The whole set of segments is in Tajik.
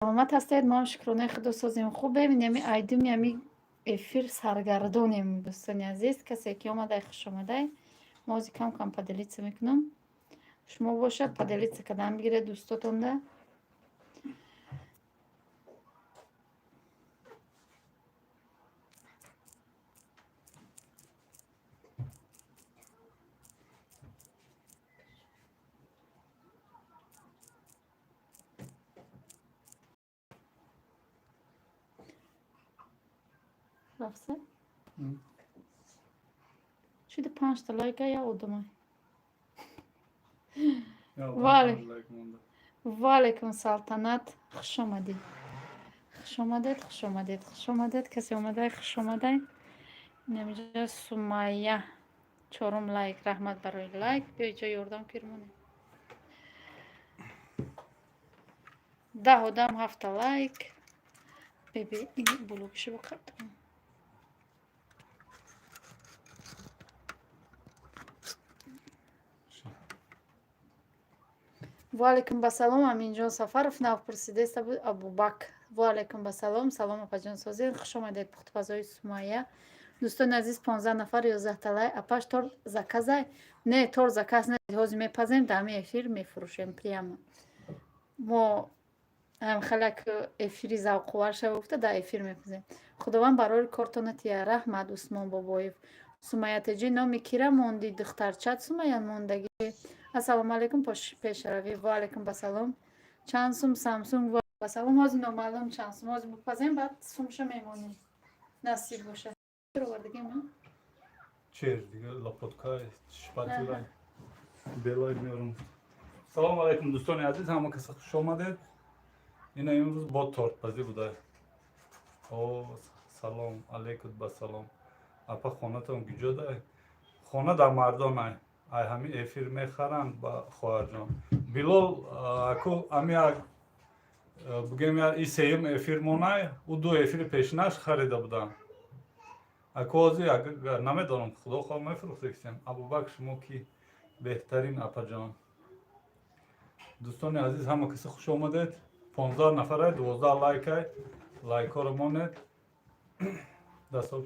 Саломат ҳастед? Мо ҳам, шукронаи Худо, созем, хубем. Инами айдуми ами эфир саргардонем, дӯстони азиз. Касе ки омадай, хушомадай. Мо ҳозир кам кам поделиться мекунам. Шумо бошад, поделиться кардан бигиред дӯстотонда. Рафса шуди, панҷта лайка, як одамай. Ваалайкум, Салтанат, хушомадед, хушомадед, хушомадед, хушомадед. Касе омадай, хушомадай. Инамиҷа Сумайя, чорум лайк, раҳмат барои лайк. Биё иҷо, ёрдам кирмонем. 10 одам, ҳафта лайк. Беби, ин блогши боқад. Ваалайкум басалом, Аминҷон Сафаров. Нав пурсидеста буд Абубак. Ваалайкум басалом, салом, апаҷон, созед, хуш омадед. Пухтупазои Сумайя. Дӯстони азиз, 15 нафар, 11 лайк. Апаш, торт заказай? Не, торт заказ не, ҳозир мепазем, дар ҳамин эфир мефурӯшем прямо. Мо хеле эфири завқовар шава гуфта, дар эфир мепазем. Худованд барори кортона тия, раҳмат, Усмон Бобоев. Сумайятаҷи, номи кира монди? Духтарчат Сумайя мондагӣ. Ассалому алайкум, пешравӣ. Ваалайкум басалом. Чанд сум Самсунг? Басалом, ҳозир номаълум чанд сум, ҳозир бипазем, баъд сумша мемонем, насиб бошад. Овардагим? Чер дига, лопатка, шпатула, белай меорам. Салому алайкум, дӯстони азиз, ҳама каса хуш омадед. Ина имрӯз бо тортпазӣ буда. О, салом алейкум, ба салом. Апа, хонатон куҷодай? Хона дар Мардонай. Ай ҳами эфир мехаранд ба хоҳарҷон Билол. Аку ами як бигем, и сеюм эфир монай, ӯ ду эфири пешинаш харида буданд. Аку ҳозир намедонам, худо хоҳ, мефурӯхтем. Абубакр, шумо ки беҳтарин, апаҷон. Дӯстони азиз, ҳама касе хуш омадед. 15 нафарай, 12 лайкай, лайкҳоро монед. Дастоб,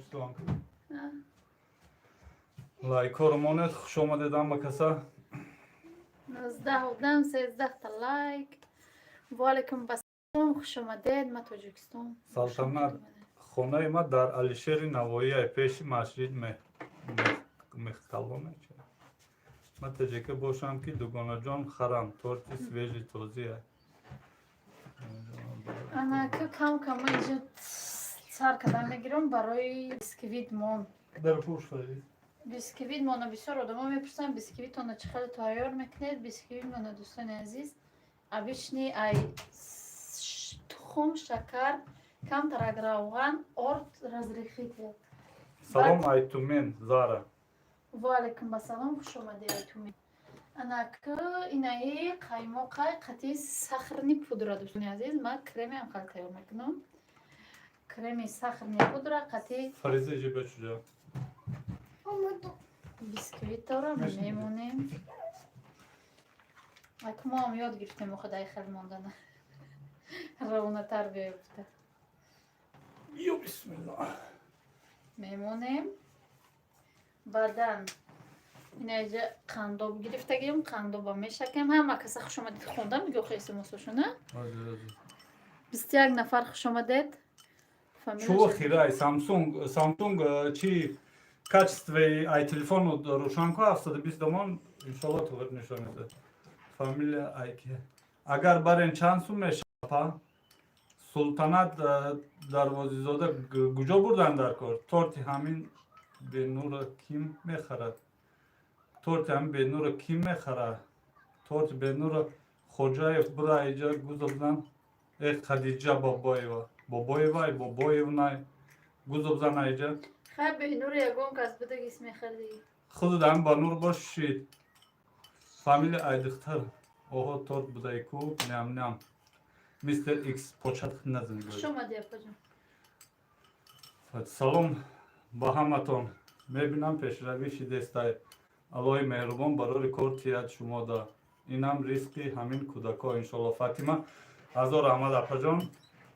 лайкҳоро монед. Хуш омадед ҳама каса. 19 одам, 13та лайк. Ваалайкум басалом, хуш омадед. Ма Тоҷикистон. Салтанат, хонаи ма дар Алишери Навоия, пеши масҷид Мехкалоне. Ма таҷика бошам ки дугонаҷон харам, торти свежий, тозия. Анака кам кам иҷо сар кардан мегирам барои бисквит мон. Дар пуш фарид. Бисквит мона бисёр одамо мепурсанд: бисквитона чӣ хеле тайёр мекунед? Бисквит мона, дӯстони азиз, обычный ай тухм, шакар, камтарак равған, орд, разрыхлитель. Салом, Айтумен Зара. Ваалайкум басалом, хуш омадед, Айтумен. Анака инаи қаймоқай қати сахарный пудра. Дӯстони азиз, ман креми ҳам хеле тайёр мекунам, креми сахарный пудра қати Фариза ҷиба чуҷо? Бисквитора мемонем. Аку мо ҳам ёд гирифтем, худаи хел мондана равонатар биёфта. Ё бисмиллоҳ. Мемонем. Баъдан инаҷа қандоб гирифтагием, қандоба мешакем. Ҳама каса хуш омадед. Хонда мегӯ смсошона. 21 нафар, хуш омадед. Чӯ хирай Самсунг, Самсунг чи качествои ай телефону рӯшан ку, 720 домон, иншолло, туғир нишон медиҳад. Фамилия айки агар барен, чанд сум мешава? Султанат Дарвозизода, куҷо бурдан дар кор? Торти ҳамин бенура ким мехарад? Торти ҳамин бенура ким мехарад? Торти бенура Хоҷаев бура иҷа гузобзан. Э, Хадиҷа Бобоева, Бобоевай, Бобоевнай, гузобзан иҷа. Хай, бенур ягон кас будагис, мехарди. Худу ҳам ба нур бошид. Фамилия айдихтар. Оҳо, торт будай ку, ням ням. Мистер Икс почат назан. Хуш омадӣ, апаҷон. Салом ба ҳаматон. Мебинам, пешравӣ шидестай. Аллоҳи меҳрубон барори кор тиҳад шумода. Инам ризқи ҳамин кӯдакҳо, иншолло. Фатима. Ҳазор раҳмат, апаҷон.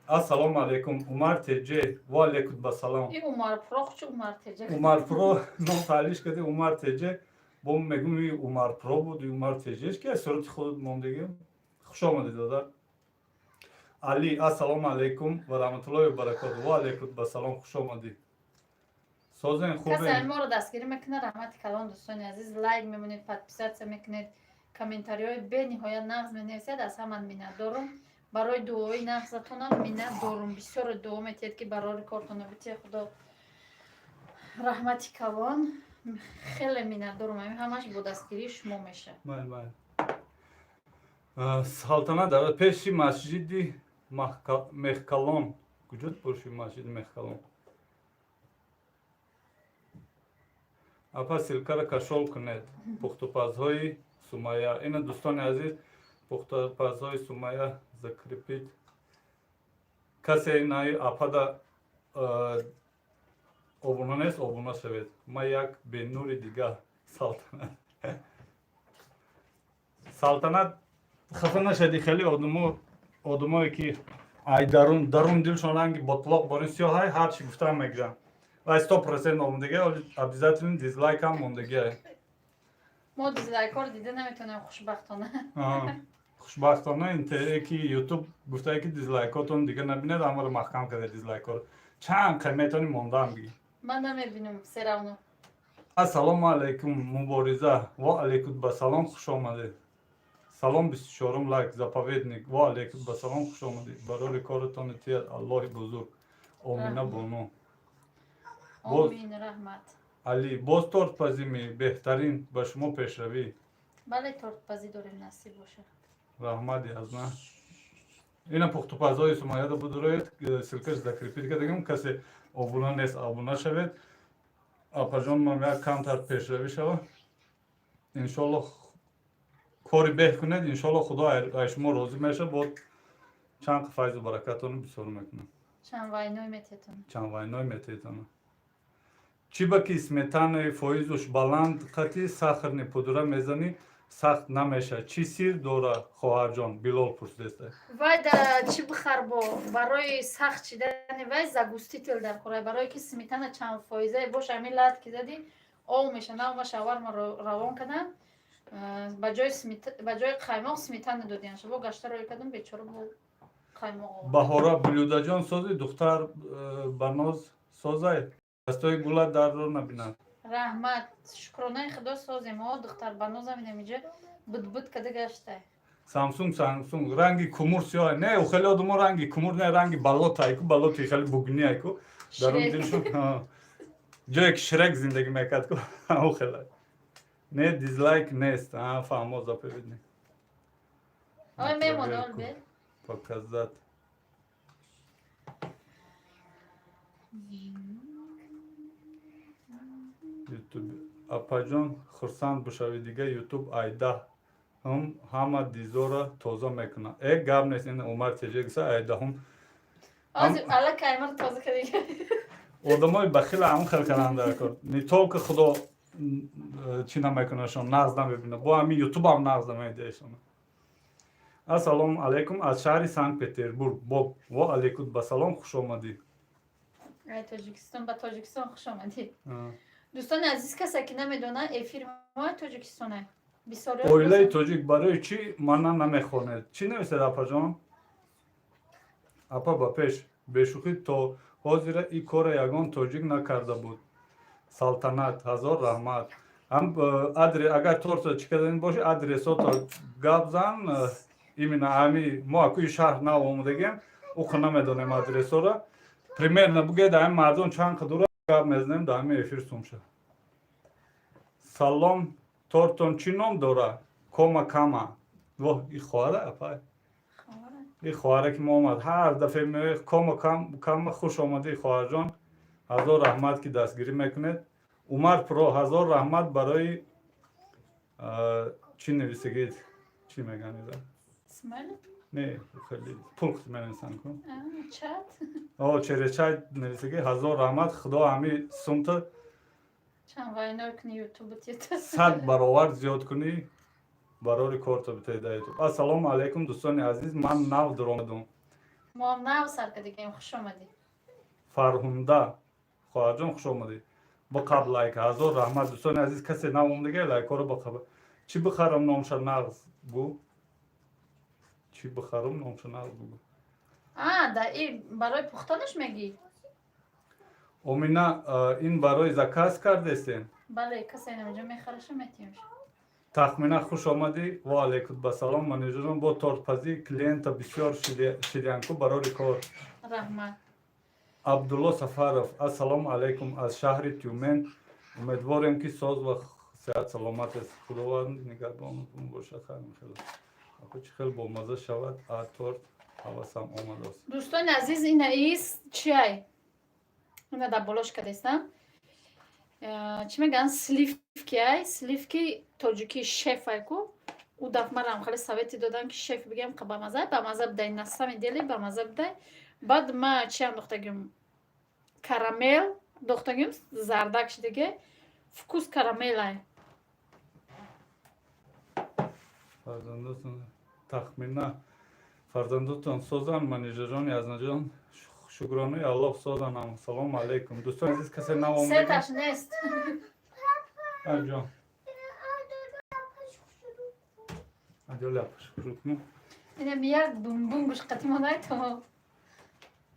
Ассалому алайкум, Умар Теҷе. Ва алайкум басалом. И Умар Про чу Умар Теҷе. Умар Про ном таълиш кади, Умар Теҷе. Бо мегум, и Умар Про буд, и Умар Теҷеш ки сурати худ мондагӣ. Хуш омадед, додар. Али, ассалому алайкум ва раҳматуллоҳи ва баракоту. Ва алайкум басалом, хуш омадӣ. Созен? Касе Хубем. Моро дастгирӣ мекунад, раҳмати калон, дӯстони азиз. Лайк мемонед, подписаться мекунед, комментариҳои бениҳоят нағз менависед, аз ҳаман миннатдорум. Барои дуои нағзатонам миннатдорум. Бисёре дуо метиҳед, ки барори кортона битие худо. Раҳмати калон, хеле миннатдорум. Ҳамин ҳамаш бо дастгирии шумо мешавад. Майли, майли. Салтанат, дар пеши масҷиди Мехкалон. Куҷо боши масҷиди Мехкалон? Апа, ссылкара кашол кунед. Пухтупазҳои Сумая. Ина, дӯстони азиз, пухтупазҳои Сумая закрепить. Касе наи апада обуна нест, обуна шавед. Ма як бенури дига, Салтанат. Салтанат, хафа нашади, хеле одамо, одамое ки ай дарун дилшон ранги ботлоқ борин сиёҳай, ҳарчи гуфтаам мегирам. Вай 100% омондагӣ, обязательно дизлайкам мондагӣ. Мо дизлайкҳоро дида наметавонем, хушбахтона. Хушбахтона ки Ютуб гуфтае, ки дизлайкотон дига набинед, ҳамаро маҳкам карда дизлайкҳоро. Чанд қай метавонӣ мондаам бигӣ. Ман намебинам всё равно. Ассалому алайкум, Мубориза. Ва алайкум басалом, хуш омадед. Салом, 24-ум лайк, Заповедник. Ва алайкум басалом, хуш омадед. Барори коратон тият Аллоҳи бузург. Омина бону. Омин, раҳмат. Али, боз тортпазӣ? Беҳтарин, ба шумо пешравӣ. Бале, тортпазӣ дорем, насиб бошад. Раҳмати аз ман. Ина, пухтупазҳои Сумаяда будуроед, ссылкаш закрепить кардагим. Касе обуна нест, обуна шавед. Апаҷон, ман як камтар пешравӣ шава, иншолло. Кори беҳ кунед, иншолло, Худо ай шумо розӣ мешавад, бо чанд файзу баракатону бисёр мекунад. Чанд вайной мететон. Чанд вайной мететона. Чӣ ба ки сметанаи фоизуш баланд қати сахарный пудра мезанӣ, сахт намешавад? Чӣ сир дора, хоҳарҷон? Билол пурсидеста. Вай да чӣ бихар, бо барои сахт чидани вай загуститель дар кора, барое ки сметана чанд фоизае боша, ҳамин лат ки задӣ, ов меша. Нав ма шаварма равон кардам, ба ҷои қаймоқ сметана додиан. Шабо гашта рӯй кардам, бечора, бо қаймоқ овард. Баҳора, Блюдаҷон сози, духтар Баноз созай, дастои гула дарро набинад. Раҳмат, шукронаи худо, созем. О, духтар Банозам инамиҷа будбуд када гаштай. Самсунг, Самсунг, ранги кумур сиёҳ не, у хеле одамо ранги кумур не, ранги болото айку, болоти хеле бугни айку дарун Шрек. дилшон. Ҷое ки Шрек зиндагӣ мекард ку, у хеле. Не, дизлайк нест, фаҳмо, Заповедник. Ой, мемона ол бе. Показать. Ютуб, апаҷон, хурсанд бошавӣ, дига Ютуб айдаҳум ҳама дизора тоза мекунад. Э, гап нест, ин Умар Теҷегиса айдаҳум. Ҳозир аллакай мар тоза кардига. Одамои бахила ҳам хел кардан дар кор. Не только Худо чӣ намекунашон, нағз намебинад, бо ҳамин Ютубам нағз намедиҳашон. Ассалому алайкум аз шаҳри Санкт Петербург, Боб. Во алайкум басалом, хуш омадӣ. Ай Тоҷикистон, ба Тоҷикистон хуш омадӣ. Дӯстони азиз, касе ки намедонад, эфири мо Тоҷикистона. Бисёриҳо Оилаи тоҷик, барои чӣ мана намехонед? Чӣ нависед, апаҷон? Апа, ба пеш. Бешӯхӣ, то ҳозира ин кора ягон тоҷик накарда буд. Салтанат, ҳазор раҳмат. Ҳам адре агар торта чӣ кардани боши, адресото гап зан. Именно ҳами мо акӯи шаҳр нав омадагем, уқа намедонем адресора. Примерно бугед, ҳами мардум чанд қадура гап мезанем, дар ҳами эфир сумша. Салом, тортон чӣ ном дора? Кома кама. Воҳ, и хоҳара, апай, и хоҳаре ки мо омад, ҳар дафъа меояд. Кома кама, хуш омадӣ, хоҳарҷон, ҳазор раҳмат, ки дастгирӣ мекунед. Умар Про, ҳазор раҳмат барои чӣ нависагед, чӣ меган ира? Смайли? Не, хеле пул менависанд ку. Чат. О, через чат нависаги, ҳазор раҳмат. Худо ҳами сумта Чанд вайной куни, ютуб тета. 100 баровар зиёд кунӣ. Барори корто битед дар Ютуб. Ассалому алайкум, дӯстони азиз, ман нав дуромадум. Моам нав сар кардагем, хуш омадӣ. Фарҳунда хоҳарҷон, хуш омадӣ. Биқаб лайк, ҳазор раҳмат. Дӯстони азиз, касе нав омадага, лайкҳоро биқаб. Чӣ бихарам, номша нағз гӯ? Чӣ бихарам, номша нағз бугӯ? А, да и барои пухтанаш мегӣ? Омина, ин барои заказ кардестем? Бале, касе инамҷо мехараша, метиҳемш. Тахмина, хуш омадӣ. Ва алайкум басалом. Манижаҷон, бо тортпазӣ клиента бисёр шидянку, барори кор. Раҳмат. Абдулло Сафаров, ассалому алайкум аз шаҳри Тюмен. Умедворем, ки соз ва сеҳат саломат аст. Худованд нигаҳбонатон бошад. Хайр, хеле ако чӣ хел бомаза шавад, а торт ҳавасам омадааст. Дӯстони азиз, ина ис чиай, ина дар болош кадестам. Чӣ мегӯянд, сливки ай, сливки тоҷикӣ шеф ай ку. Ӯ дафъ марам хеле совети додам, ки шеф бигӯям, қа бамаза, бамаза бидай, на самом деле бамаза бидай. Баъд ма чи андохтагим? Карамел дохтагим, зардак шидаге, вкус карамел ай. Фарзандотон, тахмина, фарзандотон созан, Манижаҷони Азнаҷон? Шукронаи Аллоҳ, созанам. Салому алайкум, дӯстони азиз, касе нав омадага. Сеташ нест. Ҷон, аҷо ляпаш кунем. Инам як бумбум гӯшқати монай то.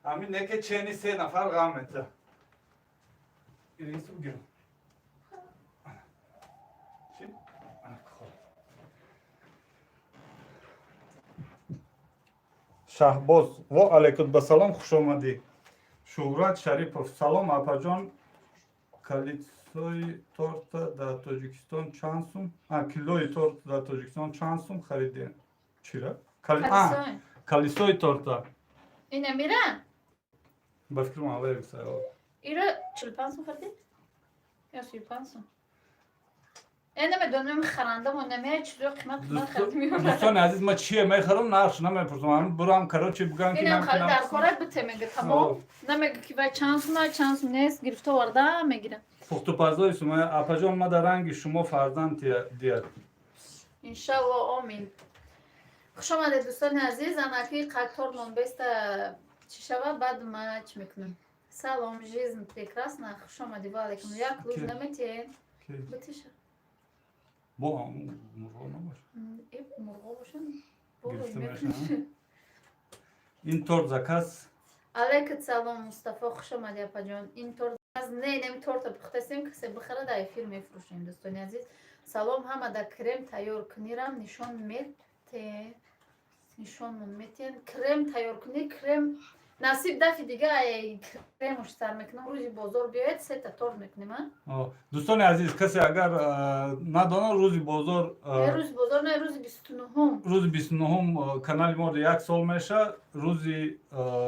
Ҳамин неке чени се нафар ғам мета. Ирису гир. Чӣ? Хоб. Шаҳбоз, во алайкум басалом, хуш омадӣ. Шуҳрат Шарипов, салом, апаҷон, калисои торта дар Тоҷикистон чанд сум? Килои торт дар Тоҷикистон чанд сум харидем? Чира? Калисои торта. Ина мира? Ба фикрам, аввал гуфта. Ира 45 сум харидем ё 35 сум? Э, намедонам, харандамон намеяд, чизои қимат қимат харид меорад. Дӯстони азиз, ма чие мехарам, нархш намепурсам. Ҳамин бурам, короче, бугам ки Инам хари дар кора бите, мега, тамом. Намега, ки вай чанд сума, чанд сум нест, гирифта оварда мегирам. Пухтупазои Сумая, апаҷон, ма дар ранги шумо фарзанд дият. Иншалло, омин. Хуш омадед, дӯстони азиз. Анаки қактор монбеста чӣ шавад, баъд ма чӣ мекунам. Салом, жизнь прекрасна, хуш омадӣ, ва алайкум. Як луз наметиҳед? Битиша. Бо мурғо набош. Мурғо бошад. Ин торт заказ? Алайкум салом, Мустафо, хуш омадӣ, апаҷон. Ин торт не, неми торта пухтастем, касе бихара, дар эфир мефурӯшем, дӯстони азиз. Салом ҳама, да крем тайёр кунирам нишон мете, нишонмон метиҳен. Крем тайёр кунӣ, крем насиб, дафи дига кремуш сар мекунам. Рӯзи бозор биёед, сета торт мекунем, а. Дӯстони азиз, касе агар надонад, рӯзи бозор Рӯзи бозор не, рӯзи 29-ум. Рӯзи 29-ум канали мо як сол меша. Рӯзи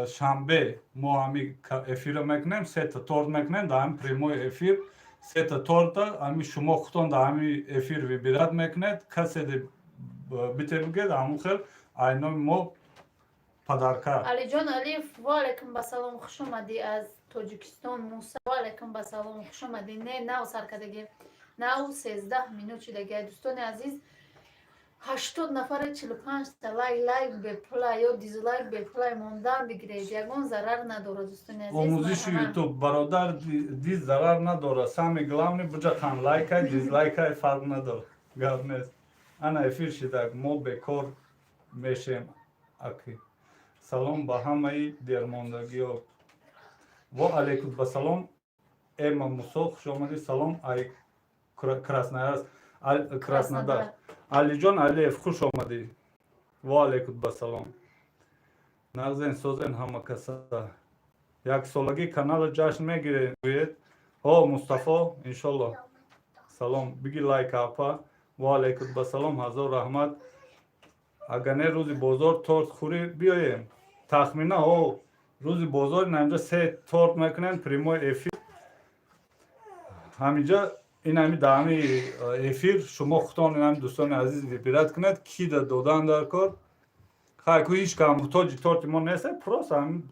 шанбе мо ҳами эфира мекунем, сета торт мекунем дар ҳами прямой эфир. Сета торта ҳами шумо худтон дар ҳами эфир выбирать мекунед. Касе бите бигед, ҳамун хел айноми мо подарка. Алиҷон Алиев, ва алайкум басалом, хуш омадӣ аз Тоҷикистон. Муса, ва алайкум басалом, хуш омадӣ. Не, нав сар кардагем, нав 13 минут шидаги. Дӯстони азиз, 80 нафаре, 45та лайк. Лайк бепула ё дизлайк бепулай, мондан бигиред, ягон зарар надорад, дӯстони азиз. Омӯзиши Ютуб, бародар, диз зарар надорад. Самый главный буҷақан лайкай, дизлайкай, фарқ надорад, гап нест. Ана эфир шидак, мо бекор мешем аки. Салом ба ҳамаи дермондагиҳо. Во алайкум басалом, Эма Мусо, хуш омадӣ. Салом ай Краснодар. Алиҷон Алиев, хуш омадӣ. Во алайкум басалом. Нағзен, созен ҳама каса? Яксолагии каналро ҷашн мегирем, гӯед? Ҳо, Мустафо, иншолло. Салом, биги лайк, апа. Во алайкум басалом, ҳазор раҳмат. Агар не, рӯзи бозор торт хӯрӣ биёем. Тахмина, ҳо, рӯзи бозор инамҷа се торт мекунем, прямой эфир ҳаминҷа, ин ҳами дар ҳами эфир шумо худтон, инами дӯстони азиз, выбирать кунед, ки да додан дар кор. Хай ку, ҳеҷ кам муҳтоҷи торти мо нест, просто ҳами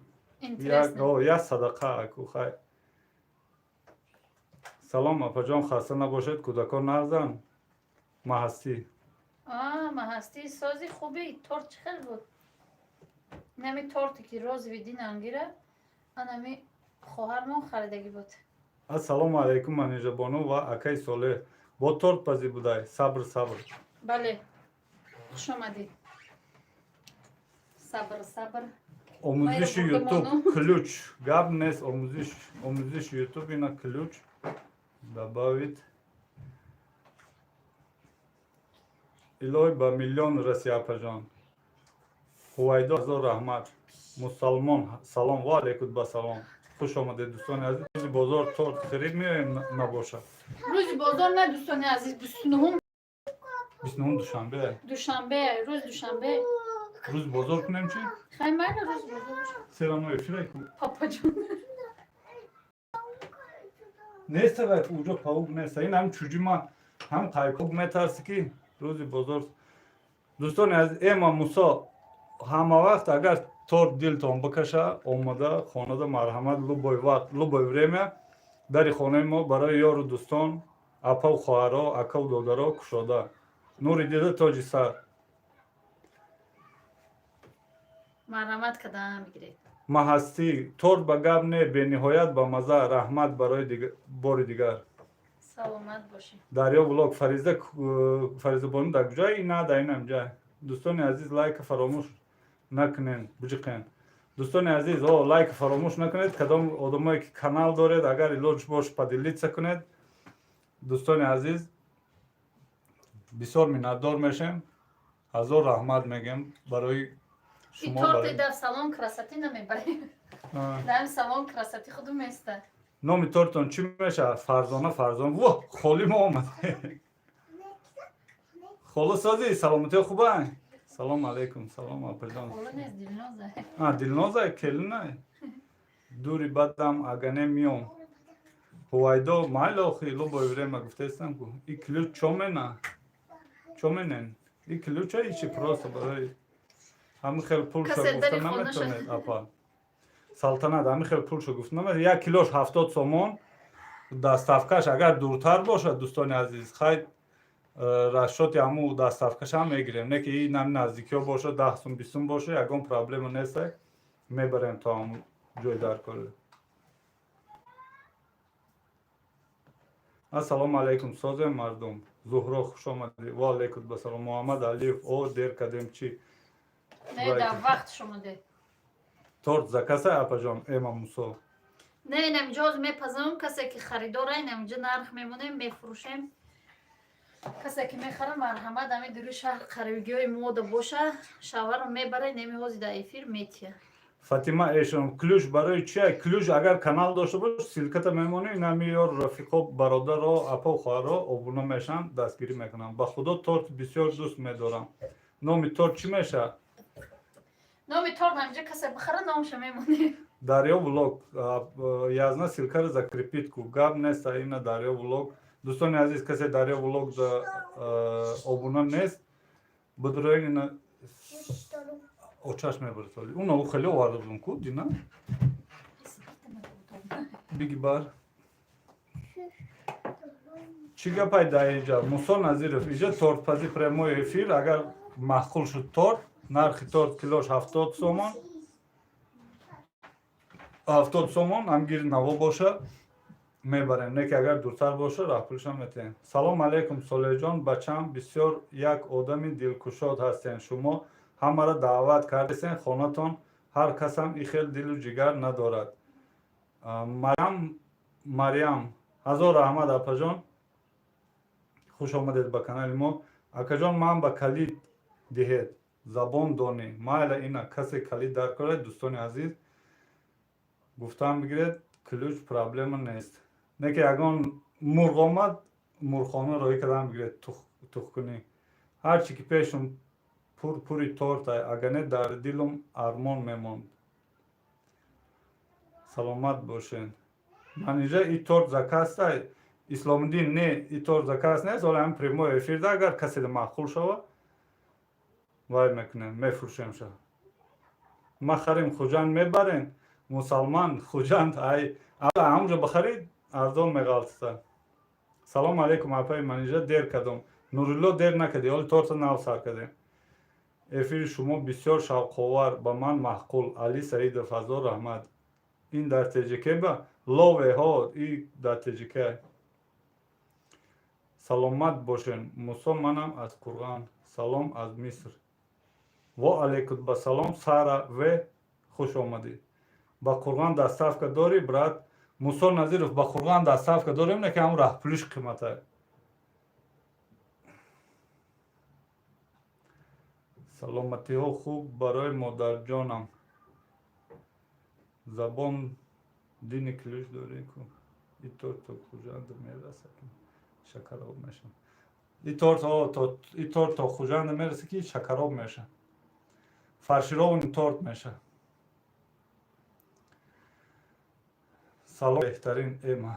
як садақа ку, хай. Салом, апаҷон, хаста набошед, кӯдакон нағзанд? Ма ҳастӣ. Маҳастӣ, сози хуби. Торт чӣ хел буд? Инами торте, ки розовый динангира, анами хоҳармон харидагӣ буд. Ассалому алайкум, Манижабону ва акаи Солеҳ. Бо тортпазӣ будай? Сабр, сабр. Бале, хушомадед. Сабр, сабр. Омӯзиши Майра. Ютуб. Бурдамону. Ключ гап нест. Омӯзиши Ютуб, ина ключ добавить. Илоҳи, ба миллион раси, апаҷон. Ҳувайдо, ҳазор раҳмат. Мусалмон, салом. Ва алайкум ба салом, хуш омадед, дӯстони азиз. Рӯзи бозор торт харид меоем, набошад? Рӯзи бозор не, дӯстони азиз, 29-ум. 29-ум душанбе. Душанбе, рӯзи душанбе. Рӯзи бозор кунем чӣ? Хай, майла, рӯзи бозор бошад. Серано эфира ку. Папаҷон. Неста вай, уҷо паук неста. Ин ҳам чуҷи ман ҳам қайпук метарси, ки рӯзи бозор. Дӯстони азиз, эма Мусо, ҳама вақт агар торт дилтон бикаша, омада хонада, марҳамат, любой вақт, любой время дари хонаи мо барои ёру дӯстон, апаву хоҳаро, акаву додаро кушода. Нури дида, тоҷи сар. Марҳамат кадаам бигиред. Маҳастӣ, торт ба гап не, бениҳоят ба мазза. Раҳмат барои бори дигар. Саломат бошед. Дарё Влог, Фариза, Фаризабону дар куҷое? На, дар инам ҷай. Дӯстони азиз, лайка фаромӯш накунед, биҷиқен. Дӯстони азиз, о, лайка фаромӯш накунед. Кадом одамое ки канал доред, агар илоҷ бош, поделиться кунед. Дӯстони азиз, бисёр миннатдор мешем, ҳазор раҳмат мегем барои И шумо. торти барои дар салон красоты намебарем. Дар салон красоты худу места. Номи тортон чӣ мешавад? Фарзона, Фарзона, во, холи мо омад. Холо, созӣ, саломатиё хуба? Салом алейкум, салом, апаҷон. Холо нест, Дилноза. А, Дилноза, келина. Дури бадам агане миём. Ҳувайдо, майли, охи, любое время гуфтаистам ку. И ключ чо мена, чо менен? И ключа ичи просто барои ҳами хел пулша Касе гуфта дари хонаша. наметонед, апа Салтанат, ҳами хел пулша гуфта наметонед. Як килош 70 сомон, доставкаш агар дуртар бошад, дӯстони азиз, хай, расчёти ҳаму доставкашам мегирем. Не ки ин ҳами наздикиҳо бошад, 10 сум, 20 сум боша, ягон проблема неста, мебарем то ҳамун ҷои даркорӣ. Ассалому алайкум, созем, мардум. Зуҳро, хуш омадӣ. Ва алайкум басалом. Муҳаммад Алиев, о, дер кардем чӣ? Не, Вай. дар вақт шумо де. Торт закаса, апаҷон Эма Мусо? Не, инамиҷо ҳозир мепазам. Касе ки харидора, инамиҷо нарх мемонем, мефурӯшем. Касе ки мехара, марҳамат, ами дури шаҳр, қарибгиҳои мода боша, шаваро мебара, инами ҳозир дар эфир метия. Фатима Эшон, ключ барои чия? Ключ агар канал дошта бош, ссылката мемонӣ, инами ёр, рафиқо, бародаро, апо, хоҳаро обуна мешаванд, дастгирӣ мекунанд. Ба худо, торт бисёр дӯст медорам. Номи торт чӣ мешавад? Номи торт ҳамиҷо касе бихара, номша мемонем. Дарё Влог, язна, ссылкаро закрепить ку. Гап нест, ина Дарё Влог. Дӯстони азиз, касе Дарё Влог за обуна нест, бидроин, ина очаш мебарад. Уна ӯ хеле оварда будум ку, дина биги бар. Чӣ гапай дар инҷа? Мусо Назиров, инҷа тортпазӣ, прямой эфир. Агар маъқул шуд торт, нархи торт килош 70 сомон, 70 сомон. Ҳам гири наво боша, мебарем. Не ки агар дуртар боша, раҳпулишам метиҳем. Салом алейкум, Солеҳҷон, бачам. Бисёр як одами дилкушод ҳастен шумо. Ҳамаро даъват кардесен хонатон. Ҳар касам и хел дилу ҷигар надорад. Мариам, Мариам, ҳазор раҳмат, апаҷон. Хуш омадед ба канали мо. Акаҷон, ман ба калид диҳед, забон донӣ. Майла, ина, касе калид дар корад, дӯстони азиз, гуфтан бигиред, ключ проблема нест. Не ки ягон мурғ омад, мурғхона роҳӣ кардан бигиред, тухкунӣ. Ҳарчи ки пешум пур пури тортай, агар не, дар дилум армон мемонд. Саломат бошед. Манижа, и торт заказтай? Исломиддин, не, и торт заказ нест. Ола ҳам прямой эфирда агар касе маъқул шава, вай мекунем, мефурӯшемша. Ма харем, Хуҷанд мебарем. Мусалман, Хуҷанд ай ҳамҷо бихарид, арзон меғалтиса. Салому алейкум, апаи Манижа, дер кардам. Нурилло, дер накардӣ, ҳоли торта нав сар кардем. Эфири шумо бисёр шавқовар, ба ман маъқул. Али Саидов, ҳазор раҳмат. Ин дар ТЖК ба лове ҳо, и дар ТЖК. Саломат бошен, Мусо, манам аз Қурған. Салом аз Миср. Во алейкум ба салом, Сара В, хуш омадӣ. Ба Қурған доставка дорӣ, брат? Мусо Назиров, ба Қурған доставка дорем, не ки ҳам раҳпулиш қимата. Саломатиҳо хуб барои модарҷонам. Забон дини ключ дорӣ ку. И торт то Хуҷанд мераса, ки шакароб мешавад. И торт то Хуҷанд мераса, ки шакароб мешавад. Фаршированный торт мешавад. Салом, беҳтарин Эма.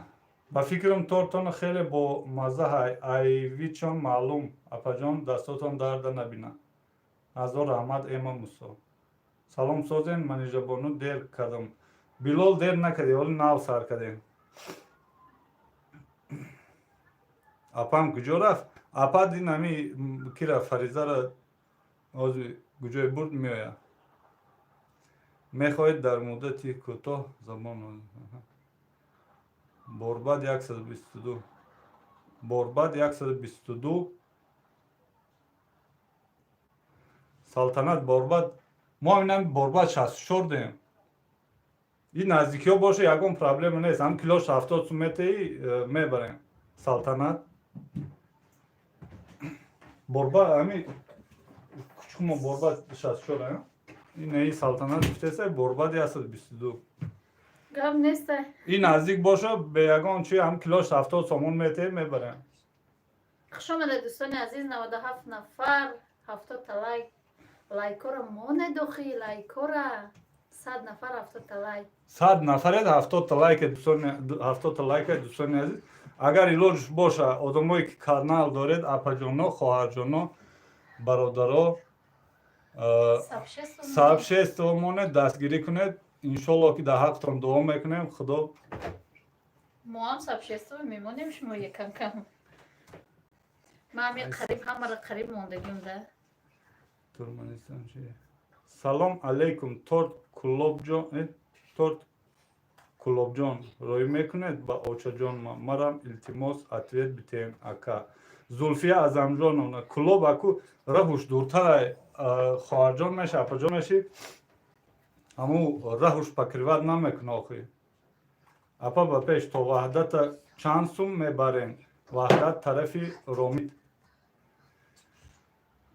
Ба фикрам, тортона хеле бо мазза ҳай, айвичон маълум. Апаҷон, дастотон дарда набинад. Ҳазор раҳмат, Эма Мусо. Салом, созен, Манижабону, дер кардам. Билол, дер накардӣ, ҳоли нав сар кардем. Апам куҷо рафт? Апа дин ами кира, Фаризара ҳозир куҷое бурд, меояд. Мехоҳед дар муддати кӯтоҳ забон борбад 122, борбад 122. Салтанат, борбад мо ҳаминам борбад 64 дем. Ин наздикиҳо боша, ягон проблема нест, ҳам килош 70 сум метаи, мебарем. Салтанат, борба ҳами кучукмо борбад 64. Инаи Салтанат гуфтеса, борбад 122. Гап неста. Ин наздик боша, бе ягон чи ҳам килош 70 сомон метаи, мебарем. Хуш омадед, дӯстони азиз, 97 нафар, 70-та лайк. Лайкора монед охи, лайкора. 100 нафар, 70-та лайк. 100 нафаред, 70-та лайка, дӯстони, 70-та лайка. Дӯстони азиз, агар илоҷ боша, одамое ки канал доред, апаҷоно, хоҳарҷоно, бародаро, сообщество монед, дастгирӣ кунед. Иншолло, ки дар ҳақтон дуо мекунем, Худо. Мо ҳам сообщество мемонем, шумо якам-кам. Ман ҳами қариб ҳамаро қариб мондагим да. Туркманистон чи? Салом алейкум, торт Кулобҷон, торт Кулобҷон роӣ мекунед ба очаҷон? Марам илтимос, ответ битем, ака. Зулфия Азамҷоновна, Кулоб аку раҳуш дуртарай, хоҳарҷон меша, апаҷон меши, ҳаму раҳуш покрывать намекуна охи. Апа, ба пеш, то Ваҳдата чанд сум мебарем? Ваҳдат тарафи Ромит.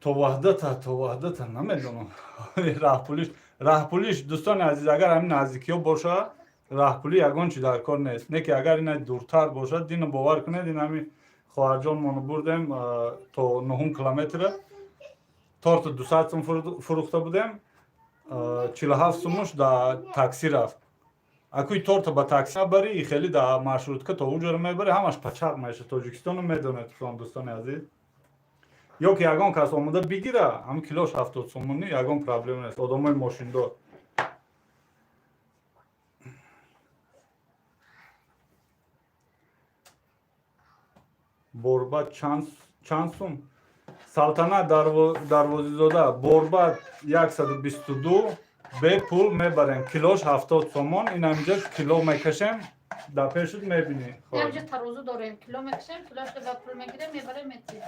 То Ваҳдата, то Ваҳдата намедонам раҳпулиш. Раҳпулиш, дӯстони азиз, агар ҳамин наздикиҳо боша, раҳпулӣ ягон чи дар кор нест. Не ки агар ина дуртар бошад, дина бовар кунед, ин ҳами хоҳарҷонмоно бурдем то нуҳум километра, торта 200 сум фурӯхта будем, 47 сумуш да такси рафт. Акуи торта ба такси набарӣ, и хеле да маршрутка то уҷоро мебарӣ, ҳамаш пачақ меша. Тоҷикистоно медонед шумо, дӯстони азиз. Ё ки ягон кас омода бигира, ҳам килош 70 сомонӣ, ягон проблема нест, одамои мошиндор. Борбад чанд сум? Салтанат Дарвозизода, борбад 122 бепул мебарем, килош 70 сомон. Ин ҳаминҷа кило мекашем, дар пешут мебинӣ. Ҳаминҷа тарозу дорем, кило мекашем, килошро ба пул мегирем, мебарем, метиҳем.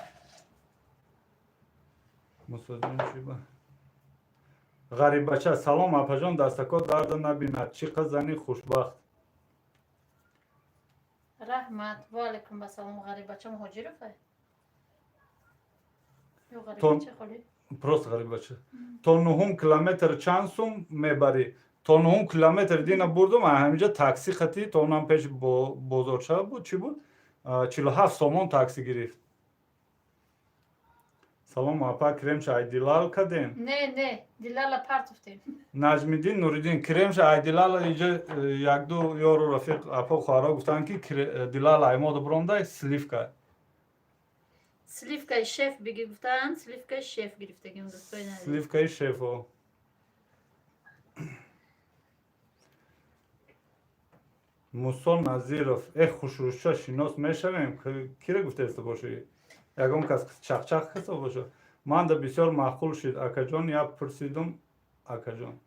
Мусоҷон чиба? Ғариббача, салом, апаҷон, дастако дарда набинад, чӣ қад зани хушбахт. Раҳмат, ва алайкум ассалом. Ғариббача Муҳоҷиров ё ғариббача холи? Просто ғариббача. То нуҳум километр чанд сум мебарӣ? То нуҳум километр дина бурдум, ҳаминҷа такси хати то онам пеши бозорча буд, чӣ буд, 47 сомон такси гирифт. Салом, апа, кремша айдилал кадем? Не, не, Дилала партуфтем. Наҷмиддин Нуриддин, кремша айдилала инҷа якду ёру рафиқ, апа, хоҳаро гуфтанд, ки Дилала аймода буромдай, сливка. Сливкаи Шеф биги гуфтанд, сливкаи Шеф гирифтагим, дӯстои азиз. Сливкаи Шефо. Мусо Назиров, э, хушрӯша шинос мешавем, кира гуфтаеста бошӣ? Ягон кас чақчақ киса боша. Манда бисёр маъқул шид, акаҷон, як пурсидум, акаҷон.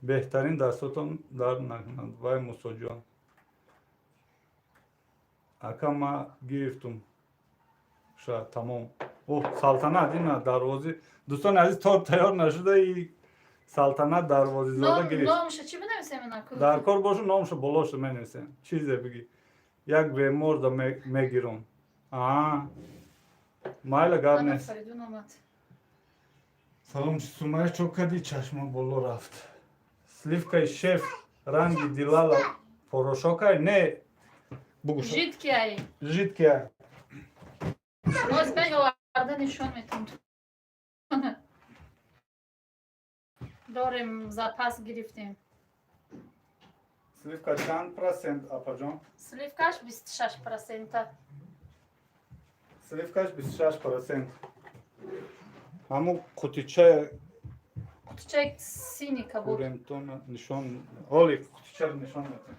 Беҳтарин, дастотон дард накунад. Вай, Мусоҷон. Ака, ма гирифтум. Ша, тамом. О, Салтанат, ина дарвози. Дӯстони азиз, торт тайёр нашуда и Салтанат Дарвозизода гирифт. Номша чӣ бинависем ина? Дар кор бошу, номшо болошо менависем. Чизе бигӣ. Як беморда мегирум. Аа. Майла, гап нест. Фаридун омад. Салом, Сумая, чо кардӣ? Чашма боло рафт. Сливкаи Шеф ранги дилала порошокай? Не. Бугуша. Жидкий ай. Жидкий ай. Боз бен оварда нишон метам. Дорем, запас гирифтем. Сливка чанд процент, апаҷон? Сливкаш 26 процента. Сливкаш 26%. Ҳамун қутича. Қутичаи сини кабуд. Куремтона нишон, оли қутичаро нишон метем.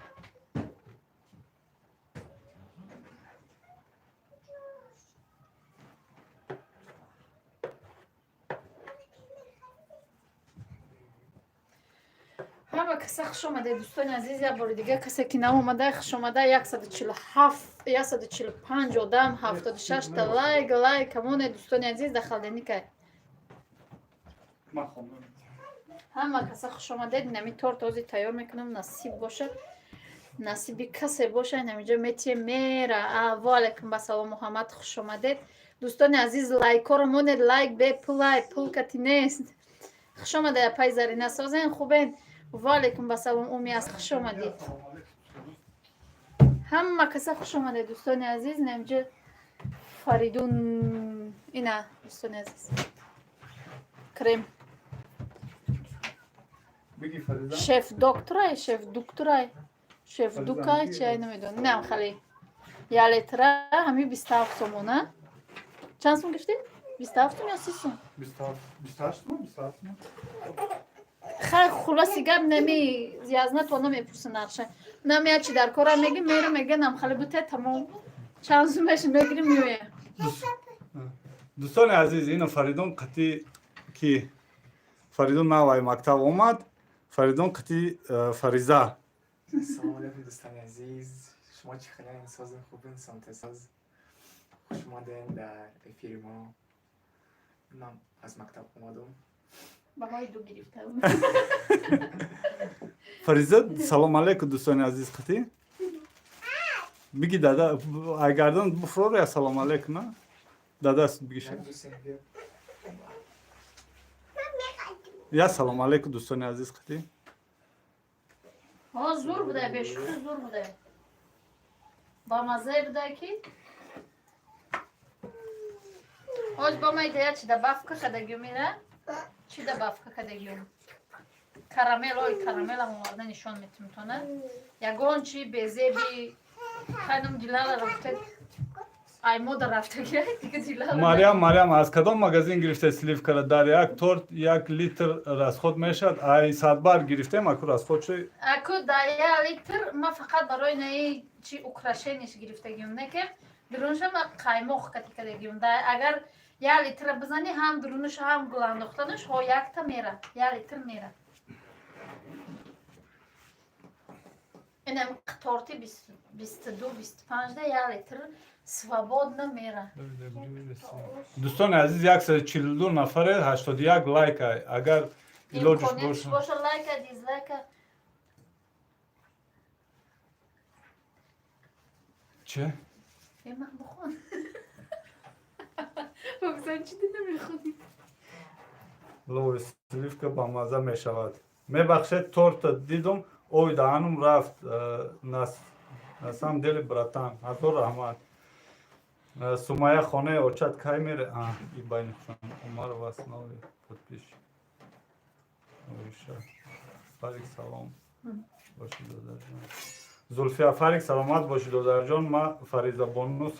Ҳама каса хуш омаде, дӯстони азиз. Як бори дига, касе ки наомада, хуш омада. 147, 145 одам, 76 та лайк. Лайк камоне, дӯстони азиз, дахалденикай. Ман хонда. Ҳама каса хуш омадед. Инами торт ҳозир тайёр мекунам. Насиб боша, насиби касе боша, инамиҷо метие мера. Ва алайкум басалом, Муҳаммад, хуш омадед. Дӯстони азиз, лайкҳоро монед. Лайк бепулай, пул кати нест. Хуш омадед, апай Зарина, созен, хубен? Ва алайкум басалом, Уми аст, хуш омадед. Ҳама каса хуш омадед, дӯстони азиз. Инамиҷо Фаридун, ина, дӯстони азиз, крем. Биги, Фариза. Шеф докторай, шеф дукторай, шеф дукай, чи ай, намедонам. Инам хали я литра ҳами 27 сомона. Чанд сум гирифтӣ? 27 сум ё 30 сум? 27, 28 сум, 27 сум. Хай, хулоси гап, нами язнатона мепурса нарша. Нами ячи дар кора меги, мера мега, нам хали буте, тамом. Чанд сумеш мегирим, меоя. Дӯстони азиз, ина Фаридун қати ки Фаридун навай мактаб омад. Фаридун қати Фариза. Салом алейкум, дӯстони азиз, шумо чӣ хелен, созен, хубен, самтесоз? Хуш омадем дар эфири мо. Ман аз мактаб омадум. Баҳои ду гирифта. Фариза, салом алейкум, дӯстони азиз қати. Биги, дада, айгардан буфрор, я салом алейкум, на? Дада, бигиша. Як дӯсем биё. Я салом алейкум, дӯстони азиз қати. Ҳо, зур будай, бешухӣ зур будай. Ба маззае будай ки. Ҳоз ба майда я чи добавка кадагиюм ира? Чи добавка кадагиюм? Карамел, ой, карамелам оварда нишон метим тона. Ягон чи безеби хайном дилала рафта. Ай мода рафтаги, дига дилала. Мариям, Мариям, аз кадом магазин гирифте сливкара? Дар як торт 1 литр расход мешавад. Ай садбар гирифтем, аку расход шуд. Аку да я литр ма фақат барои наи чи украшенияш гирифтагиюм, не ки дурунша ма қаймоқ кати кадагиюм. Да агар я литра бизанӣ, ҳам дурунаш, ҳам гул андохтанаш, ҳо, якта мера, я литр мера. Инам торти 22, 25 да я литр свободно мера. Дӯстони азиз, 142 нафаре, 81 лайк. Агар илоҷш Имкониятш боша. Боша, лайка, дизлайка. Че? Ема, бихон. Бабзан, чӣ ди намехонӣ? Лови сливка бамаза мешавад. Мебахшед, торта дидум, ой, даҳанум рафт. На самом деле, братан, ҳазор раҳмат. Сумая, хонаи очат кай мере? И байнишон Умарова, новый подписчик. Оиша. Фарик, салом боши, додарҷон. Зулфия Фарик, саломат бошӣ, додарҷон. Ма Фаризабону,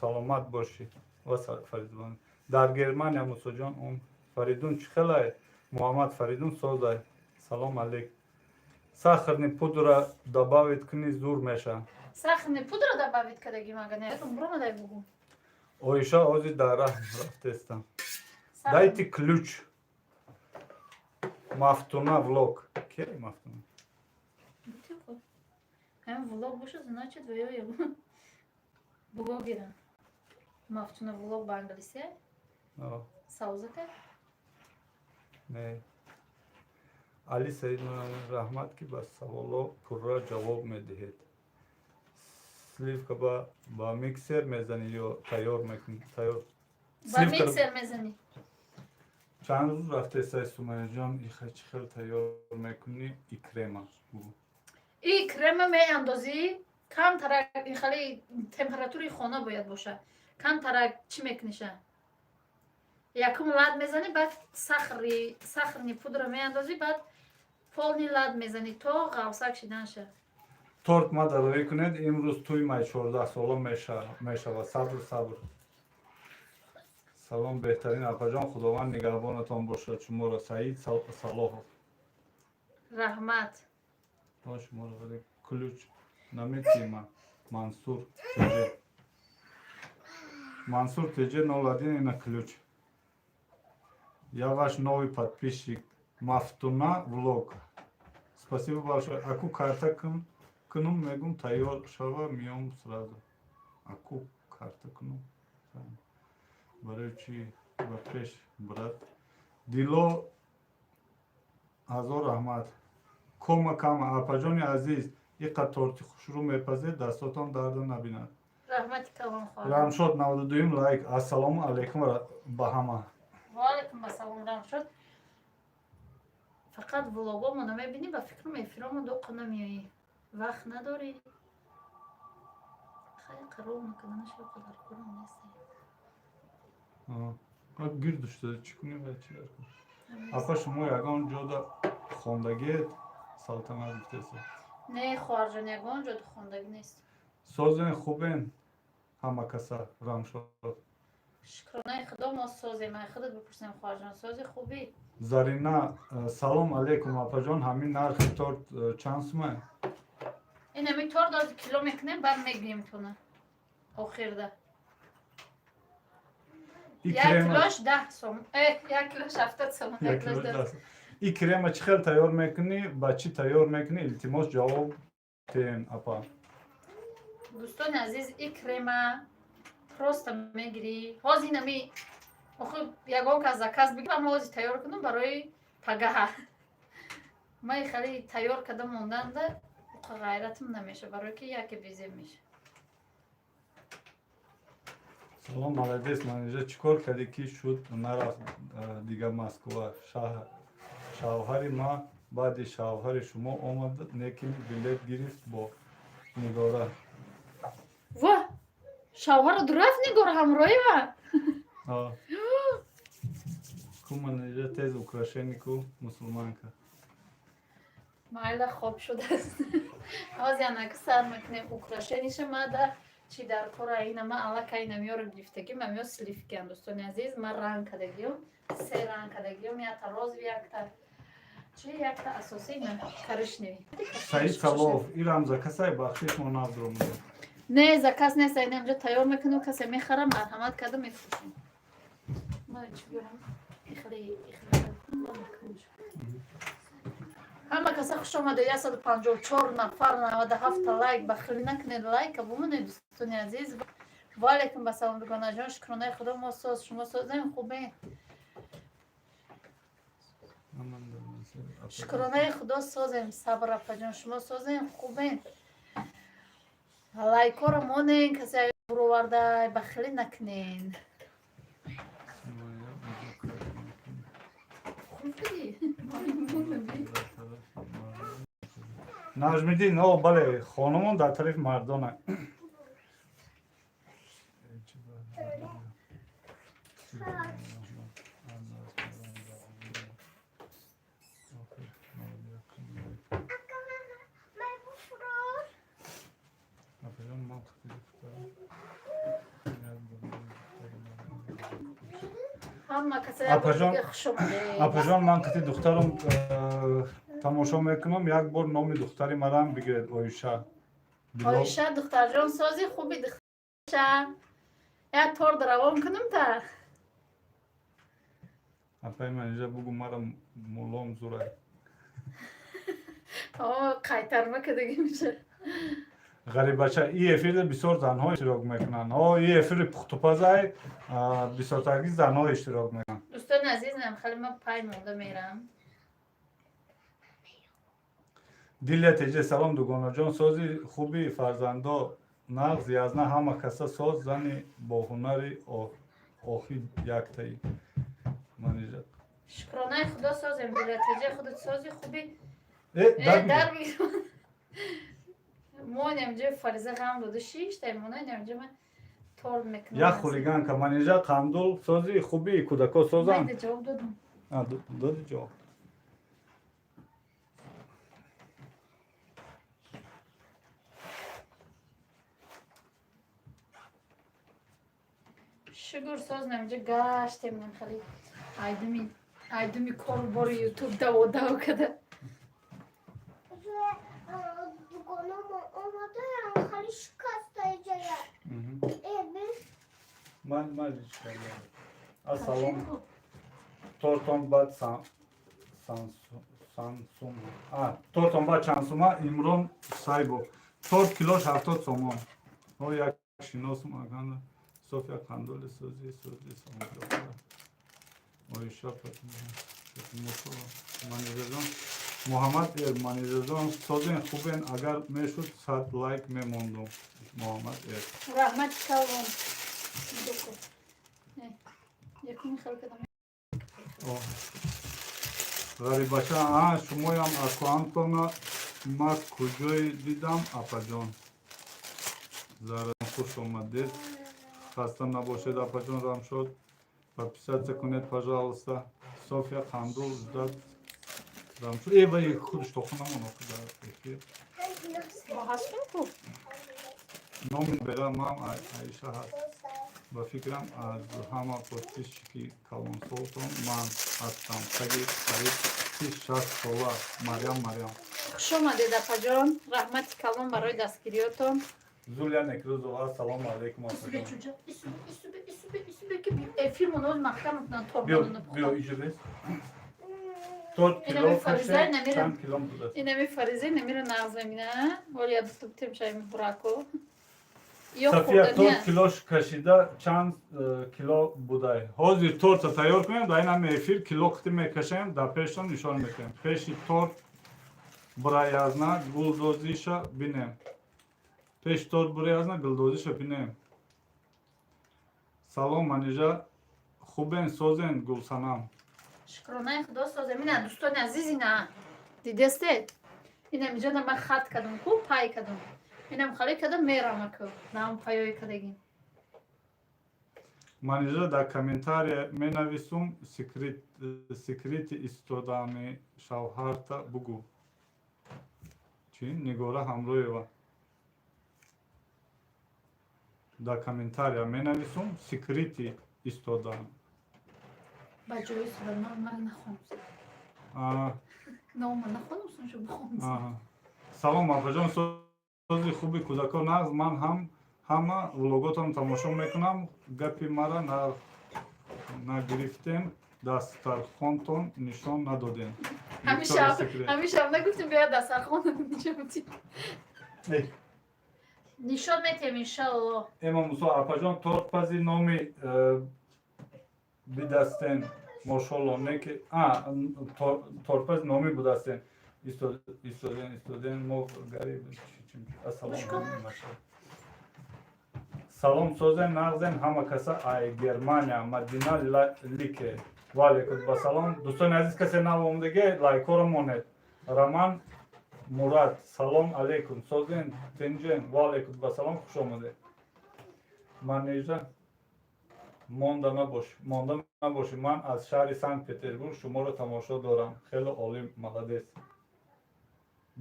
саломат бошӣ. Ва Фаризабону дар Германия, Мусоҷон, ум Фаридун чӣ хелай? Муҳаммад Фаридун созай. Салом алейк. Сахарный пудра добавить кунӣ, зур меша. Сахарный пудра добавить кадаги магане. Бромадай бугу. Оиша ози дар раҳ рафтестам. Дайте ключ. Мафтуна влог. Ке Мафтуна? Ҳам влог боша, значит, ва ё блогера. Мафтуна влог ба англисе? Саузака? Не. Али Саид, раҳмат, ки ба саволо пурра ҷавоб медиҳед. Сливка ба миксер мезанӣ ё тайёр мекунӣ? Тайёр. Ба миксер мезанӣ. Чанд рӯз рафтесай, Сумаяҷон? Иха чӣ хел тайёр мекунӣ и крема? И крема меандозӣ, камтарак, хеле температураи хона бояд боша. Камтарак чӣ мекуниша? Якум лад мезанӣ, баъд сахарный пудра меандозӣ, баъд полный лад мезанӣ то ғавсак шиданша. Торт ма дарорӣ кунед, имрӯз тӯи май 14 сола мешавад. Сабр, сабр. Салом, беҳтарин апаҷон, Худованд нигаҳбонатон бошад шуморо. Саид Салоҳов. Раҳмат. Шуморо ключ наметима. Мансур теже, Мансур теже 01, ина ключ. Я ваш новый подписчик, Мафтуна влог. Спасибо большое. Аку карта кунум, мегум, тайёр шава, миём сразу. Аку карта кунум барои чи? Ба пеш, брат. Дило, ҳазор раҳмат. Кома кама, апаҷони азиз, иқа торти хушрӯ мепазед, дастотон дарда набинад. Раҳмати калон, хоҳар. Рамшод, 92-юм лайк. Ассалому алайкум ба ҳама. Ваалайкум ассалом, Рамшод. Фақат влогомо намебинӣ, ба фикрам, эфиромо доқа намеоӣ, вақт надорӣ. Хай, қарор накарданаш қадар корам нест. Гирду шуда, чӣ кунем ва чӣ дар кунем? Апа, шумо ягон ҷода хондагиед? Салтанат гуфтеса. Не, хоҳарҷон, ягон ҷода хондагӣ нест. Созен, хубен ҳама каса? Рамшод. Шукронаи Худо, мо созем. Ай худат бипурсем, хоҳарҷон, сози, хубӣ? Зарина, салом алейкум, апаҷон, ҳамин нархи торт чанд сума? Ин ҳамин торт ози кило мекунем, баъд мегӯем тона охирда. И Як крема килош 10 сом, як килош 70 сом. Як як килош килош 10. 10. И крема чӣ хел тайёр мекунӣ, ба чӣ тайёр мекунӣ? Илтимос, ҷавоб тен, апа. Дӯстони азиз, и крема просто мегирӣ. Ҳозир инами охир ягон кас заказ бигир, ма ҳозир тайёр кунам барои пагаҳа. Ман хеле тайёр карда монданда уқа ғайратам намеша, барое ки яке безеб меша. Салом, молодец, Манижа. Чӣ кор кардӣ, ки шуд нарафт дига Москва? Шавҳари ма баъди шавҳари шумо омад, лекин билет гирифт бо Нигора. Ва, шавҳаро дурафт Нигора ҳамроҳива? А. Ку, Манижа, тез украшение ку, мусулманка. Майла, хоб шудааст. Ҳозир анаки сар мекунем украшение ша. Мада чӣ дар кора? Ина ма аллакай намёро гирифтагӣ, мамё сливки ан. Дӯстони азиз, ман ранг кардагиём, се ранг кардагиём: якта розовый, якта чи, якта асосӣ, ина коричневый. Саид Салов, ирам заказ ай? Бахшиш, мо навдуромадем. Не, заказ нест, ина инҷо тайёр мекунем, касе мехара, марҳамат карда мефурӯшем. Ма чӣ биёрам? Ихли ихли. Ҳама каса хуш омадед, 154 нафар, 97 лайк. Бахилӣ накунед, лайка бумонед, дӯстони азиз. Ваалайкум ба салом, дугонаҷон. Шукронаи Худо, мо соз, шумо созем, хубе? Шукронаи Худо, созем. Сабр, апаҷон, шумо созем, хубе? Лайкҳоро монен, касе буроварда, бахилӣ накунен. Хубӣ? Наҷмиддин, о, бале, хонумон дар тарафи мардона. Ҳама касе Апаҷон, хуш омадед. Апаҷон, ман қити духтарам тамошо мекунам. Як бор номи духтари марам бигиред, Оиша. Оиша, духтарҷон, сози хуби, духтарша? Як торт равон кунам та. Апай Манижа, бугу мара муллом зурай. Қайтарма кадаги меша. Ғарибача, и эфирда бисёр занҳо иштирок мекунанд. О, и эфири пухтупазай бисёртарги занҳо иштирок мекунанд. Дӯстони азизам, хеле ма пай монда мерам. Дилия Теҷе, салом, дугонаҷон, сози, хуби, фарзандо нағз, язна, ҳама каса соз, зани боҳунари охи яктаи, Манижа. Шукронаи Худо, созем. Дилия Теҷе, худат сози, хуби? Э, дар мо инамҷо Фариза ғам дода шишта мона, инамҷо ман торт мекунам. Як хулиганка. Манижа Қандул, сози, хуби, кӯдако созанд? Ҷавоб додам. Доди ҷавоб. Шукр, соз. Намҷо гаштем, хеле айдуми айдуми кору бори Ютуб даво даво када. Дугонамо омадаям, хали шикаста иҷая. Ман ассалом, тортон бад сансум, тортон бад чанд сума? Имрон Сайбов, торт килош 70 сомон. О, як шиносум аганда. София Қандоли, сози, сози, Оиша Фатимотова, Манижаҷон, Муҳаммад Эр, Манижаҷон, созен, хубен? Агар мешуд, 100 лайк мемондум. Муҳаммад Эр. Раҳмати калон. Якуми хел кадам. Ғарибача, а шумоям аккаунтона ма куҷое дидам, апаҷон? Зара, хуш омадед, хаста набошед, апаҷон Рамшод. Подписаться кунед, пожалуйста. София Қандул ждать Рамшод. Э, вай худш тохунамон дар эфир. Ҳастем ку. Номи бера мам Аиша ҳаст. Ба фикрам, аз ҳама подписчики калонсолтон ман ҳастам, таги қариб 60 сола. Марьям, Марьям. Хуш омадед, апаҷон, раҳмати калон барои дастгириётон. Зулия Некрузова, ассалому алайкум, апаҷон. Эфир моноз маҳкам мекунан. Биё, иҷо бес. Торт кило каше чанд кило будааст? Инами Фариза намира нағз мебина, ҳоли я дутуб темшай мехӯраку. Сафия, торт килош кашида чанд кило будай? Ҳозир торта тайёр кунем, дар ин ҳами эфир кило қити мекашем, дар пештон нишон мекунем. Пеши торт бураязна гулдозиша бинем. Пеши торт бураязна гулдозиша бинем. Салом, Манижа, хубен, созен, Гулсанам? Шукронаи Худо, созем. Ина, дӯстони азиз, ина дидесте, инам иҷода ман хат кардам ку, пай кардам, инам халӣ кардам, мерамаку наам паёи кардагим. Манижа, дар комментария менависум, секрети истодани шавҳарта бугӯ. Чӣ? Нигора Ҳамроева, дар комментария менависум, секрети истодан. Ба ҷои суратман ман нахонам, нома нахонам, шу бихонам. Салом, апаҷон, сози, хуби, кӯдако нағз? Ман ҳам ҳама влоготон тамошо мекунам. Гапи мара нагирифтем, дастархонтон нишон надодем. Ҳамин шаб нагуфтем, бия дастархон нишон метем, иншалло. Эма Мусо, апаҷон, тортпази номи бидастен, мошолло, не ки тортпази номи будастен. Истоден, истоден, мо гариб. Ассалому алайкум. Салом, созен, нағзен, ҳама каса ай Германия Мадина Лике. Ваалейкум басалом. Дӯстони азиз, касе нав омадаге, лайкҳоро монед. Роман Мурад, салом алейкум, созен, тинҷен? Ваалейкум басалом, хуш омадед. Манижа, монда набош, монда набошӣ. Ман аз шаҳри Санкт Петербург шуморо тамошо дорам, хеле олӣ, молодец.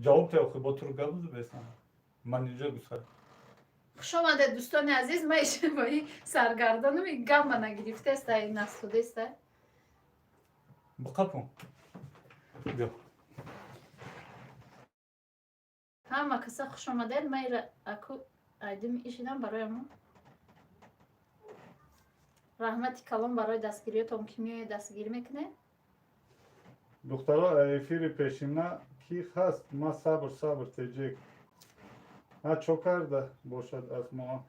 Ҷавоб теохи, бо тур гап бесан. Манижа гусар. Хуш омадед, дӯстони азиз. Ма ишбои саргардонам, гапма нагирифтеста, насудеста. Биқапун, биё. Ҳама каса хуш омадед. Ман ира аку айдими ишидам барои мо. Раҳмати калон барои дастгириётон, ки меоед, дастгирӣ мекунед. Духтаро, эфири пешина ки ҳаст? Ма сабр, сабр, теҷек ҳа чо карда бошад аз мо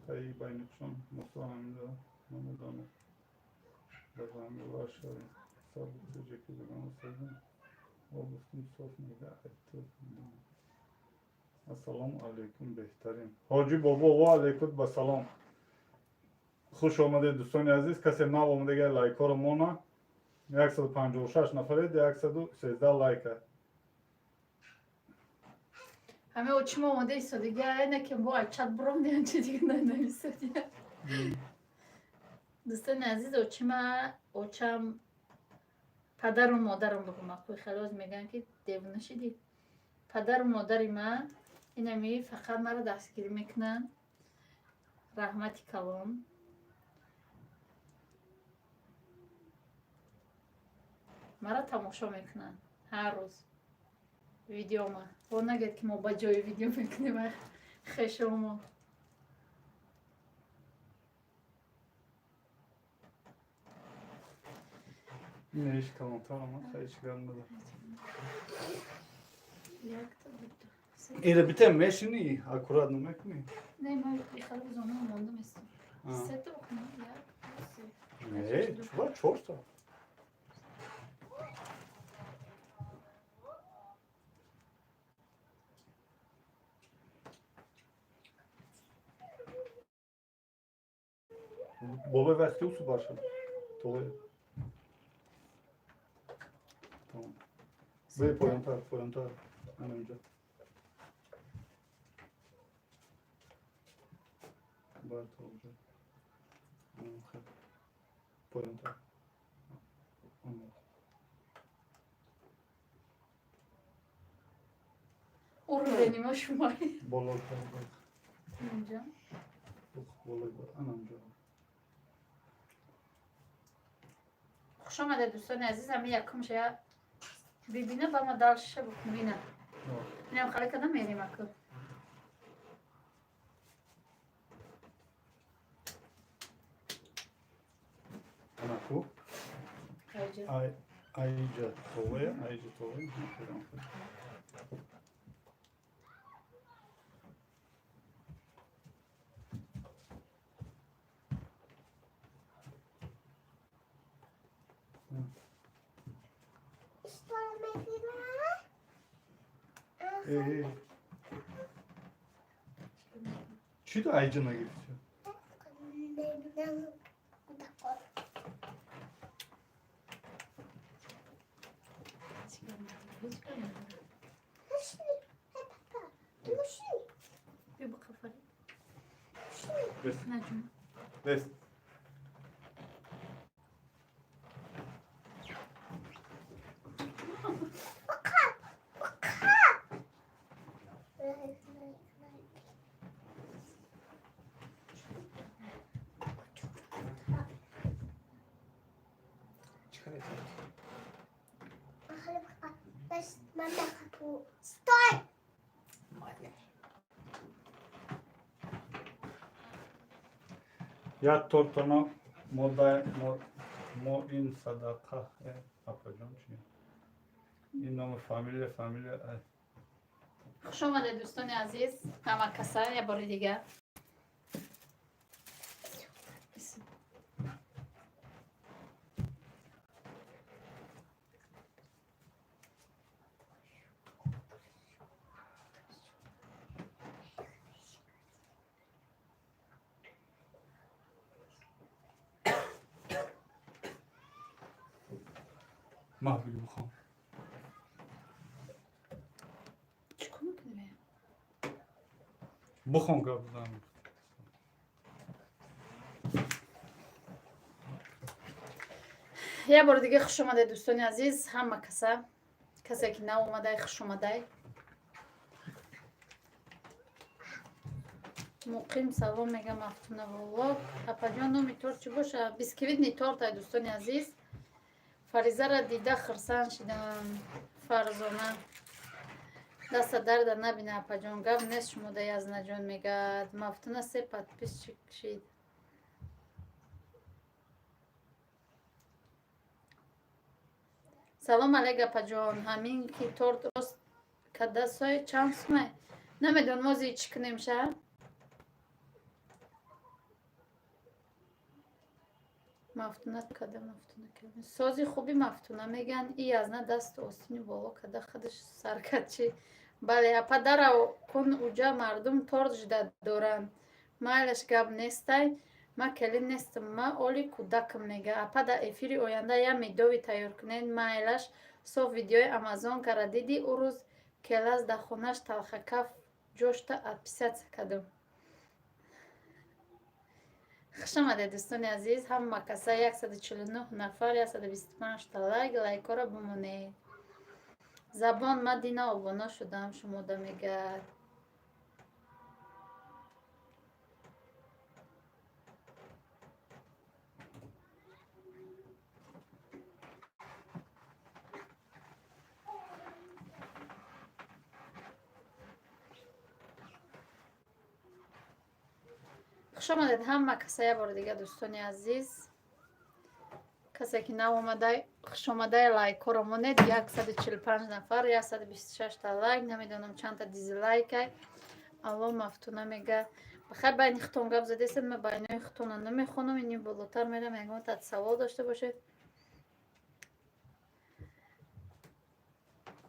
таи байнихшон Мусо ҳамида намедонад, дар ғами шавем. Сабр, теҷеки дугона созем. Мо гуфтим, соф мега айту. Ассалому алайкум, беҳтарин ҳоҷи бобо. Ва алайкум ба салом, хуш омадед, дӯстони азиз. Касе нав омадага, лайкҳоро мона. 156 нафаред, 113 лайка. Ҳаме очима омода истодига, ки бо чат буром диҳан, чи дига нанависодия. Дӯстони азиз, очима, очам, падару модарам бугум, акӯи хелоз мегӯянд, ки девона шидӣ. Падару модари ман инами фақат маро дастгирӣ мекунанд. Раҳмати калон. Маро тамошо мекунанд ҳар рӯз видеома. Во нагӯяд, ки мо ба ҷои видео мекунем хешомо. Иш калонтар омад, хеле чӣ гап надор. Якта, дута. Ира бите мешини, аккуратно мекунӣ. Не, ма ихали зона мондам истам. Сета бикунам, як, ду, се. Не, чуба чорта. Болои вақти усу бошад. Толе. Тамом. Бе поёнтар, поёнтар. Ана инҷа. Бар то инҷа. Хел. Поёнтар. Ана. Уровени ма шумои. Болотар. Инҷа. Болои бар. Ана инҷа. Хуш омадед, дӯстони азиз. Ҳами якумша бибина, ба ма дальше бикунем. Ина. Инам хали када мерем аку. Ана ку. Айҷа. Ай айҷа толе, айҷа толе. Стол мегирам. Э, чӣ то айҷа нагирифти? Мебинам кӯдакон. Мошини, эй папа, мошини, Бیا با қафари. мошини. Бес, Наҷум. бес. Пока, пока. Лайк, лайк, лайк. Чӣ хеле торт? Ахли пока. Бес, мама хапу. Стой! Майли. Як тортона мо дай мо ин садақа. Э, апаҷон, чи? Ин номи фамилия, фамилия. Ай. Хуш омадед, дӯстони азиз, ҳама каса я бори дигар. Ма бигӯ, бихом. Чӣ кор мекунӣ? Бихон, гап зан. Я бори дига хуш омадед, дӯстони азиз, ҳама каса. Касе ки нав омадай, хуш омадай. Муқим салом мегам, Афтуна влог. Апаҷон, номи торт чӣ боша? Бисквитный торт ай, дӯстони азиз. Фаризара дида хурсанд шидам. Фарзона. Даста дарда набина, апаҷон, гап нест шумода, Язнаҷон мегӯяд. Мафтуна се подписчик шид. Салом алейк, апаҷон, ҳамин ки торт рост кадасой чанд сумай? Намедонам, ози чӣ кунем ша. Мафтуна када, Мафтуна сози хуби, Мафтуна мегӯянд. И Язна дасту остини боло када, худаш саркад чӣ. Бале, апа, дарав кун, уҷа мардум торт жида доранд. Майлаш, гап нестай, ма келин нестам, ма оли кӯдакам, мега. Апа, дар эфири оянда я медовый тайёр кунед. Майлаш. Соф видеои амазонкара диди? Ӯ рӯз келаз дар хонаш талхакаф ҷошта отписаться кардам. Хуш омадед, дӯстони азиз, ҳама каса, 149 нафар, 125 та лайк. Лайкҳоро бимонед. Забон ма дина обуна шудам шумода, мегӯяд. Хуш омадед ҳама каса як бори дига, дӯстони азиз. Касе ки нав омада, хушомадаи, лайкҳоро монед. 145 нафар, 126 та лайк, намедонам чандта дизлайкай. Алло, Мафтуна мега. Бахайр, байни хитон гап задесед, ма байнои хитона намехонам, ини болотар мерам. Ягон та савол дошта бошед.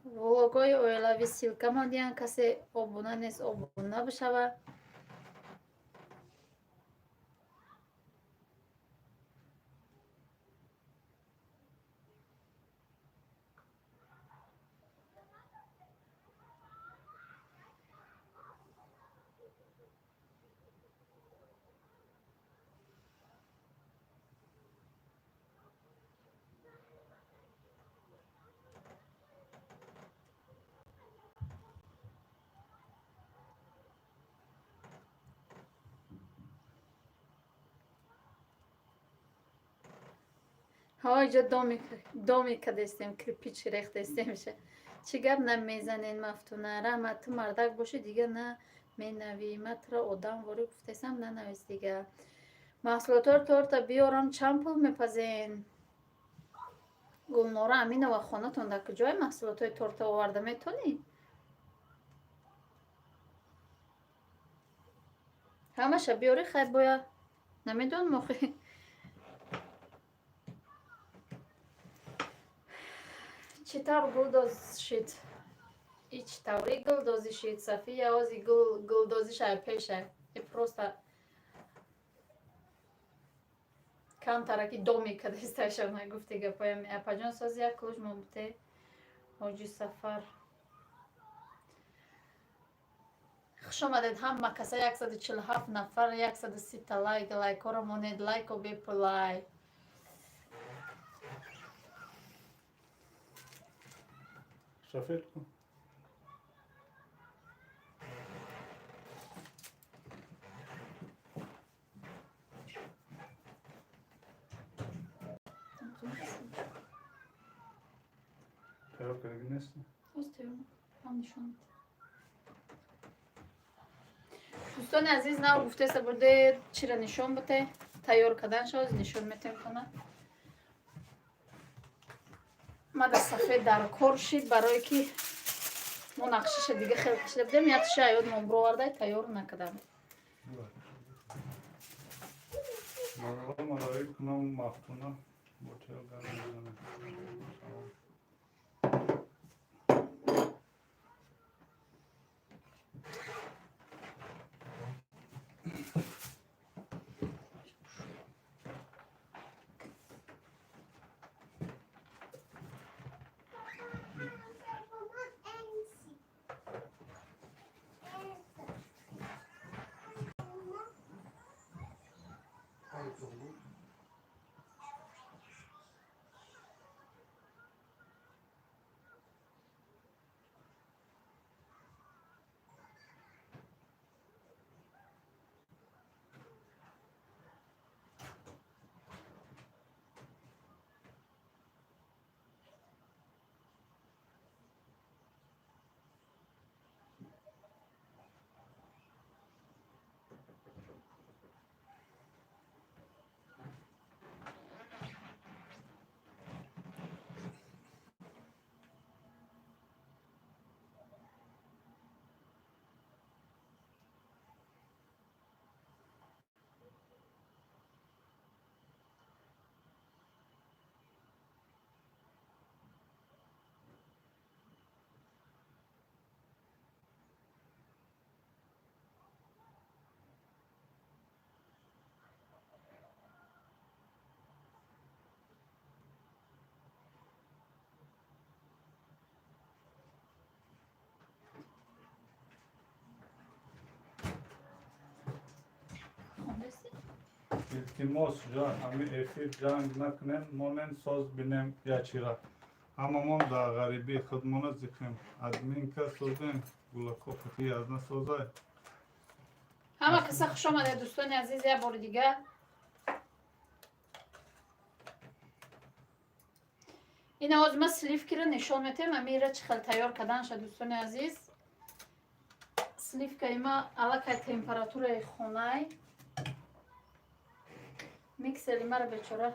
Влогҳои оилавӣ ссылка мондиян, касе обуна нест, обуна бишавад. Ҳо, иҷо домик кадестем, кирпич рехтестем. Чӣ гап намезанед, Мафтуна? Раҳмат, ту мардак бошӣ, дига на менавӣ. Ма туро одам ворӣ гуфтесам, нанавис дига. Маҳсулотҳои торта биёрам, чанд пул мепазен? Гулнора Аминова, хонатон дар куҷое? Маҳсулотҳои торта оварда метонӣ? Ҳамаша биёрӣ, хай, боя намедонам охи. Чӣ тавр гулдоз шид? И чӣ таври гулдозӣ шид, Сафия? Ози гулдозиша пеша и просто камтараки домик кадисташа нагуфти гапоям. Апаҷон, сози, як ключ момбуте. Ҳоҷи Сафар, хуш омадед ҳама каса, 147 нафар, 130 та лайк. Лайкҳоро монед, лайко бепулай. Сафед кун. Тайёр кардаги нест? Ҳам нишон. Дӯстони азиз, нав гуфтеса бурде, чира нишон буте, тайёр кардан шоз нишон метем кона. Мада сафед дар кор шид, барое ки мо нақшаша дига хел кашида будем, якташа аёдмон бировардай, тайёр накардам. Салом алайкум, Мафтуна. Бо тайёр кардан. Салом. Илтимос ҷон, ҳами эфир ҷанг накунем, монен соз бинем ячира. Ҳамамон дар ғарибӣ худмона зиқем. Админка созем, гулако фити язна созай. Ҳама каса хуш омадед, дӯстони азиз, як бори дигар. Ина ҳозир ма сливкиро нишон метем, амира чӣ хел тайёр карданша, дӯстони азиз. Сливкаи ма аллакай температураи хонай. Миксери мара бечора.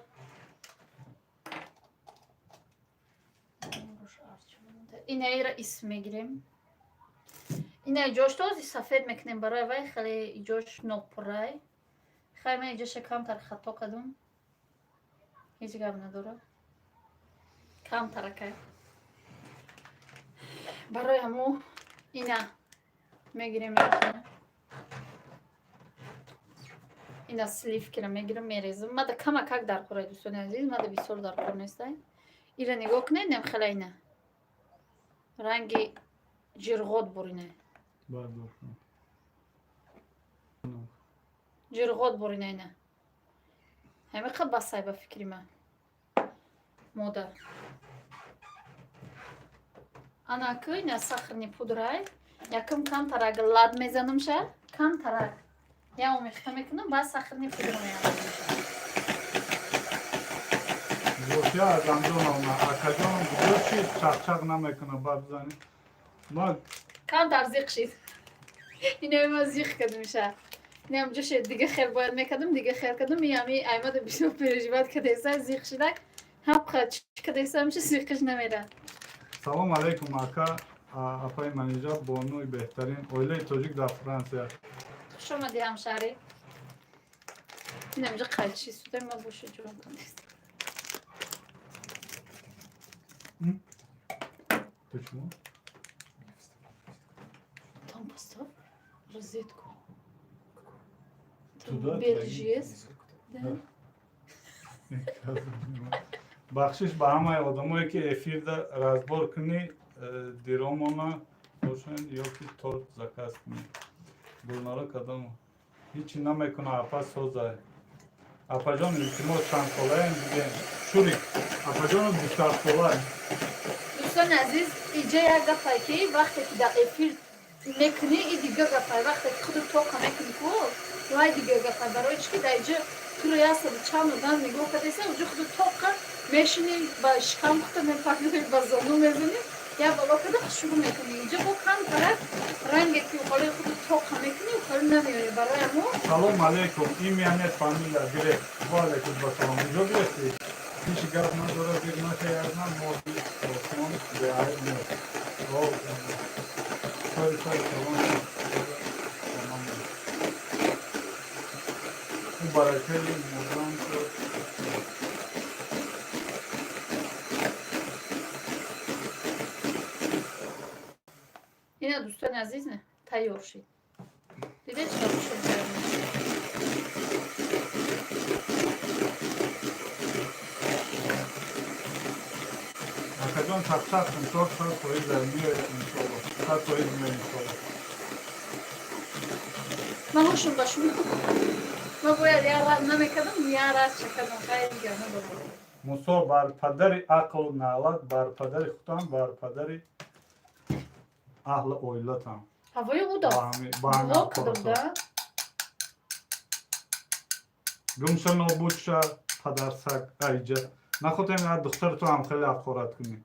Инаира ис мегирем. Ина иҷош този сафед мекунем барои вай хеле иҷош нопуррай. Хай ман иҷоша камтар хато кардум. Ҳеҷ гап надорад. Камтаракай. Барои ҳамо ина мегирем ина сливкира мегирам мерезам. Мада камакак дар қурай, дӯстони азиз, мада бисёр дар қур нестай. Ира нигоҳ кунед, нем хела ина. Ранги ҷирғот бурина. Ҷирғот бурина ина. Ҳамиқа басай ба фикри ман. Модар. Анаку ина сахарный пудрай. Якум камтарак лад мезанамша, камтарак. Я омехта мекунам, баъд сахарный пудра меандозам. Зофия Азамҷоновна, акаҷоном куҷо чи чақчақ намекуна баб зани? Ма Камтар зиқ шид. Инаи ма зиқ кардимша. Инам ҷоше дига хел бояд мекардам, дига хел кардам, ами аймада бисёр переживать кардеса, зиқ шидак. Ҳапқа чӣ кардесамша зиқиш намера. Салом алейкум, ака, апаи Манижа, бонуи беҳтарин оилаи тоҷик дар Франсия. Хуш омадӣ, ҳамшаҳрӣ. Инам ҷо қалчи суда ма боша ҷурам кардест. Почему? Там поставь розетку. Там Туда? белый же есть. Да. Бахшиш ба ҳамаи одамое ки эфирда разбор кунӣ, диромона бошен ё ки торт заказ кунӣ. Гулнора кадом ҳичи намекуна апа созай. Апаҷон, илтимос, чанд солаем бигем. Шурик, апаҷоно 27 солаем. Дӯстони азиз, иҷа як гапае ки вақте ки дар эфир мекунӣ, и дигар гапае, вақте ки худу тоқа мекунӣ ку, вай дигар гапае. Барои чӣ ки дар иҷа туро яксаду чанд одам нигоҳ кардаиста, уҷо худу тоқа мешинӣ, ба шикам хута мепардозӣ, ба зону мезанӣ, як бало карда шурӯъ мекунӣ. Иҷа бо камтарак ранге ки ҳолои худу тоқа мекунӣ, ҳоло намеояд барои ҳамо. Салом алейкум, имя нет, фамилия гирек. Ва алейкум басалом. Куҷо гирефтӣ? Ҳеҷ гап надора, зир нашаязна, моди осон беайб нест. Сори, сори, салом. Ӯ баракаи мурдан шуд. Ина, дӯстони азиз, не тайёр шид. Дидед, чӣ қадр шуд тайёр мешавад? Акаҷон, чақчақ кун, торт 100% меояд иншолло. 100% меояд иншолло. Ман ҳушум ба шумо. Ман бояд як рад намекардам, як рад шакардам, хайр дигар надорам. Мусо, бар падари ақлу наълат, бар падари худам, бар падари аҳли оилатам. Ҳавои уда. Ба ҳами Блок кардам, ақоратҳо. да? Гумша, нобуд ша, падарсаг, айҷа. Нахотем як духтари ту ҳам хеле ҳақорат кунӣ.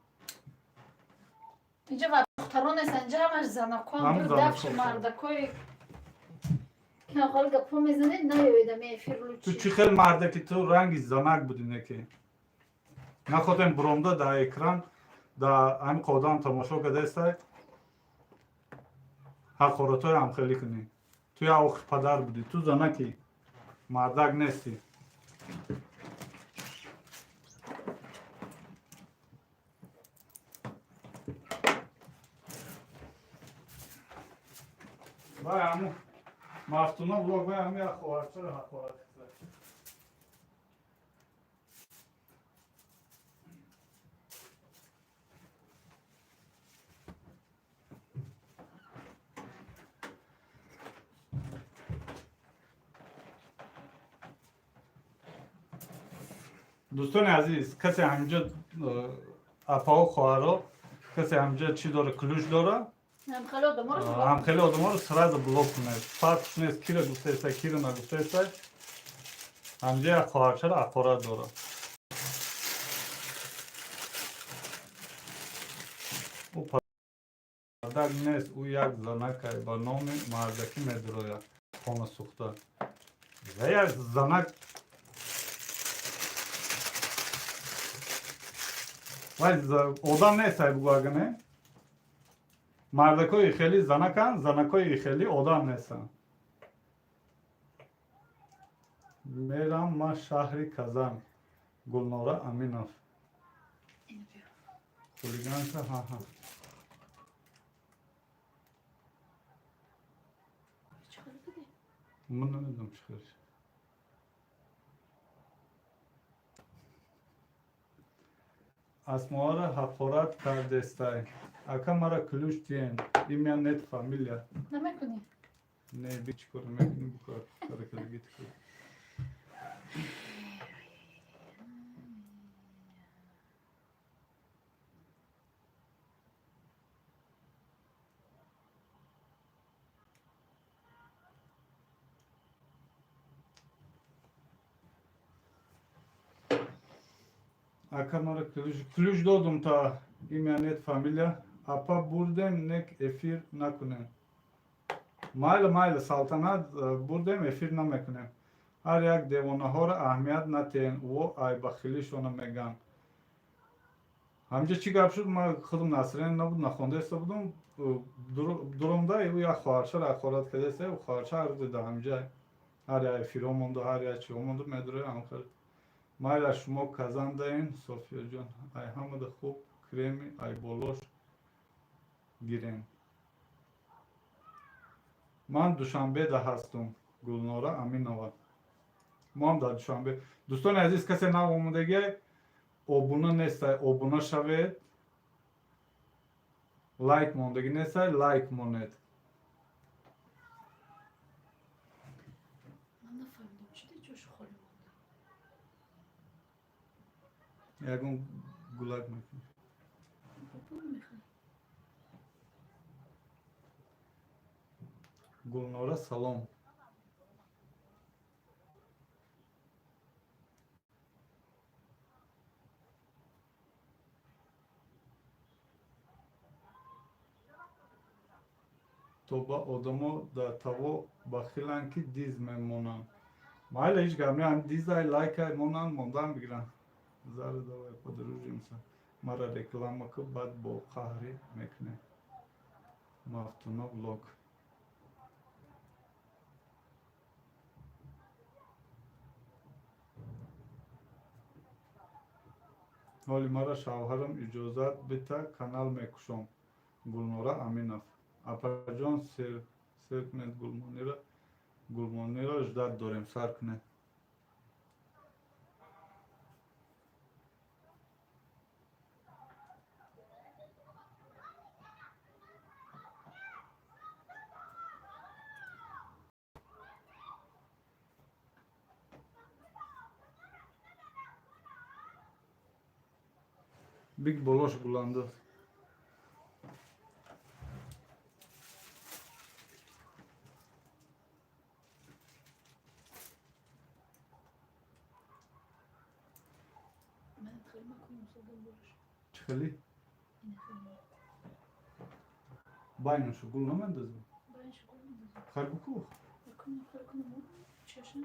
Инҷа ва духтарон нестан, инҷа ҳамаш занакон, Ҳам бир занакон. дафши мардакои ки ҳол гапҳо мезанед, наёед ами эфир Ту лучи. чӣ хел марде ки ту ранги занак будӣ неки. Нахотем буромда дар экран дар ҳамин қодам тамошо кардестай ҳақоратҳои ҳам хеле кунӣ. Ту як охи падар будӣ, ту занаки, мардак нестӣ. Вай ҳаму Мафтуна влог, вай ҳами як хоҳарчаро ҳақорат кард. Дӯстони азиз, касе ҳаминҷо, апаҳо, хоҳаро, касе ҳаминҷо чӣ дора, ключ дора, ҳамхели одаморо сразу блок кунед. Фарқш нест, кира гуфтаеста, кира нагуфтаеста. Ҳаминҷо як хоҳарчаро ҳақорат дора. Ӯ падар нест, ӯ як занакай ба номи мардакӣ медурояд, хонасӯхта. Ва як занак вай одам нест, ай бугӯ, ага не? Мардакои хеле занаканд, занакои хеле одам нестанд. Мерам ман шаҳри Казан. Гулнора Аминов. Хулиганка, ҳа-ҳа. Ман намедонам чӣ хел. Асмоара ҳақорат кардестай. Ака, мара ключ диен. Имя нет, фамилия. Намекунӣ? Не, би чӣ кор мекунӣ, бикор. Каракадагӣ кор. Ака, мара ключ, ключ додум та имя нет, фамилия. Апа, бурдем, нек эфир накунем. Майли, майли, Салтанат, бурдем, эфир намекунем. Ҳар як девонаҳоро аҳамият натиҳен, ӯ ай бахилишона меган. Ҳамҷа чӣ гап шуд, ман худам насрен набуд, нахондаиста будум, дуромда ӯ як хоҳарчаро ҳақорат кардаиста, ӯ хоҳарча ҳар дида ҳамҷа ҳар як эфиро монду, ҳар як чиҳо монду медурояд ҳамхел. Майла, шумо казандаен, Софияҷон, ай ҳамада хуб креми ай болош гирен. Ман Душанбеда ҳастум, Гулнора Аминова. Моам дар Душанбе. Дӯстони азиз, касе нав омадагиай, обуна нестай, обуна шавед. Лайк мондагӣ нестай, лайк монед. Ман нафаҳмидам, чӣ ди ҷош холӣ монда. Ягон гулак мекунӣ. Бобо мехоҳӣ. Гулнора, салом. То ба одамо дар таво бахиланд, ки диз мемонанд. Майли, ҳеҷ гап не, дизай, лайкай монанд, мондан бигиранд. Зара, давай подружимся. Мара реклама ку, баъд бо қаҳрӣ мекунем. Мафтуна блог. Ҳоли мара шавҳарам иҷозат бита, канал мекушом. Гулнора Аминов. Апаҷон, сер сер кунед гулмонира. Гулмонира ждать дорем, сар кунед. Биг болош гуландоз. Ман хеле макунам сода болош. Чӣ хелӣ? Ина хеле. Байнашу гул намендозӣ? Байнаш гул мендозам. Хар буку. Якунам хеле кунам чаша.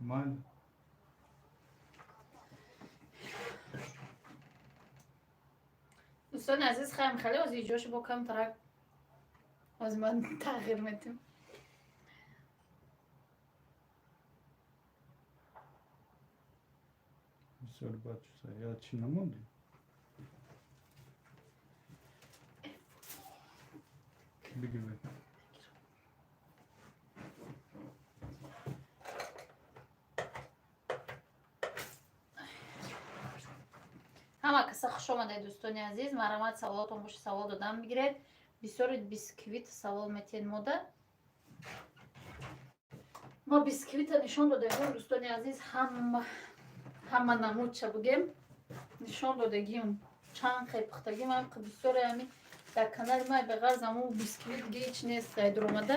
Майли. Дӯстони азиз, хаем хеле ози ҷоши бо камтарак ози ман тағйир метим. Бисёр бад чиза. Я чӣ намондӣ? Бигир. Ҳама каса хуш омадед, дӯстони азиз. Марҳамат, саволотон боша, савол додан бигиред. Бисёри бисквит савол метиҳед мода. Мо бисквита нишон додаем, дӯстони азиз, ҳама. Ҳама намудча бугем, нишон додагиюм, чанд хел пухтагим. Ам бисёре ами дар канали ма беғарз аму бисквит диге ҳеч нест. Дуромада,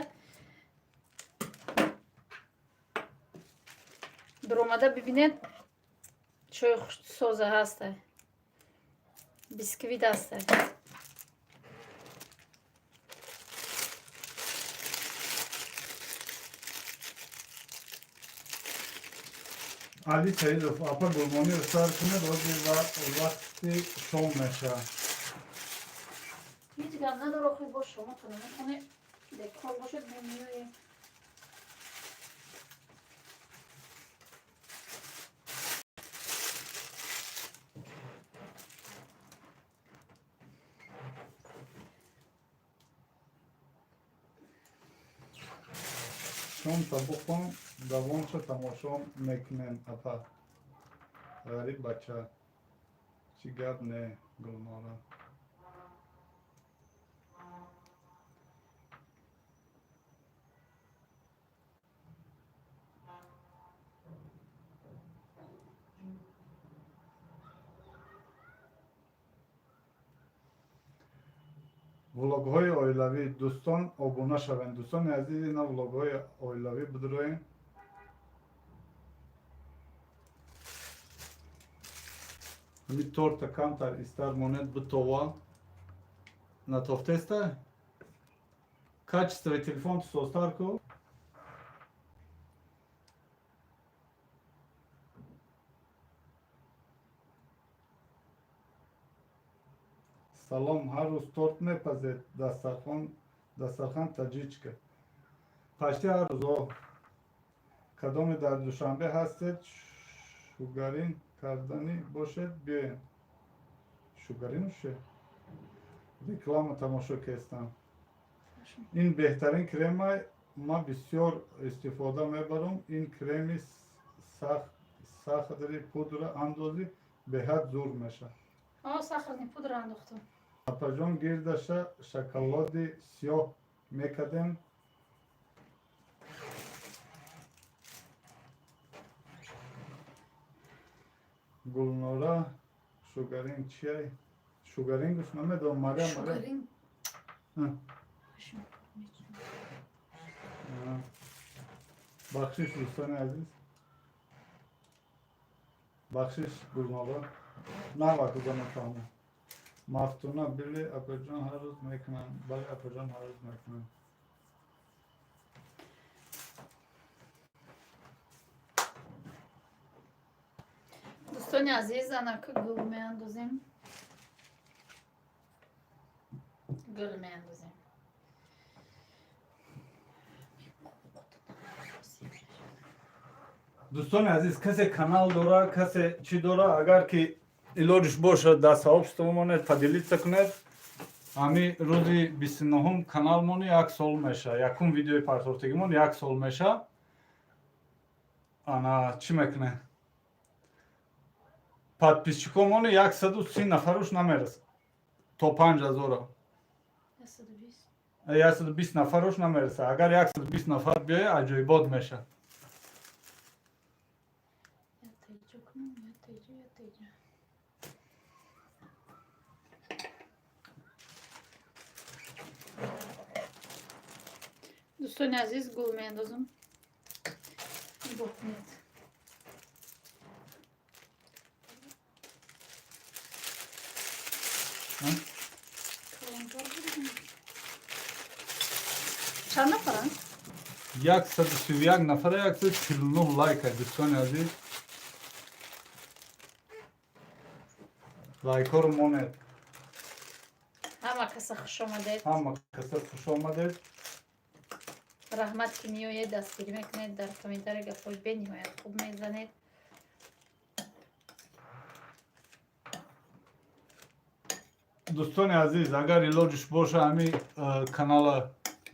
дуромада бибинед, чои хушсоза ҳастай, бисквит ҳастай. Али Саидов, апа, гулмониро сар кунед, ҳозир вақти шом мешавад. Ҳеҷ гап надора, охи бо шумо то наметавонед декор бошед, мо меоем. Шом табухон давомша тамошо мекунем, апа. Ғариб бача, чӣ гап не, Гулнора. Влогҳои оилавӣ, дӯстон, обуна шавем. Дӯстони азиз, ина влогҳои оилавӣ бидроем. Ҳами торта камтар истар монед, битова. Натофтеста, качествои телефон созтар ку. Салом, ҳар рӯз торт мепазед? Дастархон, дастархан таҷичка. Почти ҳар рӯз. Кадоме дар Душанбе ҳастед, шугарин карданӣ бошед, биёем. Шугарину ше реклама тамошо кестам. Ин беҳтарин крема, ман бисёр истифода мебарам. Ин креми сахари пудра андозӣ, беҳад зур мешавад. Сахарни пудра андохтам. Апаҷон, гирдаша шоколади сиёҳ мекардем. Гулнора, шугаринг чиай? Шугарингш намедонам, Мариам. Шугаринг. Бахшиш, дӯстони азиз, бахшиш, Гулнора, навакуда нафаҳмам. Мафтуна били, апаҷон ҳар рӯз мекунам. Бале, апаҷон ҳар рӯз мекунам. Дӯстони азиз, анака гул меандозем, гул меандозем. Дӯстони азиз, касе канал дора, касе чӣ дора, агар ки илоҷиш бошад, дар сообщество монед, поделиться кунед. Ҳами рӯзи 29-ум каналмон як сол меша, якум видеои партофтагимон як сол меша. Ана чӣ мекунед? Подписчикомон 130 нафаруш намерасад то 5000-а, 120 нафаруш намерасад. Агар 120 нафар биёя, аҷоибот мешавад. Ятайҷо кунам, ятайҷо, ятайҷо. Дӯстони азиз, гул меандозам, нигоҳ кунед. Ҳа? Калонтар бурдам. Чанд нафаранд? 131 нафара, 149 лайка. Дӯстони азиз, лайкҳоро монед. Ҳама каса хуш омадед. Ҳама каса хуш омадед. Раҳмат, ки меоед, дастгирӣ мекунед, дар комментария гапҳои бениҳоят хуб мезанед. Дӯстони азиз, агар илоҷиш боша, ҳами канала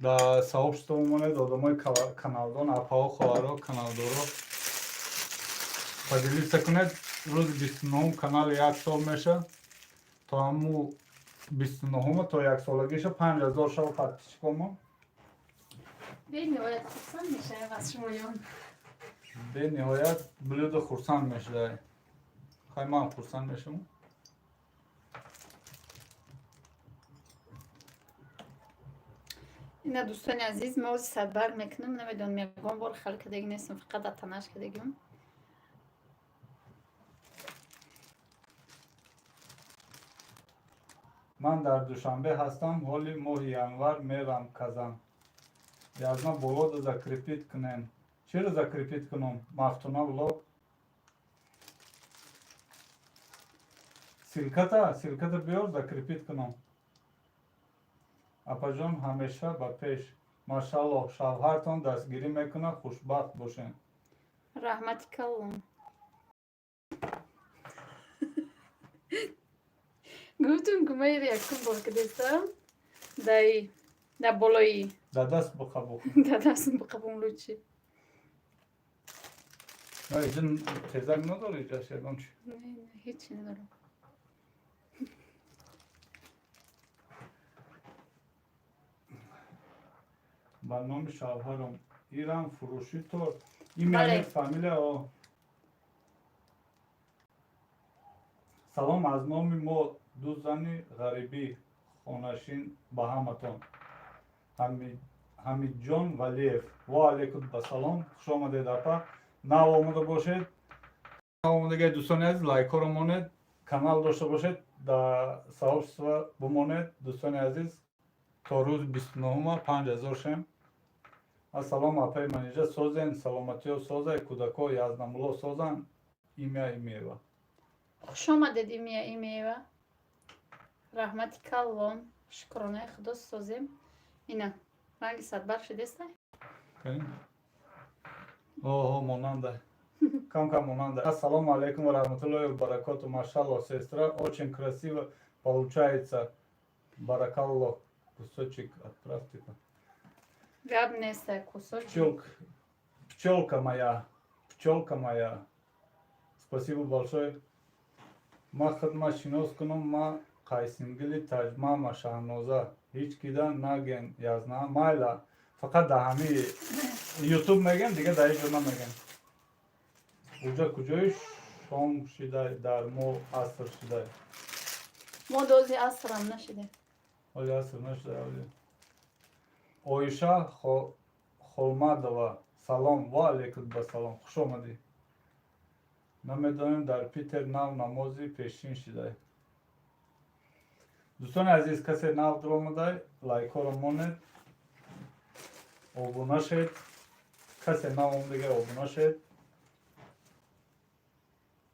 дар сообщество монед. Одамои каналдон, апаҳо, хоҳаро, каналдоро поделиться кунед. Рӯзи 29-ум канали як сол меша. То ҳаму 29-ума, то яксолагиша 5000 шава подписчикомон. Бениҳоят хурсанд мешавем аз шумоён. Бениҳоят блюдо хурсанд мешавад. Хай, ман хурсанд мешавам. Ина, дӯстони азиз, ма ози садбарг мекунам. Намедонам, ягон бор хал кардагӣ нестам, фақат атанаш кардагим. Ман дар Душанбе ҳастам, ҳоли моҳи январ мерам Казан. Язна болода закрепить кунем. Чиро закрепить кунам? Мафтуна влог. Ссылката биёр, закрепить кунам. Апаҷон, ҳамеша ба пеш. Машаллоҳ, шавҳартон дастгирӣ мекунад, хушбахт бошед. Раҳмати калон. Гуфтум, ки ма якум бор кадестам даи да болои. Да даст биқабу. Да даст биқабум лучи. Иҷа тезак надори, иҷаш ягон чи? Не, не, ҳечи надорам. Ба номи шавҳарам ирам фурӯши торт. Имя, фамилия. О, салом аз номи мо ду зани ғарибӣ хонашин ба ҳаматон. Ҳамидҷон Валиев, ва алайкум басалом, хуш омадед, апа. Нав омода бошед, нав омодагай, дӯстони азиз, лайкҳоро монед, канал дошта бошед, дар сообщество бимонед, дӯстони азиз. То рӯзи 29-ума 5000 шем. Ассалому, апаи Манижа, созен, саломатиё созай, кӯдако Язнамулло созан. Имя Имеева. Хуш омадед, Имя Имеева, раҳмати калон, шукронаи худо, созем. Ина ранги садбарг шидеста. Оҳо, монанда, кам кам монанда. Ассалому алайкум ва раҳматуллоҳи ва баракоту. Машалло, сестра, очень красиво получается, баракалло. Кусочек отправьте. Гап неста, кусочек. Пчелка, пчелка моя, пчелка моя, спасибо большое. Ма хидма шинос кунам, ма қайсингили таҷмама Шаҳноза. Ҳеҷ кида наген, язна майла, фақат да ҳами ютуб мегем, дига дар ҳеҷ ҷо намегем. Уҷа куҷои шом шидай, дар мо аср шидай. Мо дози асрам нашиде. Оли аср нашидай, оли. Оиша Холмадова, салом, ва алейкум басалом, хуш омадӣ. Намедонем, дар Питер нав намози пешин шидай. Дӯстони азиз, касе нав дуромадай, лайкҳоро монед, обуна шед. Касе нав омадагай, обуна шед.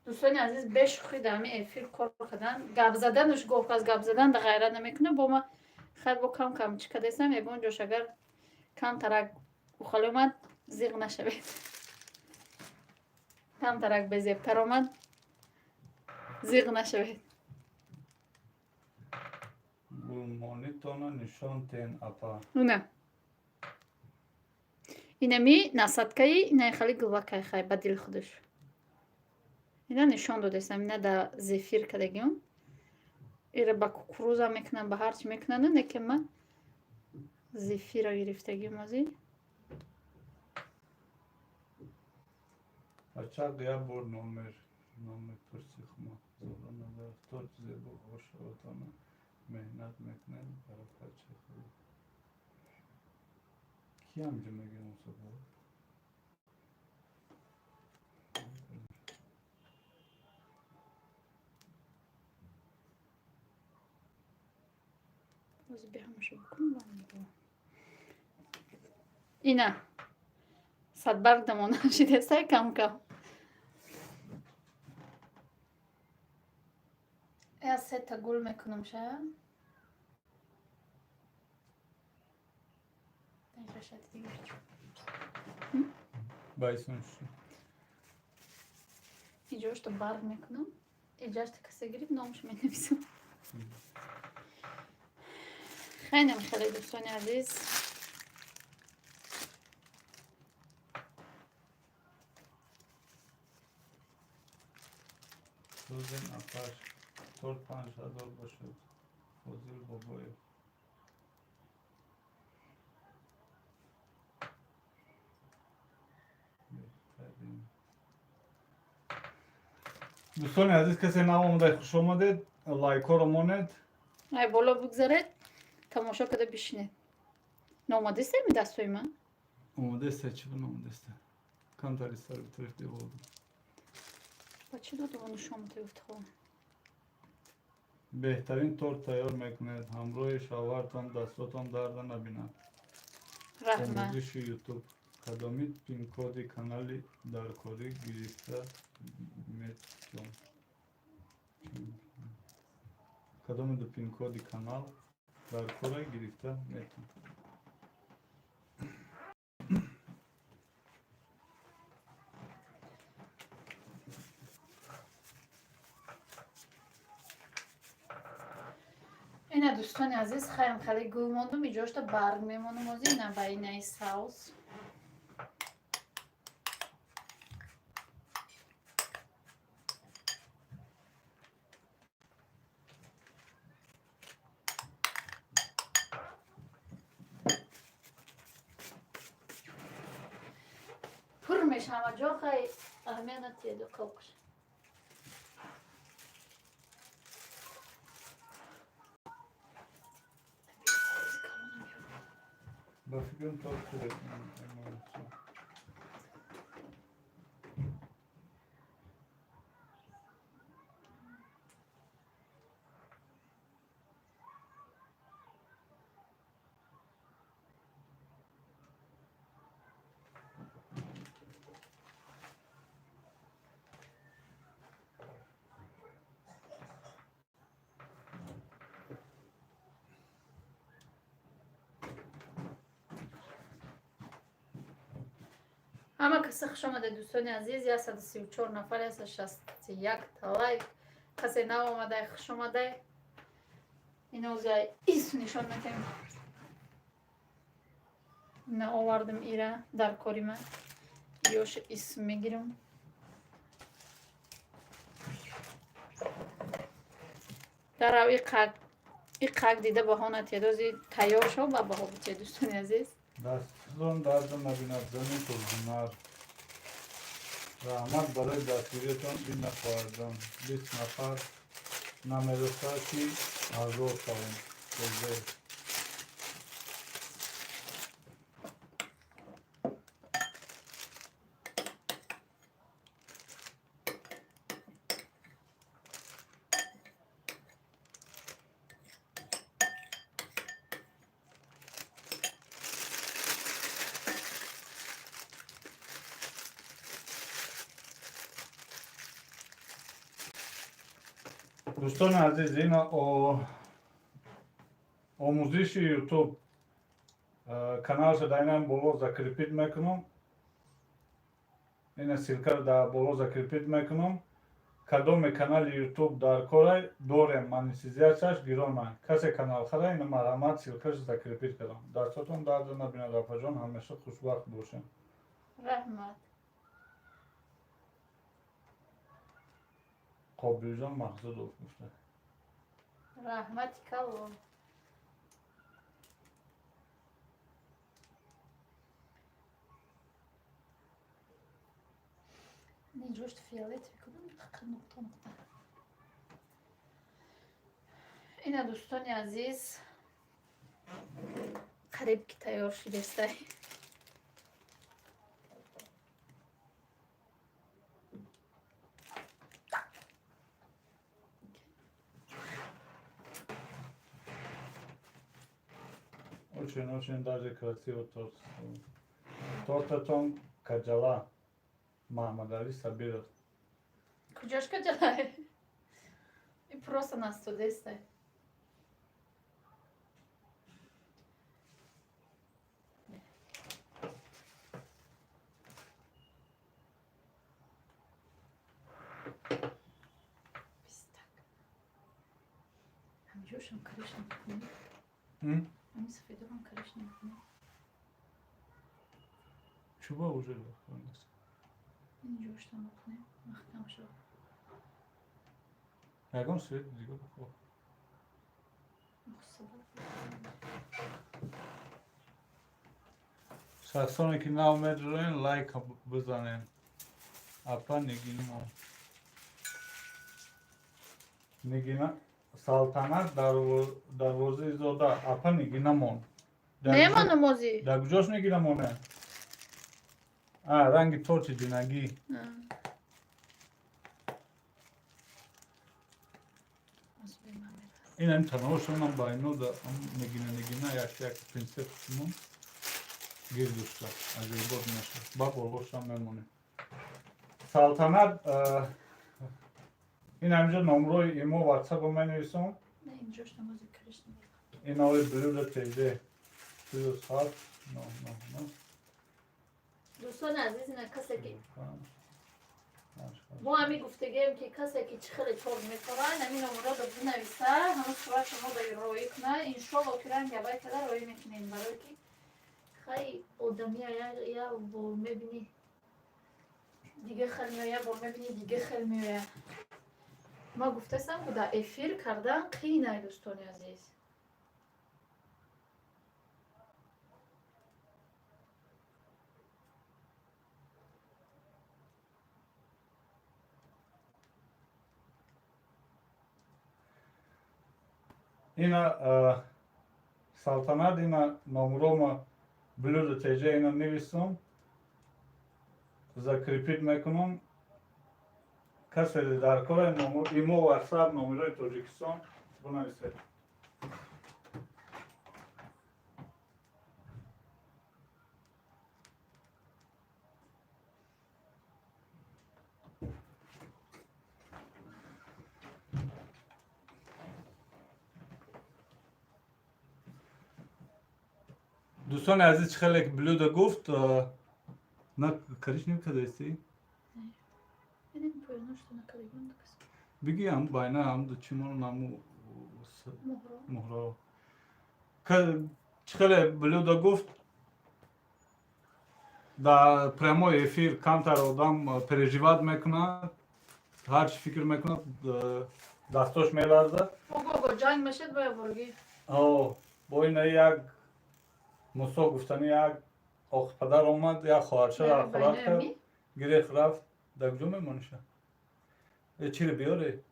Дӯстони азиз, бешӯхӣ дар ҳамин эфир кор кардан, гап задануш гоҳ аз гап задан да ғайрат намекунад. Бо ма хайр, бо кам кам чӣ кардастам, ягон ҷош агар камтарак ухалӣ омад, зиғ нашавед, камтарак безебтар омад, зиғ нашавед. Гулмонитона нишон тен, апа. Уна, инами насадкаи, инаи хали гулакай, хай, ба дили худаш. Ина нишон додестам, ина да зефир кардагиам. Ира ба кукуруза мекунам, ба ҳарчи мекунанд, неке ма зефира гирифтагиам ози. Бачак як бор номер номепурси хума зора назар торт зебо ошотона меҳнат мекунед, баракат худо. Ки ҳамҷо мегӯям мусофир? Ози биҳамаша бикунам. Ина садбарг дамона шидесай кам кам. Я сета гул мекунам ша. Шати дигар. Байсон. Иҷошто барг мекунам. Иҷашта касе гирифт, номаш менависам. Хеле хеле, дӯстони азиз. Сӯзен, апаш, торт 5000 бошад. Фозил Бобоев. Беҳтарин. Дӯстони азиз, касе нав омада, хуш омадед, лайкҳоро монед. Ай боло бигзаред, тамошо карда бишинед. Номадистеми дастҳои ман? Омодаста, чӣ бу номодаста? Камтари сар битариф деволду. Ба чӣ доду нишон гуфтхо? Беҳтарин торт тайёр мекунед ҳамроҳи шавҳартон, дастотон дарда набинад. Раҳмат. Омӯзиши ютуб: кадоми пинкоди канали даркорӣ гирифта метон? Кадомиду пинкоди канал даркора гирифта метон? Ина, дӯстони азиз, хайрам, хеле гул мондум, иҷошта барг мемонам ози ина ба инаи савз. Пур мешава ҷо, хай аҳамият натиеду қоқш. Ба фикрам, торт хубе. Ҳама касе хуш омада, дӯстони азиз. 134 нафар, 161 та лайк. Касе нав омадай, хуш омадай. Иноза ису нишон метем. На овардам ира дар кори ман. Ёша исм мегирам. Дарав иқак дида баҳо натиядози тайёр шав ба баҳо бития, дӯстони азиз. Дастон дарда набинад, зани пурҳунар. Раҳмат барои дастгириятон, Дина хоҳарҷон. 20 нафар намерасад, ки ҳазор шавем. Безер. Дӯстони азиз, ин омӯзиши ютуб каналша дар инам боло закрепить мекунам. Ина ссылкаро дар боло закрепить мекунам. Кадоме канали ютуб дар корай дорем, монетизатсияш гиронай. Касе канал хара, ина марҳамат, ссылкаша закрепить кардам. Дастотон дарда набинад, апаҷон, ҳамеша хушбахт бошем. Раҳмат. Қобилҷон Махзудов гуфта. Раҳмати калон. Ҷошт фиолетовый кунам, нуқта нуқта. Ина, дӯстони азиз, қариб ки тайёр шудестай. Очень, очень даже красиво торт. Тортатон каҷала, Маҳмадалӣ Сабиров. Куҷош каҷалай? И просто настудестай. Бистак. Ҳамҷошам кариш намекунӣ? М? Ҳами сафедорам кариш намекунӣ? Чуба уже нест. Инҷошта мекунем. Маҳкам шуд. Ягон свет дига бихор. Мухсабат. Шахсоне ки нав медурен, лайк бизанен. Апа Нигинмо. Нигина Салтанат Дарвозаизода, апа, Нигинамон. Мемонам озӣ. Дар куҷош Нигинамоне? А ранги торти динагӣ. Ин ҳами танаошонам ба ино да Нигина, Нигина як як пинсет шумон гирдушта аҷоибот меша, ба болошам мемонем. Салтанат, ин ҳаминҷо номрои имо, ватсапо менависам. Ин ои блюдо теже +7 9 9 9. Дӯстони азиз, ина касе ки мо ҳами гуфтагием, ки касе ки чӣ хеле торт мехӯрад, ҳамин номероро бинависа, ҳама сурати мо да роӣ куна. Иншолло, ки ранги аввай када роӣ мекунем, барое ки хай одамия я бор мебинӣ, дига хел меоя, бор мебинӣ, дига хел меоя. Ма гуфтастам, ки дар эфир кардан қиинай, дӯстони азиз. Ина, Салтанат, ина номрома блюдо теже ина нависам, закрепить мекунам. Касе дар кора, имо, ватсап, номерои Тоҷикистон бинависед. Дӯстони азиз, чӣ хеле блюдо гуфт, на коричневый кадаисти? Биги ам байна ам чимон наму муҳро. Чӣ хеле блюдо гуфт, дар прямой эфир камтар одам переживать мекунад, ҳарчи фикр мекунад, дастош меларзад. Ҷанг мешед бо воргӣ. Бо ина як Мусо гуфтани, як охпадар омад, як хоҳарчаро ҳақорат кард, гирех рафт. Дар куҷо мемониша? Чиро биёре?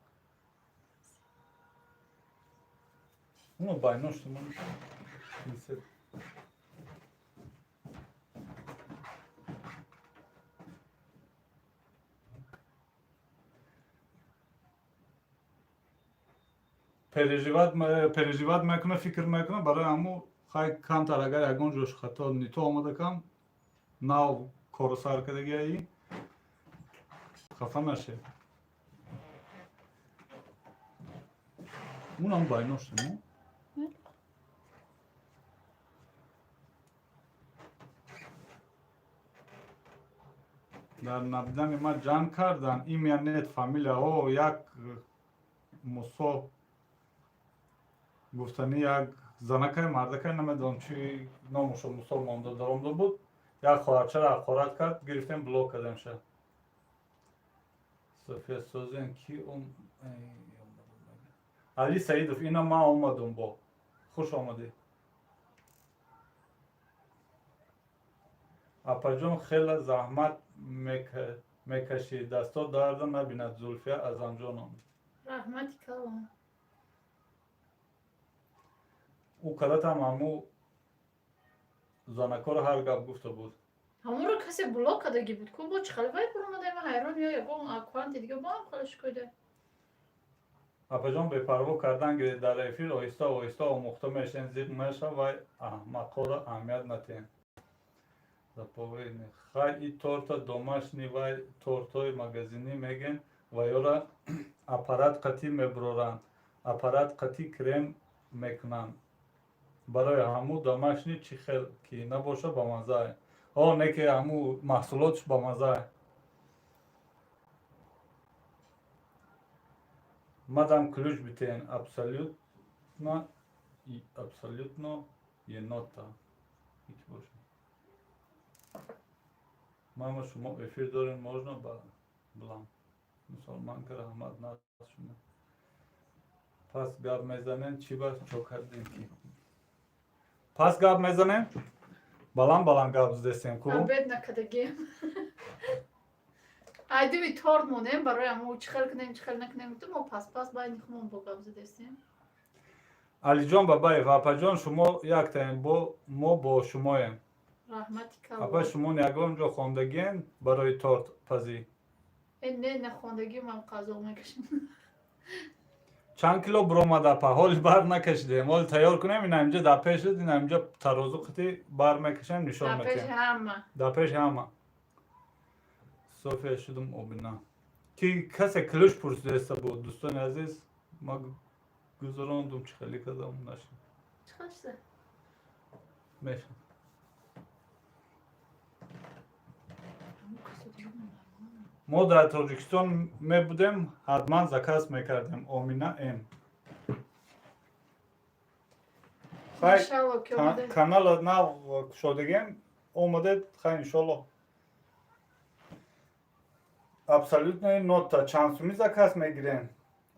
Уно байнош мониша. Переживать мекуна, фикр мекуна, барои ҳаму хай камтар агар ягон ҷош хато нито омада, кам нав кору сар кардагиаи, хафа нашед. Унам байноштему. Дар набидани ма ҷанг кардан, имя нет, фамилия. О, як Мусо гуфтани, як занакай, мардакай, намедонам чи номушо, Мусо монда даромда буд, як хоҳарчаро ҳақорат кард, гирифтем, блок кардемша. София Созен ки он? Али Саидов, ина ман омадум, бо хуш омадӣ. Апаҷон, хеле заҳмат мекашӣ, дасто дарда набинад. Зулфия Азамҷоном. Раҳмати калон. Ӯ кадатам ҳаму занакоро ҳар гап гуфта буд. Ҳамонро касе блок кардагӣ буд ку, бо чӣ хеле вай буромада, ма ҳайрон, ё ягон аккаунти дига бо ҳам хеле шикоида. Апаҷон, бепарво кардан гиред, дар эфир оҳиста оҳиста омӯхта мешавем, зиқ мешав, вай аҳмақоро аҳамият натиҳем. Заповедник хай, и торта домашний, вай тортҳои магазинӣ меген, ва ёра аппарат қатӣ мебуроранд, аппарат қатӣ крем мекунанд, барои ҳаму домашний чӣ хел ки набоша, бамаззае. О, не ки ҳаму маҳсулотш бамаззае. Мадам ключ битен, абсолютно, абсолютно енота ҳеч боша. Мама, шумо эфир дорем, можно ба билам мусалманка? Раҳмат, на шумо пас гап мезанем. Чӣ ба чо кардем ки пас гап мезанем? Баланд баланд гап задестем ку. Обед накардагием. Айдуми торт монем, барои амо чӣ хел кунем, чӣ хел накунем, гуфтем, мо пас-пас байни хумон бо гап задестем. Алиҷон Бабаев: апаҷон, шумо яктаем, бо мо бо шумоем. Раҳмати Апа, калон. шумо ягон ҷо хондагиен барои тортпазӣ? Э, не, нахондагӣ, ман қазоқ мекашем. Чанд кило биромад, апа? Ҳоли бар накашидем, ҳоли тайёр кунем, ина инҷа дар пешат, ина инҷа тарозу қити бар мекашем, нишон Дар пеши метиҳем. ҳама. Дар пеши ҳама. София шудум обина. Ки касе ключ пурсидаеста буд, дӯстони азиз, ма гузарондум, чӣ хеле кардам, нашид. Чӣ хел шуда? Мешад. Ҳамун касо дига нормально. Мо дар Тоҷикистон мебудем, ҳатман заказ мекардем. Омина М. Хай, Иншалло ки омада. Канала нав кушодагем, омадед, хай, иншолло. Абсолютная нота чанд суми заказ мегирем?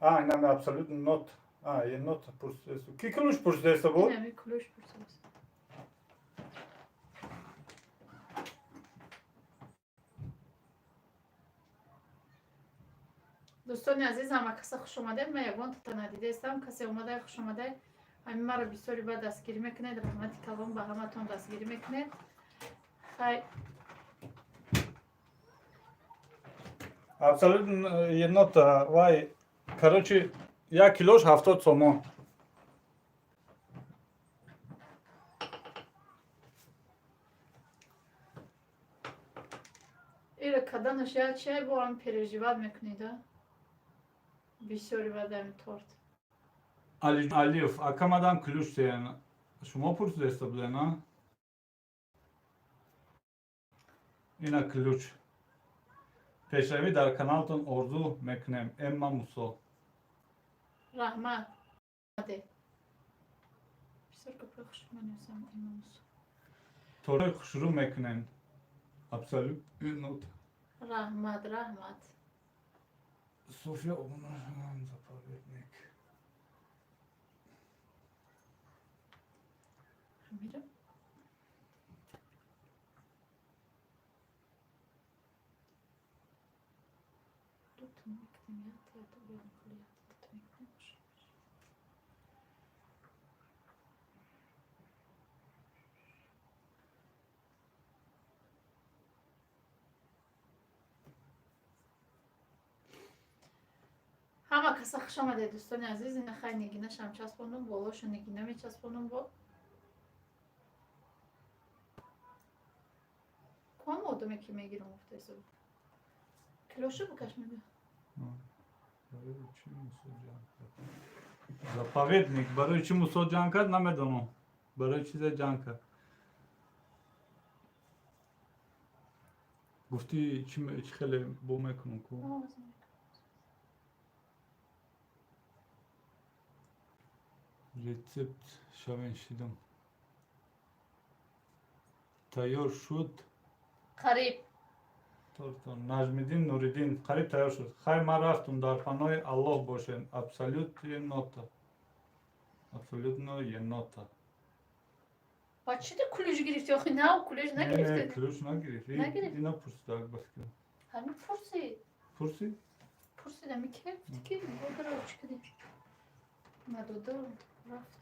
А, инами абсолютно нот, а е нота пурсидесу. Ки ключ пурсидеса буд? Инами ключ пурсидааст. Дӯстони азиз, ҳама каса хуш омадед. Ман ягон тата надидаистам. Касе омадай, хуш омадай. Ҳамин маро бисёри баъд дастгирӣ мекунед. Раҳмати калон ба ҳаматон, дастгирӣ мекунед. Хай. Абсолютно нота вай, короче, як килош 70 сомон. Ира каданаш як чай бо ҳам переживать мекунед, а? Бисёри баъд ҳамин торт. Али Алиев акамадам ключ теян. Шумо пурсидаеста буден, а? Ина ключ. Пешравӣ дар каналтон орзу мекунем. Эмма Мусо. Раҳмат. Бисёр гапҳои хуш менависам, Эмма Мусо. Тортои хушрӯ мекунем. Абсолют нот. Раҳмат, раҳмат. София Обуна, заповедник. Ҳамира дуто мекунем, якта, якта, бениҳоли якта мекунем. Хуш мешавад. Ҳама каса хуш омадед, дӯстони азиз. Ина хай, нигинашам часпондум, болошу нигина мечаспондум. Бо ком одаме ки мегирам, гуфтаисо, килошу бикаш, мега. Барои чӣ Мусо ҷанг кард? Заповедник барои чӣ Мусо ҷанг кард, намедонам. Барои чизе ҷанг кард. Гуфтӣ чӣ, чӣ хеле бо мекунам ку? Рецепт шавен шидам. Тайёр шуд? Қариб. Тортон. Наҷмиддин Нуриддин, қариб тайёр шуд. Хай, ман рафтум, дар паноҳи Аллоҳ бошед. Абсолютно нота. Абсолютно енота. Ба чӣ ти ключ гирифти охи? Нав ключ Не, нагирифти? Ключ нагирифт. Нагирифт? Ина пурсида, ба фикрам. Ҳамин пурсид. Пурсид? Пурсид, ами ки гуфти ки бодара чӣ кардӣ, надода, рафт.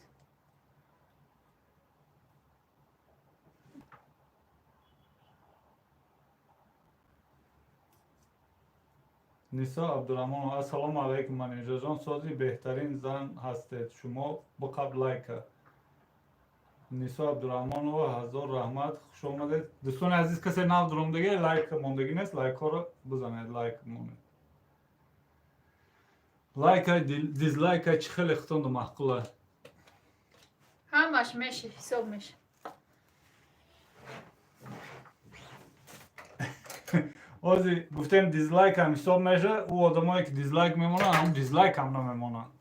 Нисо Абдураҳмонова: ассалому алайкум, манижаҷон, сози, беҳтарин зан ҳастед шумо, биқаб лайка. Нисо Абдураҳмонова, ҳазор раҳмат, хуш омадед. Дӯстони азиз, касе нав дуромдагӣ, лайк мондагӣ нест, лайкҳоро бизанед, лайк монед. Лайка, дизлайка, чӣ хеле хитонду маъқула. Ҳамаш меши, ҳисоб меша. Ози гуфтем, дизлайкам ҳисоб меша. Ӯ одамое ки дизлайк мемонанд, ҳам дизлайкам намемонанд.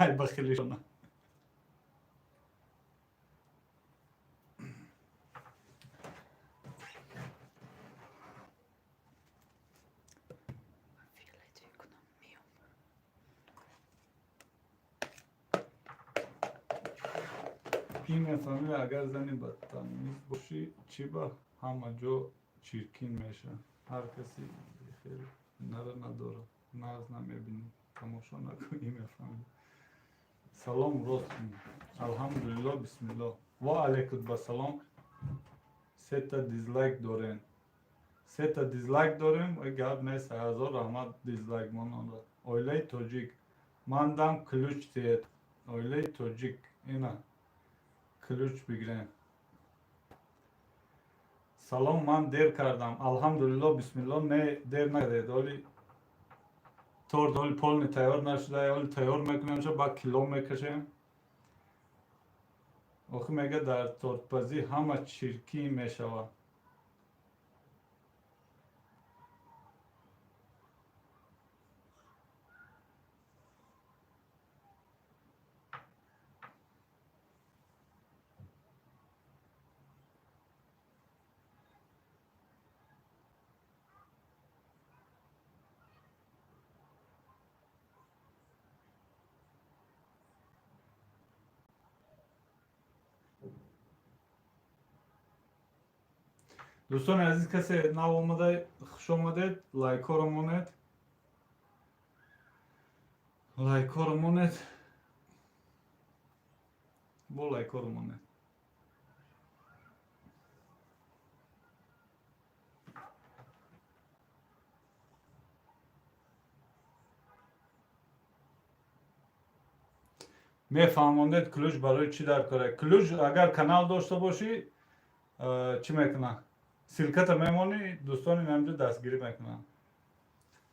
Ай, бахилишона. Фиолетовый кунам, миём. Имя, фамилия. Агар зани ба тамиз бошӣ, чӣ ба ҳама ҷо чиркин меша? Ҳар каси хел. Нара надорад, нағз намебинӣ, тамошо накунӣ, мефаҳмӣ. Салом, рост, алҳамдулилло, бисмилло, ва алайкум басалом. Сета дизлайк дорем, сета дизлайк дорем. Гап нест, ҳазор раҳмат дизлайк мононда. Оилаи тоҷик, ман дам ключ диҳед. Оилаи тоҷик, ина ключ бигирем. Салом, ман дер кардам. Алҳамдулилло, бисмилло. Не, дер накардед. Оли торт оли полный тайёр нашуда, оли тайёр мекунем, ба кило мекашем. Охи мега, дар тортпазӣ ҳама чиркин мешавад. Дӯстони азиз, касе нав омада, хуш омадед. Лайкҳоро монед, лайкҳоро монед, бо лайкҳоро монед. Мефаҳмондед, ключ барои чӣ дар кора? Ключ, агар канал дошта бошӣ, чӣ мекунад? Ссылка та мемонӣ, дӯстони ҳаминҷо дастгирӣ мекунанд,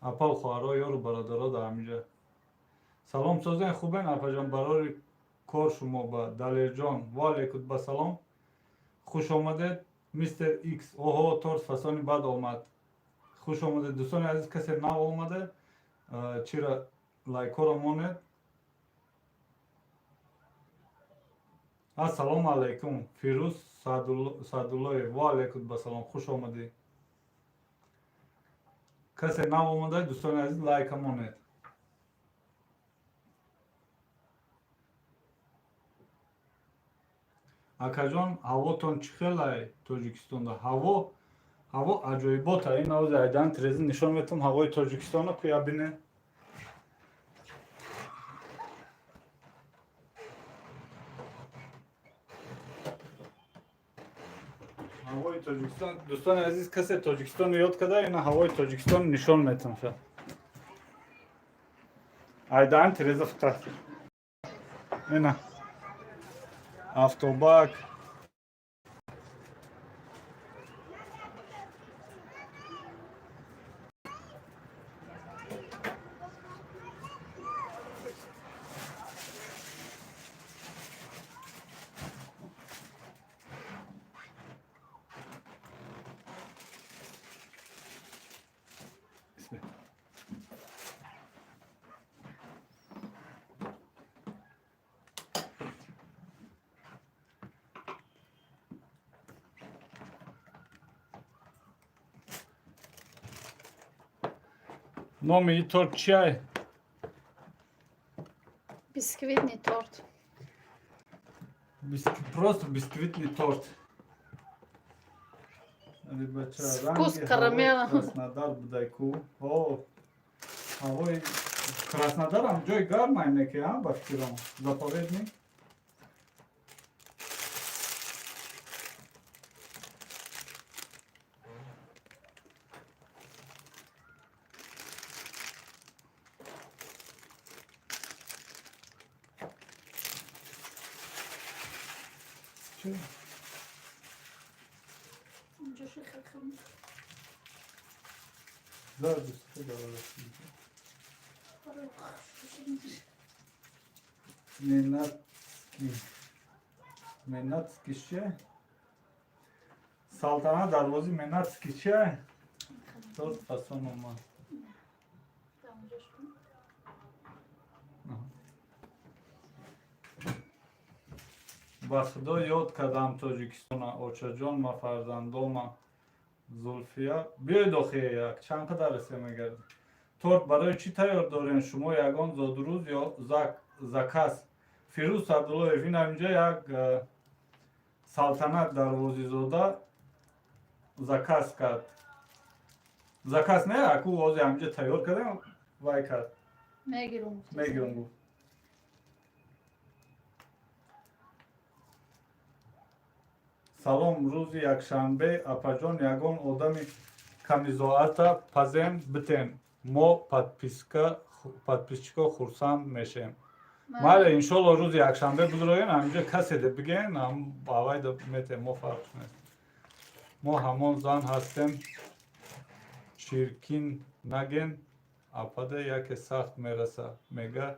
апау, хоҳаро, ёру бародаро дар ҳаминҷа. Салом, созен, хубен, апаҷон, барори кор шумо ба Далерҷон. Ва алайкум ба салом, хуш омадед. Мистер Икс, оҳо, торт фасони бад омад. Хуш омадед, дӯстони азиз. Касе нав омада, чира, лайкҳоро монед. Ассалому алайкум, Фирӯз Саъдуллоев. Ва алайкум басалом, хуш омадӣ. Касе нав омада, дӯстони азиз, лайка монед. Акаҷон, ҳавотон чӣ хелай? Тоҷикистонда ҳаво аҷоибота. Ин навози айдан тирезӣ нишон метавон ҳавои Тоҷикистона куя, бине. Ҳавои Тоҷикистон, дӯстони азиз, касе Тоҷикистоно ёд карда, ина ҳавои Тоҷикистон нишон метавон ша айдан тиреза фақат. Ина автобак. Номи ин торт чиай? Бисквитный торт. Просто бисквитный торт. Вкус карамела. Краснодар будай ку. О, ҳавои Краснодарам ҷои гармай неки, а, ба фикрам заповедник. Чӣ? Инҷо шихахам. Зарду сафеда. Менатский, Менатский чия? Салтанат дарвози Менатский чия? Торт фасон омад. Инҷош кун. Ба худо, ёд кардам Тоҷикистона, очаҷон, ма фарзандома. Зулфия, биёед охи, як чанд қадар ресе мегардӣ. Торт барои чӣ тайёр дорем шумо? Ягон зодрӯз ё заказ? Фирӯз Сабдуллоев, ин ҳаминҷа як Салтанат Дарвозизода заказ кард. Заказ не, аку ози ҳаминҷа тайёр кардем, вай кард. Мегирум. Мегирум гуфт. Салом, рӯзи якшанбе, апаҷон, ягон одами камизоата пазем битен, мо подписчико хурсанд мешем. Майли, иншолло, рӯзи якшанбе бузроен, ҳаминҷа каседе биген, авайда метем, мо фарқ нест. Мо ҳамон зан ҳастем, чиркин наген, апада яке сахт мераса, мега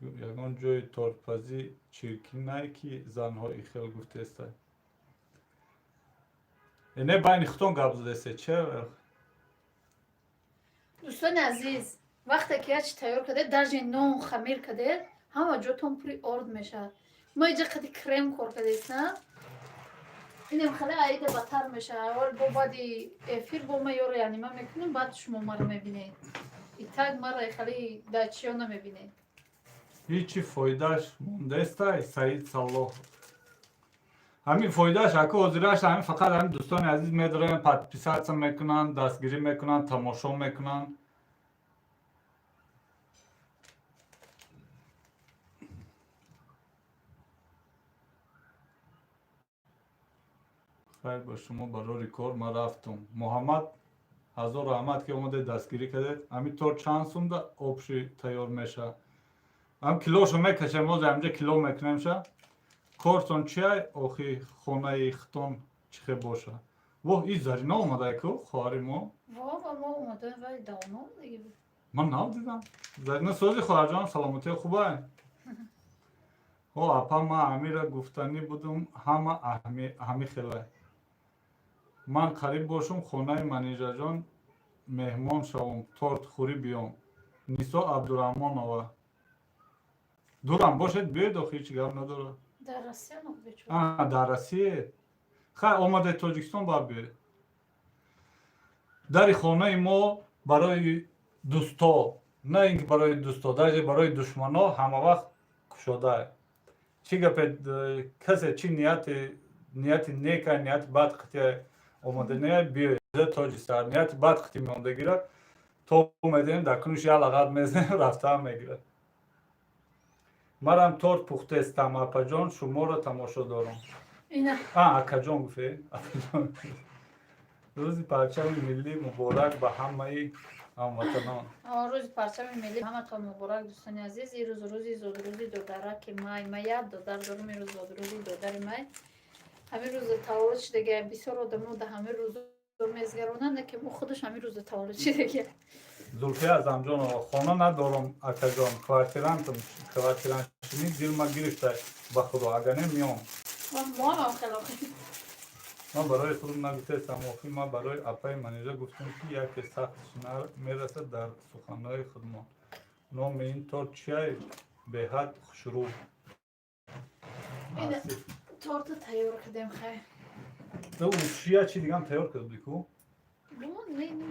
ягон ҷои тортпазӣ чиркинай, ки занҳо ихел гуфтеста. Не, байни худтон гап задесте, че? Дӯстони азиз, вақте ки як чи тайёр кардед, даже нон хамир кардед, ҳама ҷотон пури орд мешавад. Мо иҷа қади крем кор кардест, инем хеле аида батар мешавад. Аввал бо баъди эфир бо ма ёро янима мекунем, баъд шумо маро мебинед. И так мара хеле дар чиё намебинед. Ҳичи фоидааш мондестай, Саид Саллоҳ. Ҳамин фоидааш аку ҳозираш ҳамин фақат ҳамин дӯстони азиз медорем, подписаться мекунанд, дастгирӣ мекунанд, тамошо мекунанд. Хайр ба шумо, барори кор, ман рафтум. Муҳаммад, ҳазор раҳмат, ки омадед, дастгирӣ кардед. Ҳамин торт чанд сумда общий тайёр мешавад? Ҳам килошо мекашем, ҳозир ҳаминҷа кило мекунемша. Кортон чиай охи, хонаи хитон чӣ хел боша? Воҳ, и Зарина омадай ку, хоҳари мо. Во, мо омадаем, вай давно омадаги буд. Ман нав дидам. Зарина, сози, хоҳарҷон, саломатиё, хубай? О, апа, ман амира гуфтанӣ будум, ҳама ҳами хелай. Ман қариб бошум, хонаи Манижаҷон меҳмон шавум, торт хӯрӣ биём. Нисо Абдураҳмонова, дурам бошед, биёед, охи ҳеҷ гап надорад. Дар Россия нох бечора. А, дар Россия. Хай, омадед Тоҷикистон, бояд биёед. Дари хонаи мо барои дӯсто, на ин ки барои дӯсто, даже барои душмано ҳама вақт кушодае. Чӣ гапе, касе чӣ нияти нека, нияти бад қити омаданае, биёед, тоҷи сар. Нияти бад қити меомдагира то медем, дар кунуш як лағат мезанем, рафтаам мегирад. Марам торт пухтестам, апаҷон, шуморо тамошо дорам. Ина. А, акаҷон гуфте, апаҷон. Рӯзи парчами миллӣ муборак ба ҳамаи ҳамватанон. Рӯзи парчами миллӣ ҳаматон муборак, дӯстони азиз. Ирӯз рӯзи зодрӯзи додараки май. Ма як додар дорум, ирӯз зодрӯзи додари май. Ҳамин рӯза таваллуд шудага. Бисёр одамо да ҳамин рӯзо мезгаронанд, ки ӯ худаш ҳамин рӯза таваллуд шудага. Зулфия Азамҷонова: хона надорам, акаҷон, квартирантам, квартирантшинӣ дилма гирифта, ба худо, агар не, меом. Моам хело. Ман барои худам нагуфтестам охи, ман барои апаи Манижа гуфтам, ки яке сахтш мерасад дар суханҳои худмон. Номи ин торт чиай, беҳад хушрӯ? Торта тайёр кардем, хай. Чия, чи дигам тайёр кард будӣ ку? Бумон, не, не.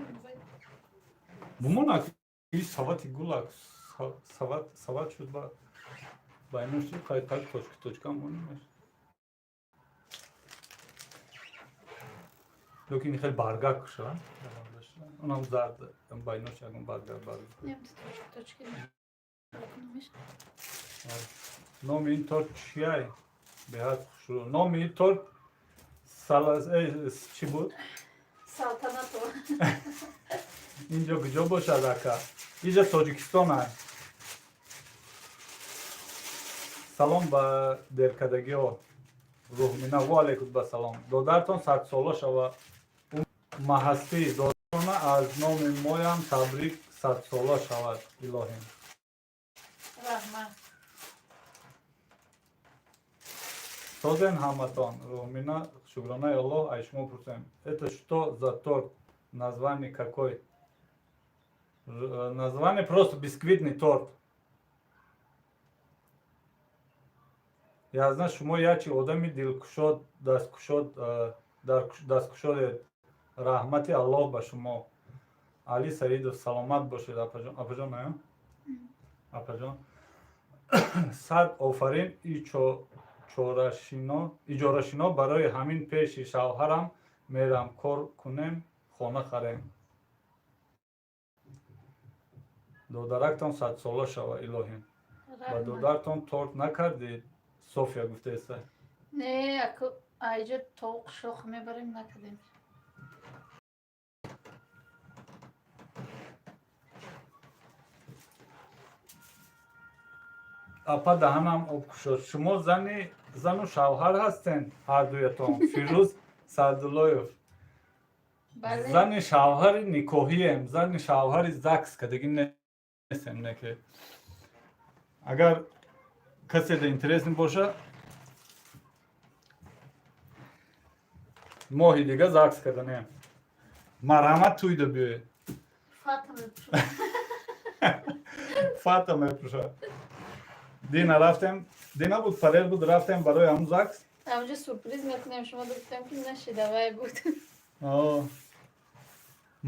Бумон, и савати гулак, сават сават шуд, ба байношти қай қай точка точка монимеш. Лекин хеле баргак куша, онам зард, байнош ягон баргак баргак. Точка точка. Номи ин торт чиай, беҳад хушрӯ? Номи ин торт чӣ буд? Салтанато. Инҷо куҷо бошад, ака? Инҷа Тоҷикистон ай. Салом ба деркадагиҳо, Рӯҳмина. Ва алайкум ба салом. Додартон садсола шава, маҳастӣ додартона аз номи моям табрик, садсола шавад илоҳим. Раҳмат. Созен ҳаматон, Рӯҳмина. Шукронаи Аллоҳ, ай шумо пурсем. Это что за торт, название какой? Название просто бисквитный торт. Язна, шумо ячи одами дилкушод, дасткушод, дасткушодед. Раҳмати Аллоҳ ба шумо. Али Саидов, саломат бошед, апаҷон. Апаҷон, апаҷон, сад офарин. Иҷорашино, барои ҳамин пеши шавҳарам мерам, кор кунем. Хона харем. Додарактон 100-сола шава, илоҳим. Ба додартон торт накардед, София гуфтаеста. Не, айҷо товуқ шох мебарем, накардем. Апа, даҳанам об кушод. Шумо зани зану шавҳар ҳастен ҳардуятон? Фирӯз Саъдуллоев. Зани шавҳари никоҳием, зани шавҳари ЗАГС кадагӣ нестем. Не ки агар касе да интересный боша, моҳи дига ЗАГС каданем, марҳамат, туйда биёед. Фата мепӯшад. Дина рафтем, дина буд, фарел буд, рафтем барои ҳамун ЗАГС. Ҳамҷо сюрприз мекунем, шумо гуфтем ки нашидавай буд.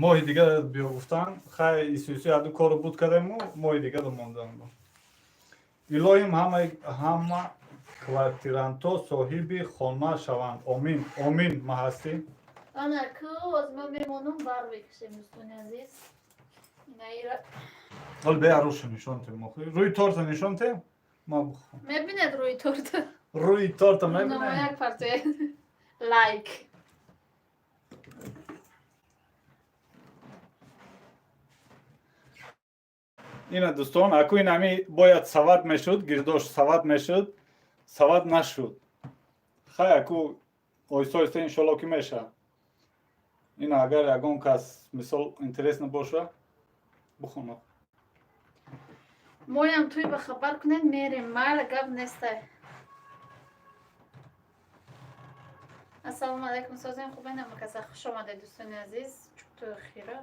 Моҳи дига биё гуфтан. Хай, исуиси аду кору буд кардему, моҳи дига мондан. Илоҳим, ҳама квартирантҳо соҳиби хона шаванд, омин. Омин, ма ҳастӣ. Ана ку оз ма мемонум, бар мекашем, дӯстони азиз. Инаира. Ҳол бея, рӯша нишон тем. Рӯи торта нишон тем, ма бухом. Мебинед рӯи торта? Рӯи торта мебинед. Як партоя лайк. Ина, дӯстон, аку ин ами бояд сават мешуд, гирдош сават мешуд, сават нашуд. Хай, аку оҳиста оҳиста иншолло ки меша. Ина, агар ягон кас, мисол, интересно боша, бухонад. Моям туй ба хабар кунед, мерем, майла, гап нестай. Ассалому алайкум, созем, хубен, ҳамакаса хуш омадед, дӯстони азиз. Чупту хира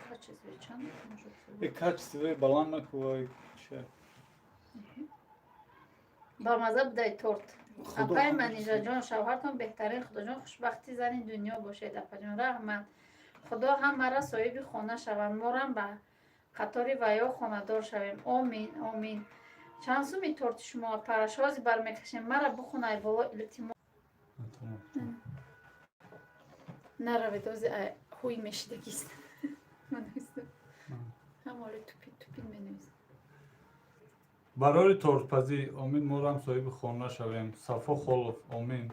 качестве чанд может? И качестве баланд накувай че. Ба маза будай торт. Апаи Манижаҷон, шавҳартон беҳтарин. Худоҷон, хушбахти зани дунё бошед, апаҷон, раҳмат. Худо ҳамара соҳиби хона шаванд, морам ба қатори ваё хонадор шавем, омин, омин. Чанд суми торти шумо, апа? Шози бармекашем, мара бухунай боло, илтимос. Наравед, ози ҳуй мешидагист. Ҳамоли тупид тупид менависам. Барори тортпазӣ, омин, морам соҳиби хона шавем. Сафо Холов, омин.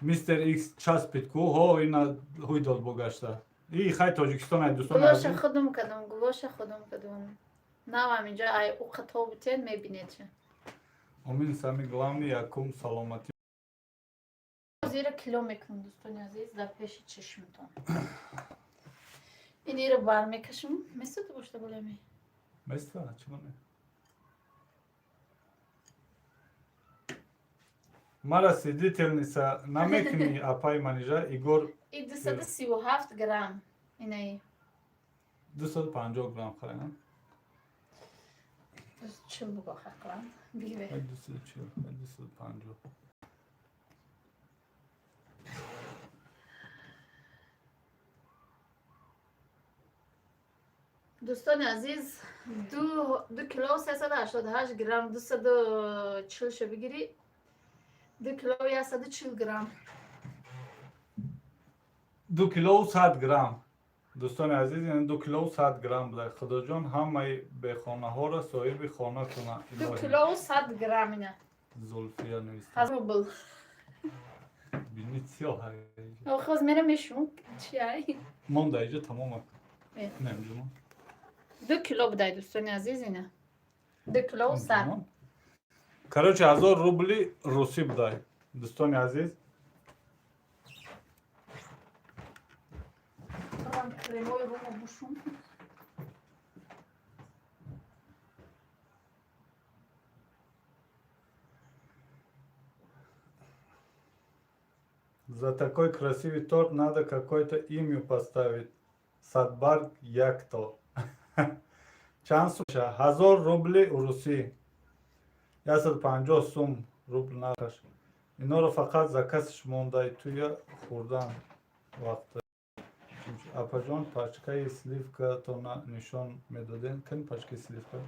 Мистер Икс часпид ку, ҳо, ина ҳуй дод бо гашта. И хай, Тоҷикистон ай, дӯстон. Гулоша худум кадом, гулоша худум кадом. Навам инҷо ай уқато бутен, мебинед. Омин, самый главный якум саломатӣ. Зира кило мекунам, дӯстони азиз, дар пеши чашмтон. Инира бар мекашам, месода бошта болами. Места, чима не? Мара свидетельница намекунӣ, апаи Манижа? Игор. И 237 грамм инаи. 250 грамм хай. 40 буго ҳақлан бигире. 240, 250. Дӯстони азиз, 2 кило 388 грамм, 240 ша бигирӣ, 2 кило 140 грамм. 2 килову 100 грамм, дӯстони азиз, ин 2 килову 100 грамм буда. Худоҷон, ҳамаи бехонаҳоро соҳиби хона куна. 2 килову 100 грамм ина. Зулфия нависта. Рубл. Бини, сиёҳ. Хоз мерам мешум чиай. Монда иҷо, тамома. Немҷума. 2 кило будай, дӯстони азиз, ина 2 килову 100. Короче, 1000 рубли русӣ будай, дӯстони азиз. Кремои румо бушум. За такой красивый торт надо какое-то имя поставить. Садбарг якто. Чанд сум? 1000 рубли русӣ. 150 сум рубл нархаш. Инора фақат заказш мондай, туя хӯрдан вақта. Апаҷон, пачкаи сливкатона нишон медоден. Кани пачкаи сливка?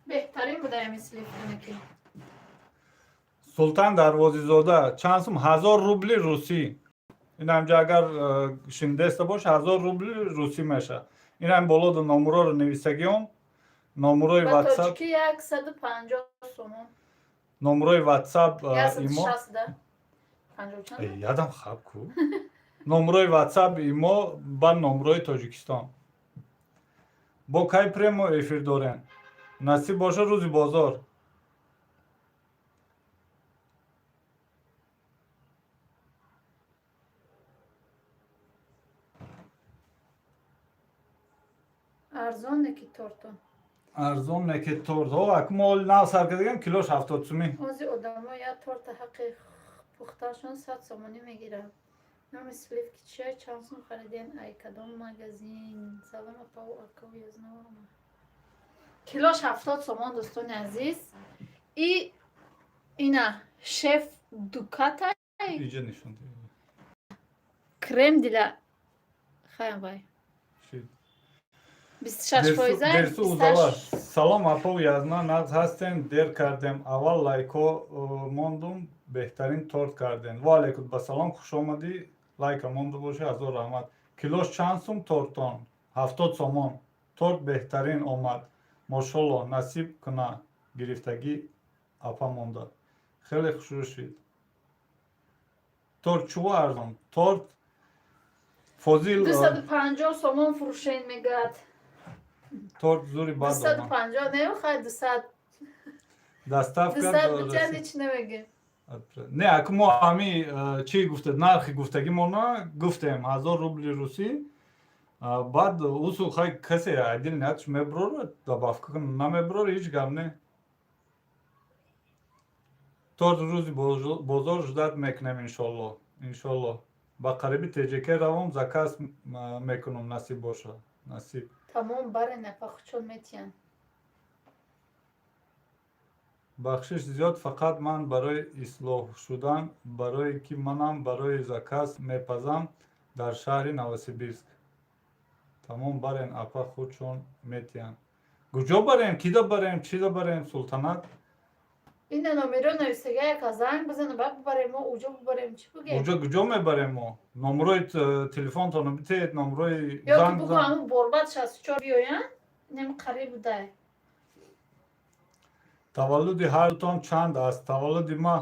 Беҳтарин будаям сливканаки. Султан Дарвозизода, чанд сум? 1000 рубли русӣ. Инамҷа агар шинидеста бош, 1000 рубли русӣ меша. Инам болода номуроро нависагиём, номурои Ба ватсап. Тоҷикӣ 150 сомон. Номурои ватсап имо. 160 да панҷоҳу чанд. Э, ядам хаб ку. Номурои ватсап имо ба номурои Тоҷикистон. Бо кай прямой эфир дорем? Насиб боша, рӯзи бозор. Арзон не ки тортон. Арзон не ки торт. О, ак мо нав сар кардагем, килош 70 сумӣ. Ҳози одамо як торта ҳаққи пухташон 100 сомонӣ мегиранд. Номи сливки чия, чанд сум хариден, ай кадом магазин? Салом, апау, акау, язнавама. Килош 70 сомон, дӯстони азиз. И ина шеф дуката. Иҷа нишон. Крем для хаям вай. Шид. 26 фоиза. Дерсу узала. Салом, апау, язна, нағз ҳастем? Дер кардем, аввал лайко мондум. Беҳтарин торт кардем. Ва алайкум ба салом, хуш омадӣ. Лайка монда бошӣ, ҳазор раҳмат. Килош чанд сум тортон? 70 сомон. Торт беҳтарин омад, мошолло. Насиб куна, гирифтагӣ апа монда. Хеле хушрӯ шид торт. Чӯ арзон торт, Фозил? 250 сомон фурӯшен мегӯяд. Торт зури бад дусаду омад. панҷоҳ не, хай 200. Доставка 200 до бутян России. ҳеч намегӯем. Не, аку мо ҳами чӣ гуфте, нархи гуфтагимона гуфтем, 1000 рубли русӣ. Баъд усу хай касе айдил ниятш меброрад, добавка намеброра, ҳеҷ гап не. Торт рӯзи бозор ждать мекунем, иншолло, иншолло. Ба қариби ТЖК равом, заказ мекунам, насиб боша, насиб. Тамом, баре напахчон метиҳанд. Бахшиш зиёд, фақат ман барои ислоҳ шудан, барое ки манам барои заказ мепазам дар шаҳри Новосибирск. Тамом, барен, апа худшон метиҳанд. Куҷо барем, кида барем, чида барем, Султанат? Ина номеро нависага, яка занг бизана, баъд бубарем мо уҷо, бубарем, чӣ бугем? Уҷо куҷо мебарем мо? Номерои телефонтонро битеед, номерои Ё ки занг бугу бизан. ҳамун борбад 64 биёянд, нем қариб будай. Таваллуди ҳардутон чанд аст? Таваллуди ма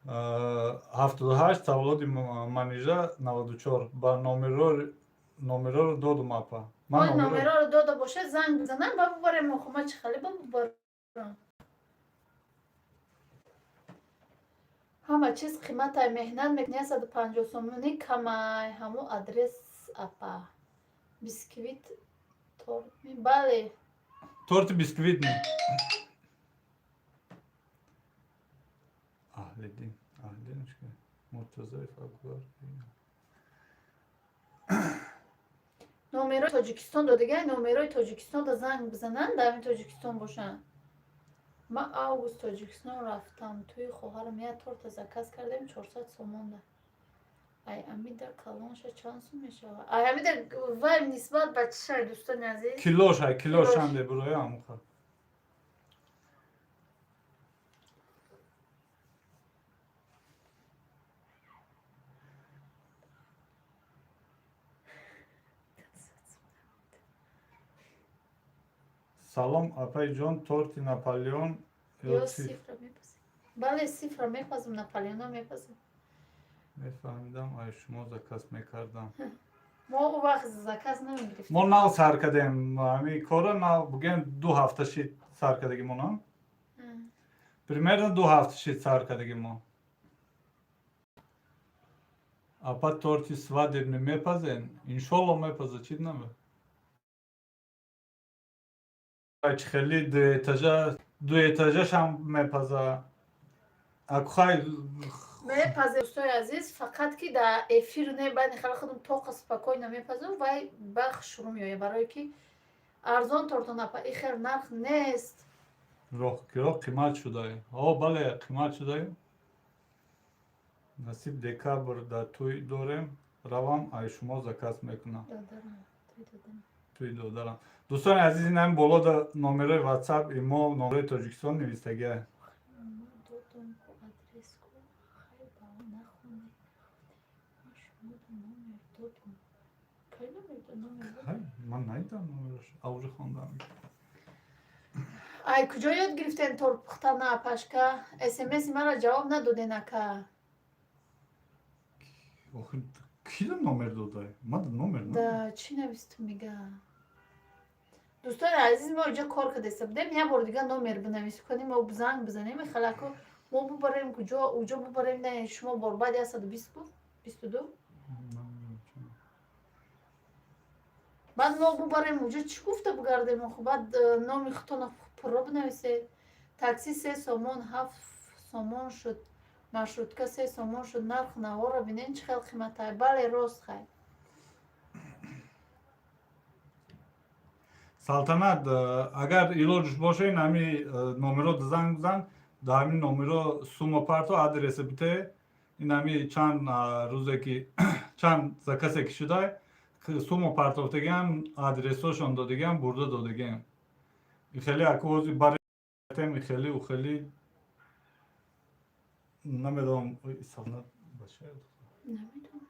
78, таваллуди Манижа 94. Ба номероро додум, апа. Ман Ой, номеро номероро дода бошад, занг бизанам, ба бубарем мо. Хума чӣ хали ба бубарам? Ҳама чиз қиматай, меҳнат мекунӣ, 150 сомонӣ камай. Ҳамун адрес, апа, бисквит торт бале. Торти бисквитный. Аҳлиддин, Аҳлиддин чӣ? Муртазоев Акбар. Номерои Тоҷикистон додагай, номерои Тоҷикистонда занг бизананд, дар ин Тоҷикистон бошанд. Ма август Тоҷикистон рафтам, тӯи хоҳарам як торта заказ кардем 400 сомонда. Ай амида калонша чанд сум мешавад? Ай амида вай нисбат ба чишай, дӯстони азиз? Килош ай, килош. Килош. Чанде буроя амуха? Салом, апайҷон, торти Наполеон ё Ё цифр? сифра мепазем? Бале, сифра мепазм, Наполеона мепазем. Мефаҳмидам, ай шумо заказ мекардам. Мо ӯ вақт заказ намегирифтем. Мо нав сар кардем ҳами кора, нав бугем, 2 ҳафта шид сар кардагимона. Примерно 2 ҳафта шид сар кардагимо. Апа, торти свадебный мепазен? Иншолло, мепаза, чӣ наме. Чи хели дуэтажа, дуэтажашам мепаза. Акухай. Мепазе, дӯстои азиз, фақат ки дар эфир не, байни хала худам тоқа спокойно мепазам, вай бах шурӯъ меояд, барое ки арзон тортон, апа, и хел нарх нест. Роҳкиро қимат шудай. О, бале, қимат шудай. Насиб, декабр дар тӯй дорем, равам, ай шумо заказ мекунам. Додарам, тӯй додам. Тӯй додарам. Дӯстони азиз, ин ҳамин боло да номерои ватсап имо, номерои Тоҷикистон навистагия. Ма додам. Ман надидам номераш, авҷи хондам. Ай, куҷо ёд гирифтен торт пухтана, апашка? СМСи маро ҷавоб надоден, ака. Охир ки номер додай? Ман номер Да чӣ нависту мега? Дӯстони азиз, мо иҷо кор кардеста будем. Як бор дига номер бинависӣ кунем, мо занг бизанем, халако мо бубарем куҷо, уҷо бубарем. Не, шумо бор баъд 120 гуфт, 22. Баъд мо бубарем уҷо, чӣ гуфта бугардем? Охо, баъд номи худтона пурра бинависед. Такси 3 сомон, 7 сомон шуд, маршрутка 3 сомон шуд. Нарх наворо бинен, чӣ хел қиматай. Бале, рост, хай. Салтанат, агар илоҷш боша, ин ҳами номеро занг бизан, дар ҳамин номеро сума парто, адреса бите. Ин ҳами чанд рӯзе ки чанд заказе ки шудай, сума партофтагиам, адресошон додагиам, бурда додагиам. Хеле аку ҳози баретем, хеле у хеле намедонам. Салтанат бача. Намедонам.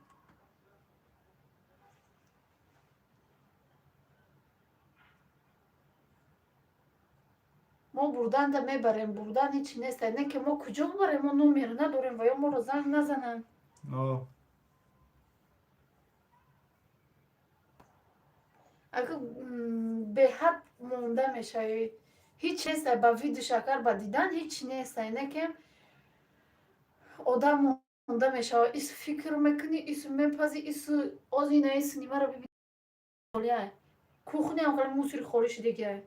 Мо бурданда мебарем, бурдан ҳечи нест, не ки мо куҷо бубарем? Мо номер надорем ва ё моро занг назананд. Ака, беҳад монда мешавӣ. Ҳеҷ нест, ба виду шакар, ба дидан ҳеҷ нест, не ки одам монда мешавад. Ису фикр мекунӣ, ису мепазӣ, ису озина, ису нимаро бибини, кухняам хеле мусори холӣ шудагиай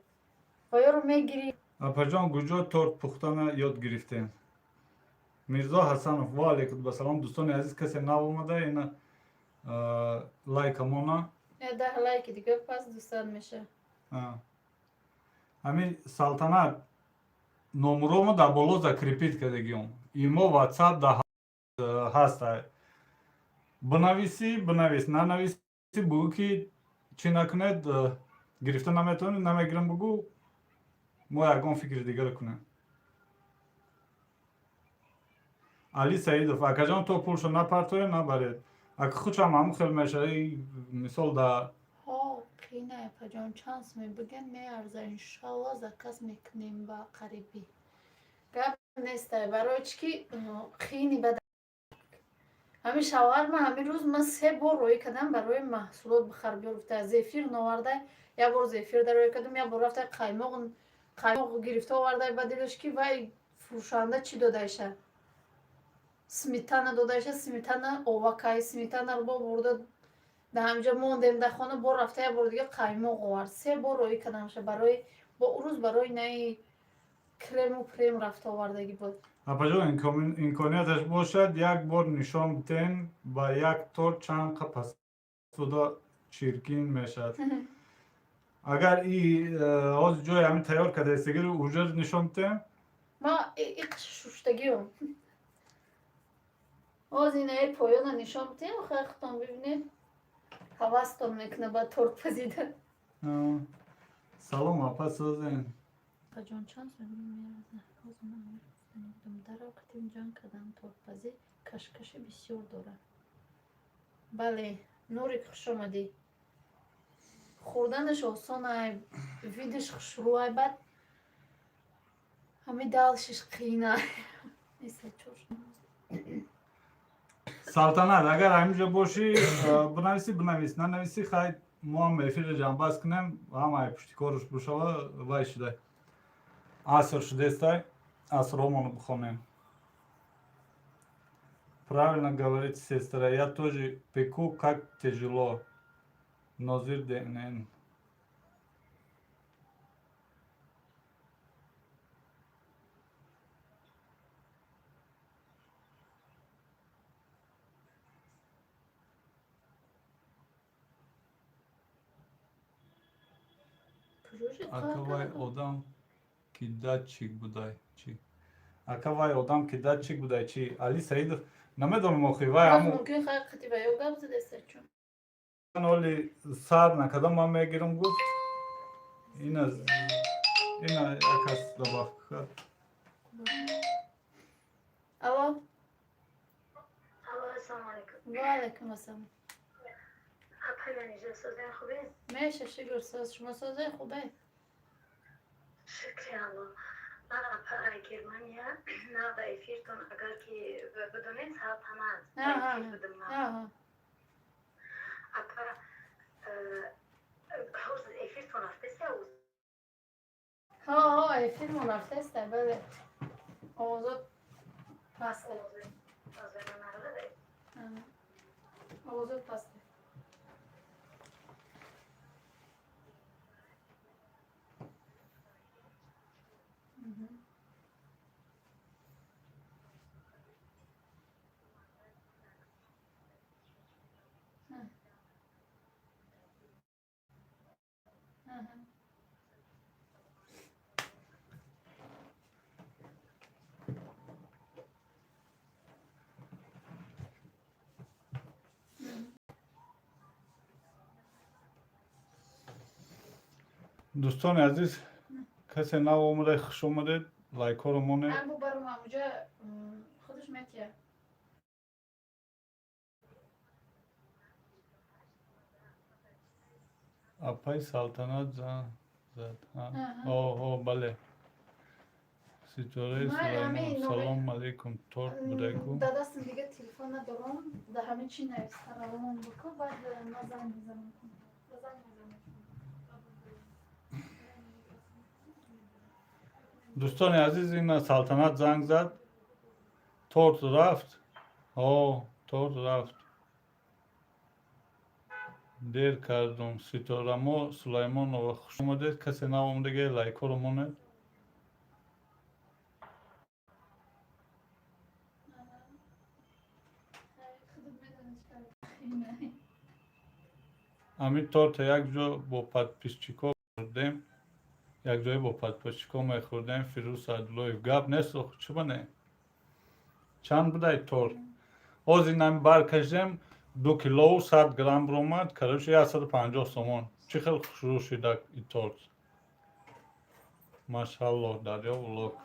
ва ёро мегирӣ. Апаҷон, куҷо торт пухтана ёд гирифтем? Мирзо Ҳасанов, ва алайкум басалом. Дӯстони азиз, касе нав омада, ина лайкамона. 10 лайки дига, пас 200 меша. Ҳамин Салтанат, номеромо дар боло закрепить кардагиём. Имо, Ватсап да ҳаста. Бинависӣ, бинавис, нанависӣ, бугӯ ки чӣ накунед, гирифта наметавонед, намегирам бугӯ, мо ягон фикри дигаро кунем. Али Саидов, акаҷон, то пулшо напартоед, набаред. Ака, худшам ҳамун хел мешава, мисол да. Ҳо, қина, апаҷон, чанд суме биген, меарза. Иншалло, заказ мекунем ба қарибӣ. Гап нестай, барои чӣ ки қини бад. Ҳамин шавҳар ман ҳамин рӯз ман се бор роӣ кардам барои маҳсулот бихар биёр гуфта. Зефир новардай, як бор зефир да роӣ кардам, як бор рафта қаймоқ гирифта овардай. Ба дилаш ки вай фурӯшанда чӣ додайша, сметана додайша, сметана овакай, сметанаро бо бурда да ҳаминҷо мондем дар хона. Бор рафта, як бор дига қаймоқ овард. Се бор роӣ кардамша барои бо ӯ рӯз барои наи крему прем рафта овардагӣ буд. Апаҷон, имконияташ бошад, як бор нишон битен, ба як торт чанд қа посуда чиркин мешавад. Агар и ҳозир ҷои ҳамин тайёр кардаистагиро уже нишон битем. Ма иқш шуштагиам. Ҳозир инаи поёна нишон битем, хай, худтон бибинед, ҳавастон мекуна ба торт пазида. Салом, апа, созен. Апаҷон, чанд сомон меарзад? Ҳозир ман амир гуфтани будам, дарав қатим ҷанг кардам. Тортпазӣ кашкаши бисёр дорад. Бале, Нурик, хушомадӣ. Хӯрданаш осонай, видаш хушрӯай, баъд ҳами далшиш қиинай. Салтанат, агар ҳаминҷо бошӣ, бинависӣ, бинавис, нанависӣ, хай, мо ҳам эфирро ҷамъбаст кунем. Ҳамаи пуштикорш бошава, вай шуда, аср шудестай, асромоно бихонем. Правильно говорит сестра, я тоже пеку, как тяжело. Нозир ДНН. Ака, вай одам ки датчик будай чӣ? Ака, вай одам ки датчик будай чӣ? Али Саидов, намедонам охи, вай ҳамун Мумкин хай қати ба ё гап задаста чун. Оли сар накарда ман мегирам гуфт. Ина, ина якас добавка кард. Алло. Алло, ассалому алайкум. Ва алайкум ассалом. Апай Манижа, созен, хубе? Меша, шукр, соз. Шумо созе, хубе? Шукри Алло. Ман, апа, Германия на ба эфиртон, агар ки бидонед, Салтанат ба эфир будам ман. Апа, ҳозир эфиртон рафтеста? Ҳо, эфирмон рафтеста, бале. Овозот пасте. Озор наравад. Овозот пасте. Мгм. Дӯстони азиз, касе нав омада, хуш омадед, лайкҳоро монед. Ам бубарум, амуҷа худаш метия. Апаи Салтанат зан зад. Аҳа. Ҳо, бале. Ситораи Ман Сулаймон, ҳамин салом алейкум, торт будайку. Да дастам дига телефон надорам, да ҳамин чи нависта равон буку, баъд ма занг мезанам. Ба занг мезанам. Дӯстони азиз, ина Салтанат занг зад, торт рафт. Ҳо, торт рафт. Дер кардум. Ситорамо Сулаймонова, хуш омадед. Касе нав омадаге, лайкҳоро монед. Худат медонӣ чӣ кор кунӣ. Ҳамин торта як ҷо бо подписчикҳо хӯрдем, якҷоя бо подписчикҳо мехӯрдем. Фирӯз Саъдуллоев, гап нест, ох, чӣ бане? Чанд будай торт? Ҳозир инами баркашидем, 2 килову 100 грамм биромад, короче, 150 сомон. Чӣ хел хушрӯ шида и торт, машаллоҳ. Дарё Влог.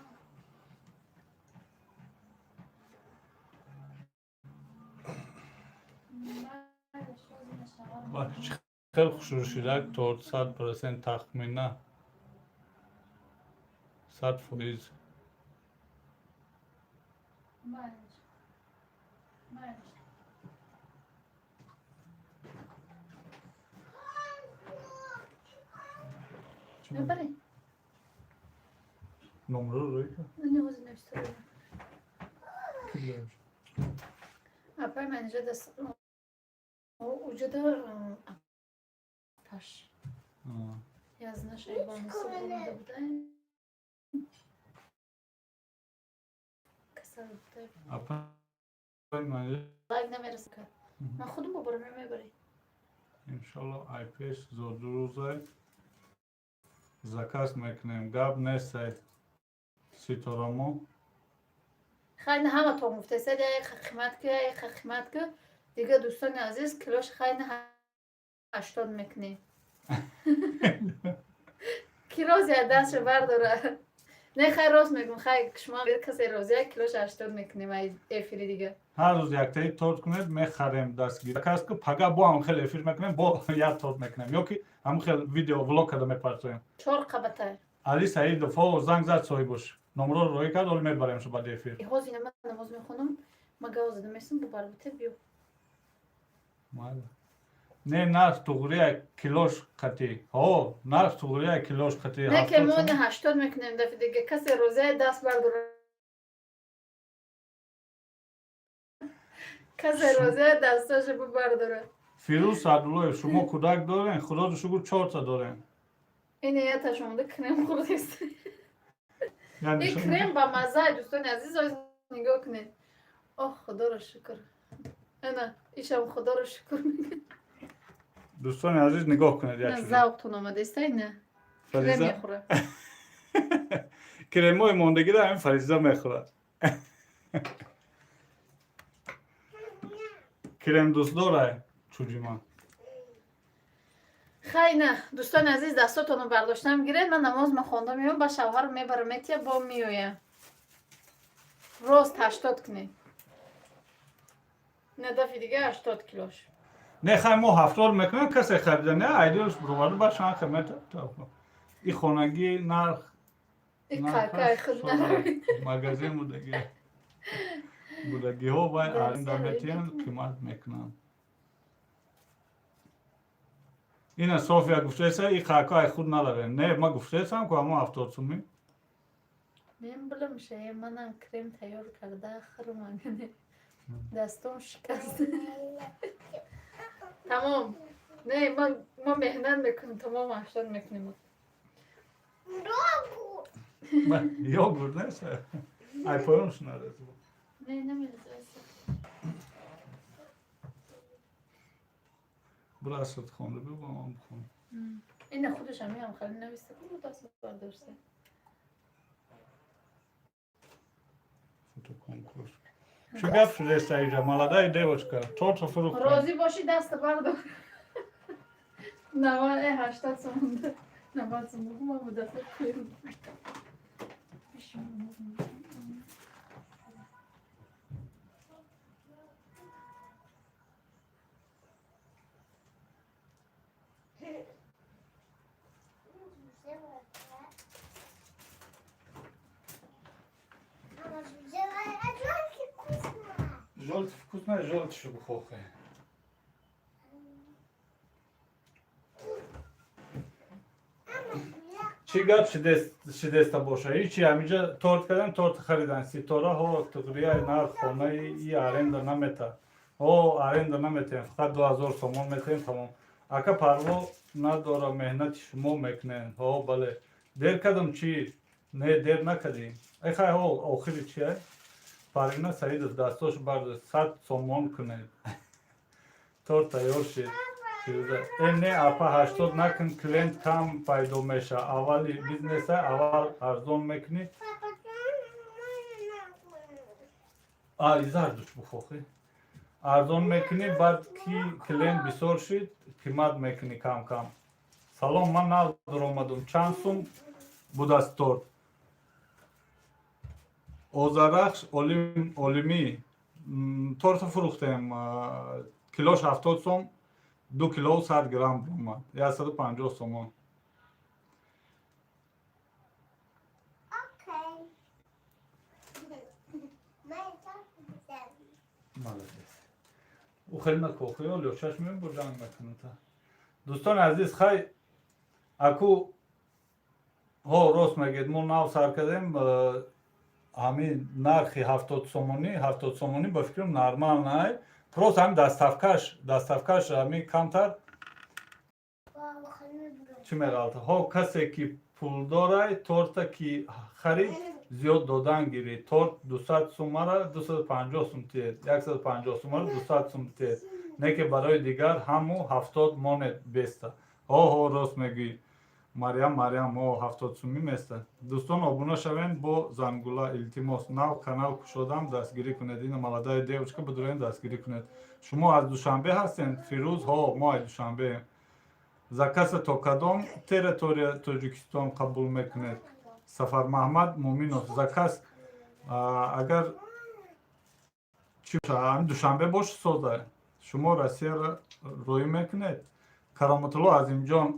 Чӣ хел хушрӯ шида торт, 100%, тахмина 100%. Майнаш. Майнаш. Мебарӣ? Номро рӯй кард. Не, ҳозир нависта. Апай Манижа даст уҷода апаш. Язна шайбони омада будай. Касал будай. Апай Манижа. Лайк намераса. Ман худам бобарам, мебарӣ. Иншалло, айпеш зодрӯзай заказ мекунем, гап нестай, Ситорамо. Хайна, ҳаматон гуфтесад, яқа қимат ку, яқа қимат ку. Дига, дӯстони азиз, килош хайна 80 мекунем. Ки розия, дастшо бардора. Не, хай, рост мегум, хай, шумо касе розия, килош 80 мекунем ай эфири дига. Ҳар рӯз яктаи торт кунед, мехарем, дастгир. Заказ ку, пага бо ҳам хел эфир мекунем, бо як торт мекунем ё ки ҳамн хел видео влог карда мепартоем. Чор қабата. Али Саидов, ҳо, занг зад соҳибош, номро роҳӣ кард, оли мебарем шо баъди эфир. Ҳозир ман намоз мехонам, ма гав зада месам, бубар буте, биё. Майла. Не, нарх туғрия килош қатӣ. Ҳо, нарх туғрия килош қатӣ. Не, ки 70 мо сом. не, 80 мекунем дафи дига. Касе розия, даст бардора. Касе розия, дасташо бубардора. Фирӯз Саъдуллоев, шумо кӯдак дорен? Худоро шукр, чорта дорем. Ин яташ омада, крем хӯрдест. Яъне Ин крем ба мазза, дӯстони азиз, оз нигоҳ кунед. Ох, худоро шукр. Ана, ишам худоро шукр мегӯяд. Дӯстони азиз, нигоҳ кунед як На чизе. завқтон омадеста, ина. Крем Фариза мехӯра. Кремҳои мондагиро ҳамин Фариза мехӯрад. Крем дӯстдорай чуҷима. Хай, на, дӯстони азиз, дастотонро бардоштам гиред, ман намоз махонда меоям, ба шавҳар мебарам, метия, бо меоям. Рост 80 кунед. На, дафи дига 80 килош. Не, хай, мо 70 мекунем, касе харида не, айдиёш бировард, ба чанд хемета. И хонагӣ нарх И какай худ наравид. Магазин будаги. Будагиҳо вай аренда метиҳанд, қимат мекунанд. Ина София гуфтеса, и какай худ наравем. Не, ма гуфтесам ку ҳамон 70 сумӣ. Мен билам ше, манам крем тайёр карда хӯрмагане. Дастом шикаст. Тамом. Не, ма меҳнат мекунем, тамом 80 мекунем. Йогурт нест? Ай поёнш нарез. Не, намереза. Бирасад хонда, бибо ман бихонам. Ина худаш ҳамиам хеле нависта буд, даст бардошта. Фотоконкурс. Чӣ гап шудеста иҷа, молодая девочка? Торта фурӯхтем. Розӣ бошӣ, даста бардор. 80 сомон. 90 сомон ма будаста крем. Жёлтый вкусно, жёлтый бухохе. Чӣ гап шидеста боша? Ҳичи, ҳаминҷа торт кардем, торт харидан. Ситора ҳо туғрия нарх хонаи и аренда намета. Ҳо, аренда наметем, фақат 2000 сомон метем, тамом. Ака, парво надора, меҳнати шумо мекунем. Ҳо, бале. Дер кардам чӣ? Не, дер накардем. Ай хай, ҳо, охири чи ай? Парвина Саидов дастош бардошт, 100 сомон кунед. Торт тайёр шид. Фирӯза. Э, не, апа, 80 накун, клиент кам пайдо меша. Аввали бизнеса аввал арзон мекунӣ. А, изардуш бухохӣ. Арзон мекунӣ, баъд ки клиент бисёр шид, қимат мекунӣ кам-кам. Салом, ман нав дуромадум. Чанд сум будааст торт? Озарахш Олимӣ. Торта фурӯхтем. Килош 70 сом, 2 килову 100 грамм омад. 150 сомон. Окей. Молодец. Ӯ хеле накохи, олё чашм мебур ҷанг мекунад. Дӯстони азиз, хай, аку ҳо, рост мегӯед, мо нав сар кардем, ҳамин нархи 70 сомонӣ, 70 сомонӣ ба фикрам нормал най. Просто ҳамин доставкаш ҳамин камтар чӣ меғалта. Ҳо, касе ки пулдорай, торта ки харид, зиёд додан гирӣ. Торт 200 сумара 250 сум тиед, 150 сумара 200 сум тиед. Не ки барои дигар ҳаму 70 монет беста. Ҳо, ҳо, рост мегӯӣ. Марьям, Марьям, ҳо, 70 сумӣ места. Дӯстон, обуна шавен бо зангула, илтимос. Нав канал кушодам, дастгирӣ кунед. Ина молодая девочка, бидурен, дастгирӣ кунед. Шумо аз Душанбе ҳастед? Фирӯз, ҳо, мо аз Душанбеем. Заказа то кадом территория Тоҷикистон қабул мекунед? Сафармаҳмад Муминов, заказ агар чӣ Душанбе бош, соза. Шумо Россияро роӣ мекунед? Кароматулло Азимҷон,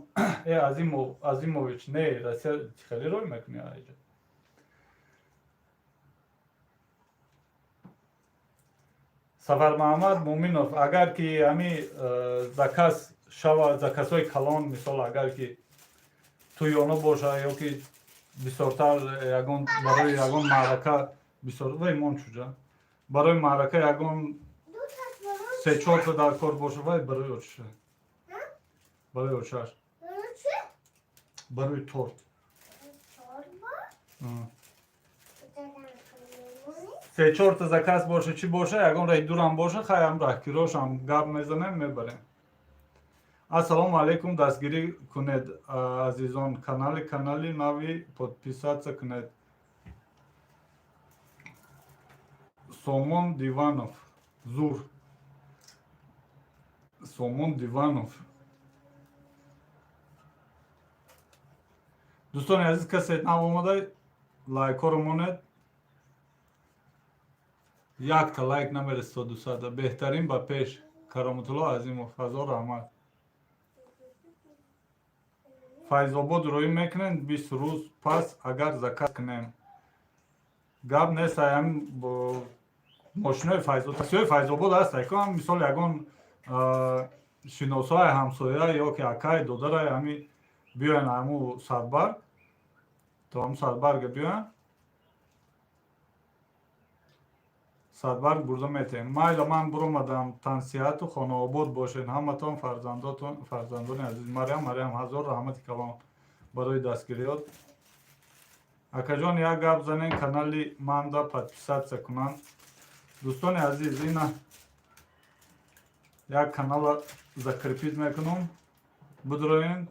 э, Азимов, Азимович, не, Россия хеле роӣ мекунӣ аҷа. Сафармаҳмад Муминов, агар ки ҳами заказ шава, заказҳои калон, мисол, агар ки тӯёна боша ё ки бисёртар ягон барои ягон маърака бисёр, вай мон чуҷа, барои маърака ягон се чорта дар кор боша, вай барои очша, барои очаш, барои торт. Се чорта заказ боша, чӣ боша, ягон раҳи дурам боша, хайам раҳкирошам гап мезанем, мебарем. Ассалому алайкум, дастгирӣ кунед, азизон, канали нави подписаться кунед. Сомон Диванов, зур. Сомон Диванов. Дӯстони азиз, касе нав омада, лайкҳоро монед. Якта лайк намерасад то 200. Беҳтарин ба пеш. Кароматулло Азимов, ҳазор раҳмат. Файзобод рӯӣ мекунем 20 рӯз пас, агар заказ кунем. Гап нест, ам мошинои таксиҳои Файзобод ҳаст, ко мисол ягон шиносои ҳамсоя ё ки акай додарай ҳами биёян ҳаму Садбарг, то ҳаму Садбарга биёян, Садбарг бурда метаҳем. Майла, ман буромадам. Тансиҳату хонаобод бошед ҳаматон, фарзандотон, фарзандони азиз. Марьям, Марьям, ҳазор раҳмати калон барои дастгириёт. Акаҷон, як гап занен, канали манда подписаться кунанд. Дӯстони азиз, ина як канала закрепить мекунам, бидроен,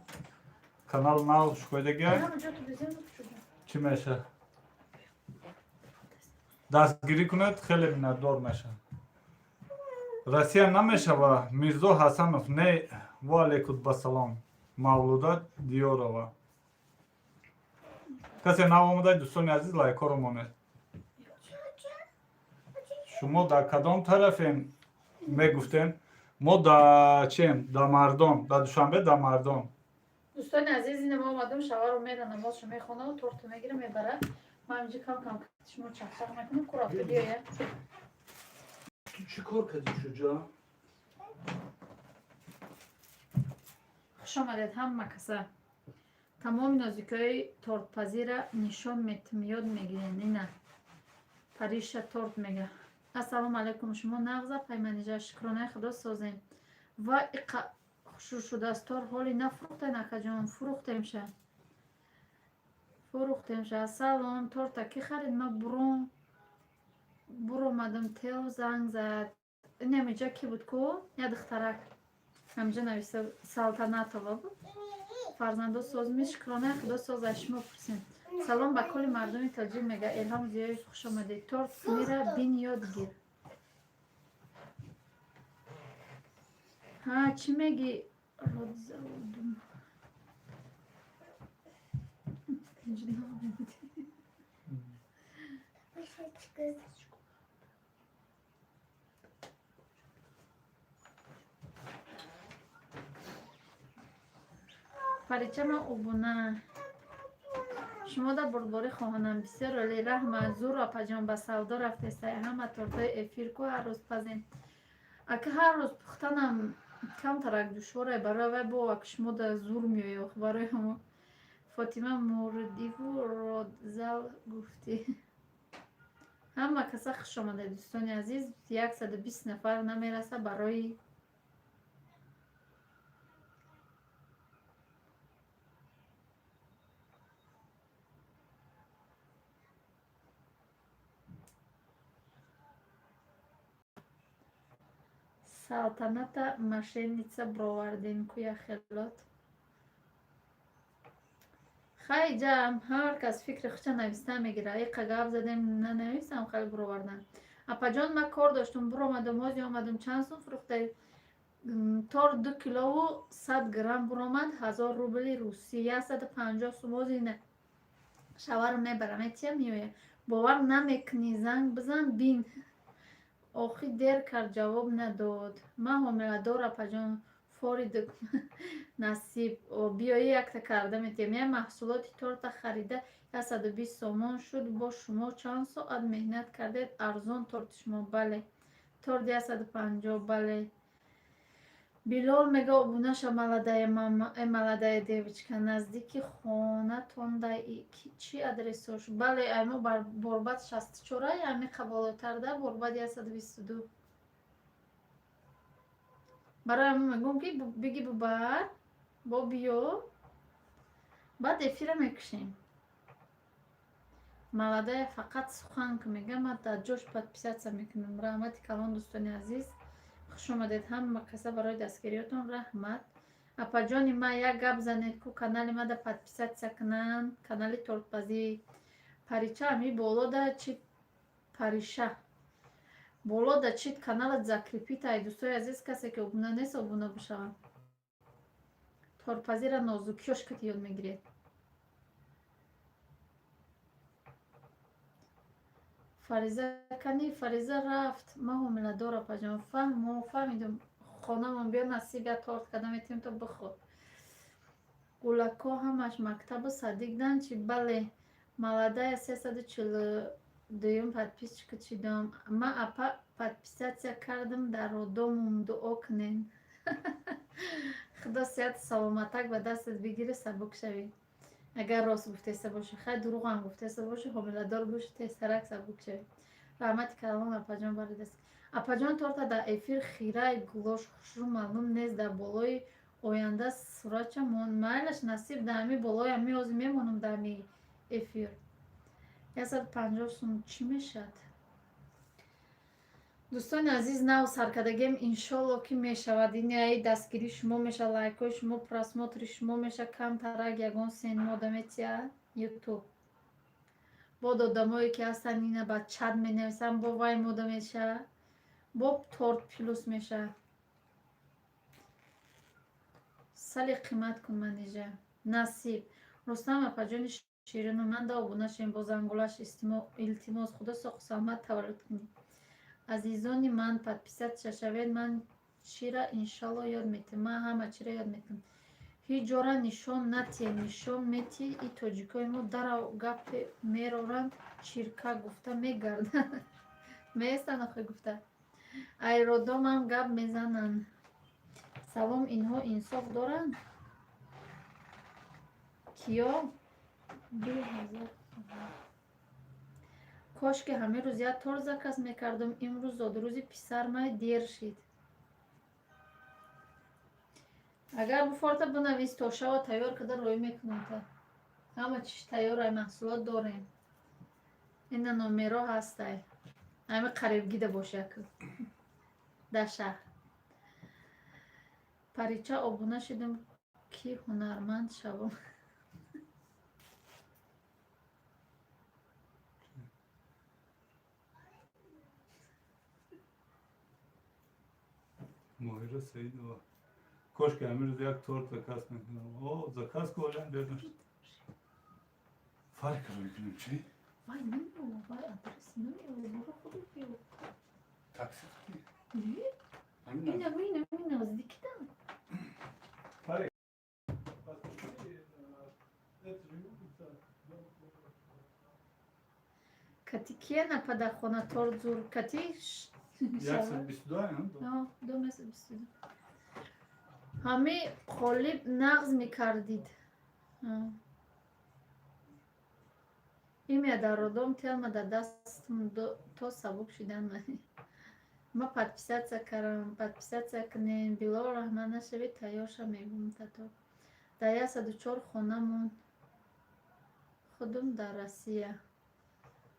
канал нав шукоидагиай. Чӣ меша, дастгирӣ кунед, хеле миннатдор мешавам. Россия намешава, Мирзо Ҳасанов. Не, ваалейкум басалом, Мавлуда Диёрова. Касе нав омада, дӯстони азиз, лайкҳоро монед. Шумо дар кадом тарафем мегуфтем? Мо да чием, да Мардон, да Душанбе, да Мардон. Дӯстони азиз, ина мо омадем, шаваро мера, намозшо мехонаву торту мегира, мебара. Ман инҷа кам кам шумо чақчақ мекунам, ку рафта биёя. Ту чӣ кор кардӣ, шуҷоа? Хуш омадед ҳама каса. Тамоми нозикиҳои тортпазира нишон метим, ёд мегирен. Ина Париша торт мега. Ассалому алайкум, шумо нағза, Пайманижа? Шукронаи Худо, созем. Ва иқа хушрӯ шудааст торт. Ҳоли нафурӯхтен, акаҷон? Фурӯхтемша, фурӯхтемша. Салом, торта кӣ харид? Ма бурон буромадам, тел занг зад. Инамиҷа кӣ буд ку? Я духтарак ҳамҷа нависта, Салтанатова буд. Фарзандо созми? Шукронаи Худо, соза, шумо пурсем. Салом ба кулли мардуми тоҷик, мега Илҳом Зиёев. Хуш омадед. Торт мира, бин, ёд гир. Ҳа, чӣ меги? Родзаудум. Паричама обуна шумо да бурдборӣ хоҳонам. Бисёр олӣ, раҳмат. Зур, апаҷон, ба савдо рафтесай. Ҳама тортҳои эфир ку ҳар рӯз пазем. Ака, ҳар рӯз пухтанам камтарак душворе, барои вай бо ака шумо да зур меоё, барои ҳамо. Фотима мурдиву родзал гуфтӣ. Ҳама каса хуш омадед, дӯстони азиз. 120 нафар намераса барои Салтаната мошенница бировардем куя хелот. Хай, ҷам, ҳар кас фикри худша нависта мегира. Иқа гап задем, нанависам, хеле бировардан. Апаҷон, ман кор доштум, буромадам, ҳози омадам. Чанд сум фурӯхтед торт? 2 килову 100 грамм буромад 1000 рубли русӣ, 150 сум. Ҳози шаваро мебарам, метия, меоя. Бовар намекунӣ, занг бизан, бин. Охи дер кард, ҷавоб надод. Ман ҳомиладор, апаҷон. Фори насиб биёӣ, якта карда метиҳем. Як маҳсулоти торта харида 120 сомон шуд. Бо шумо чанд соат меҳнат кардед, арзон торти шумо. Бале, торт 150, бале. Билол мега, обунаша молодая девочка наздики хонатонда чӣ адресош? Бале, аймо Борбад 64, ами қаболотарда Борбад 122. Барои ҳамин мегӯм, ки биги бубар, бо биё, баъд эфира мекушем. Молодая фақат сухан ки мега, ман дар ҷош подписаться мекунам. Раҳмати калон, дӯстони азиз, хуш омадед ҳама каса, барои дастгириётон раҳмат. Апаҷони ма, як гап занед ку, канали мада подписаться кунанд, канали тортпазӣ. Парича ами болода чи, Париша болода чит, каналат закрепить ай. Дӯстои азиз, касе ки обуна нест, обуна бишаванд. Тортпазира нозукиёш кати ёд мегиред. Фариза кани? Фариза рафт. Ма ҳомиладор, апаҷон. Фаҳмо, фаҳмидум. Хонамон биё, насиб, я торт карда метиҳем, то бихӯр. Гулакҳо ҳамаш мактабу садик дан чи? Бале, молодая, 342-юм подписчика чидом. Ма, апа, подписаться кардам, дар роддомум, дуо кунен. Худо сеҳату саломатак ба дастат бигирӣ, сабук шавӣ. Агар рост гуфтеста бошӣ, хай, дурӯғам гуфтеста бошӣ, ҳомиладор бошӣ, тезтарак сабук шавӣ. Раҳмати калон, апаҷон, барои даст. Апаҷон, торта дар эфир хирай, гулош хушрӯ маълум нест, дар болои оянда суратча мон. Майлаш, насиб, дар ҳами болои ҳами ҳозир мемонам, дар ҳами эфир. 150 сум чӣ мешавад? Дӯстони азиз, нав саркардагием, иншолло, ки мешавад. Инаи дастгирии шумо мешавад, лайкҳои шумо, просмотри шумо мешавад. Камтарак ягон сен мода метия ютуб. Бод одамое ки ҳастанд, ина ба чат менависанд, бо вай мода мешавад, бо торт плюс мешавад. Сали қимат кун, Манижа. Насиб. Рустам, апаҷони ширину ман да обуна шавем бо зангулаш, илтимос. Худо соқу саломат таваллуд кунӣ. Азизони ман, подписаться шавед. Ман чира иншалло ёд метиҳам. Ман ҳама чира ёд метиҳам. Ҳеҷ ҷора нишон натиҳед, нишон метиҳӣ, и тоҷикои мо дарав гапе мероранд, чирка гуфта мегарданд. Меестанд охи гуфта. Айродомам гап мезананд. Салом, инҳо инсоф доранд? Киё? 2000. Кошки ҳамин рӯз як торт заказ мекардам. Имрӯз зодрӯзи писармай, дер шид. Агар буфорта, бинавис, то шава тайёр карда роӣ мекунам та. Ҳама чиз тайёрай, маҳсулот дорем. Ина номеро ҳастай. Ҳами қарибгида бошак дар шаҳр. Парича, обуна шудем, ки ҳунарманд шавам. Моҳира Саидова. Кошки ҳамин рӯз як торт заказ мекунам. О, заказ ку, олям дер нашуд. Фарқ мекунем чӣ? Вай намео, вай адрес намео, буро худо биё. Такси? Не? Ина, ина, ина, наздикида. Фарқ. Кати кия напада хона торт зур? Кати 122? 222. Ҳами қолиб нағз мекардид. Имя дар роддом телма дар дастм то сабук шидан. Ма подписаться кардам, подписаться кунем. Билол, раҳмат нашавӣ, тайёрша мегум тато. Дар 104 хонамон, худум дар Россия.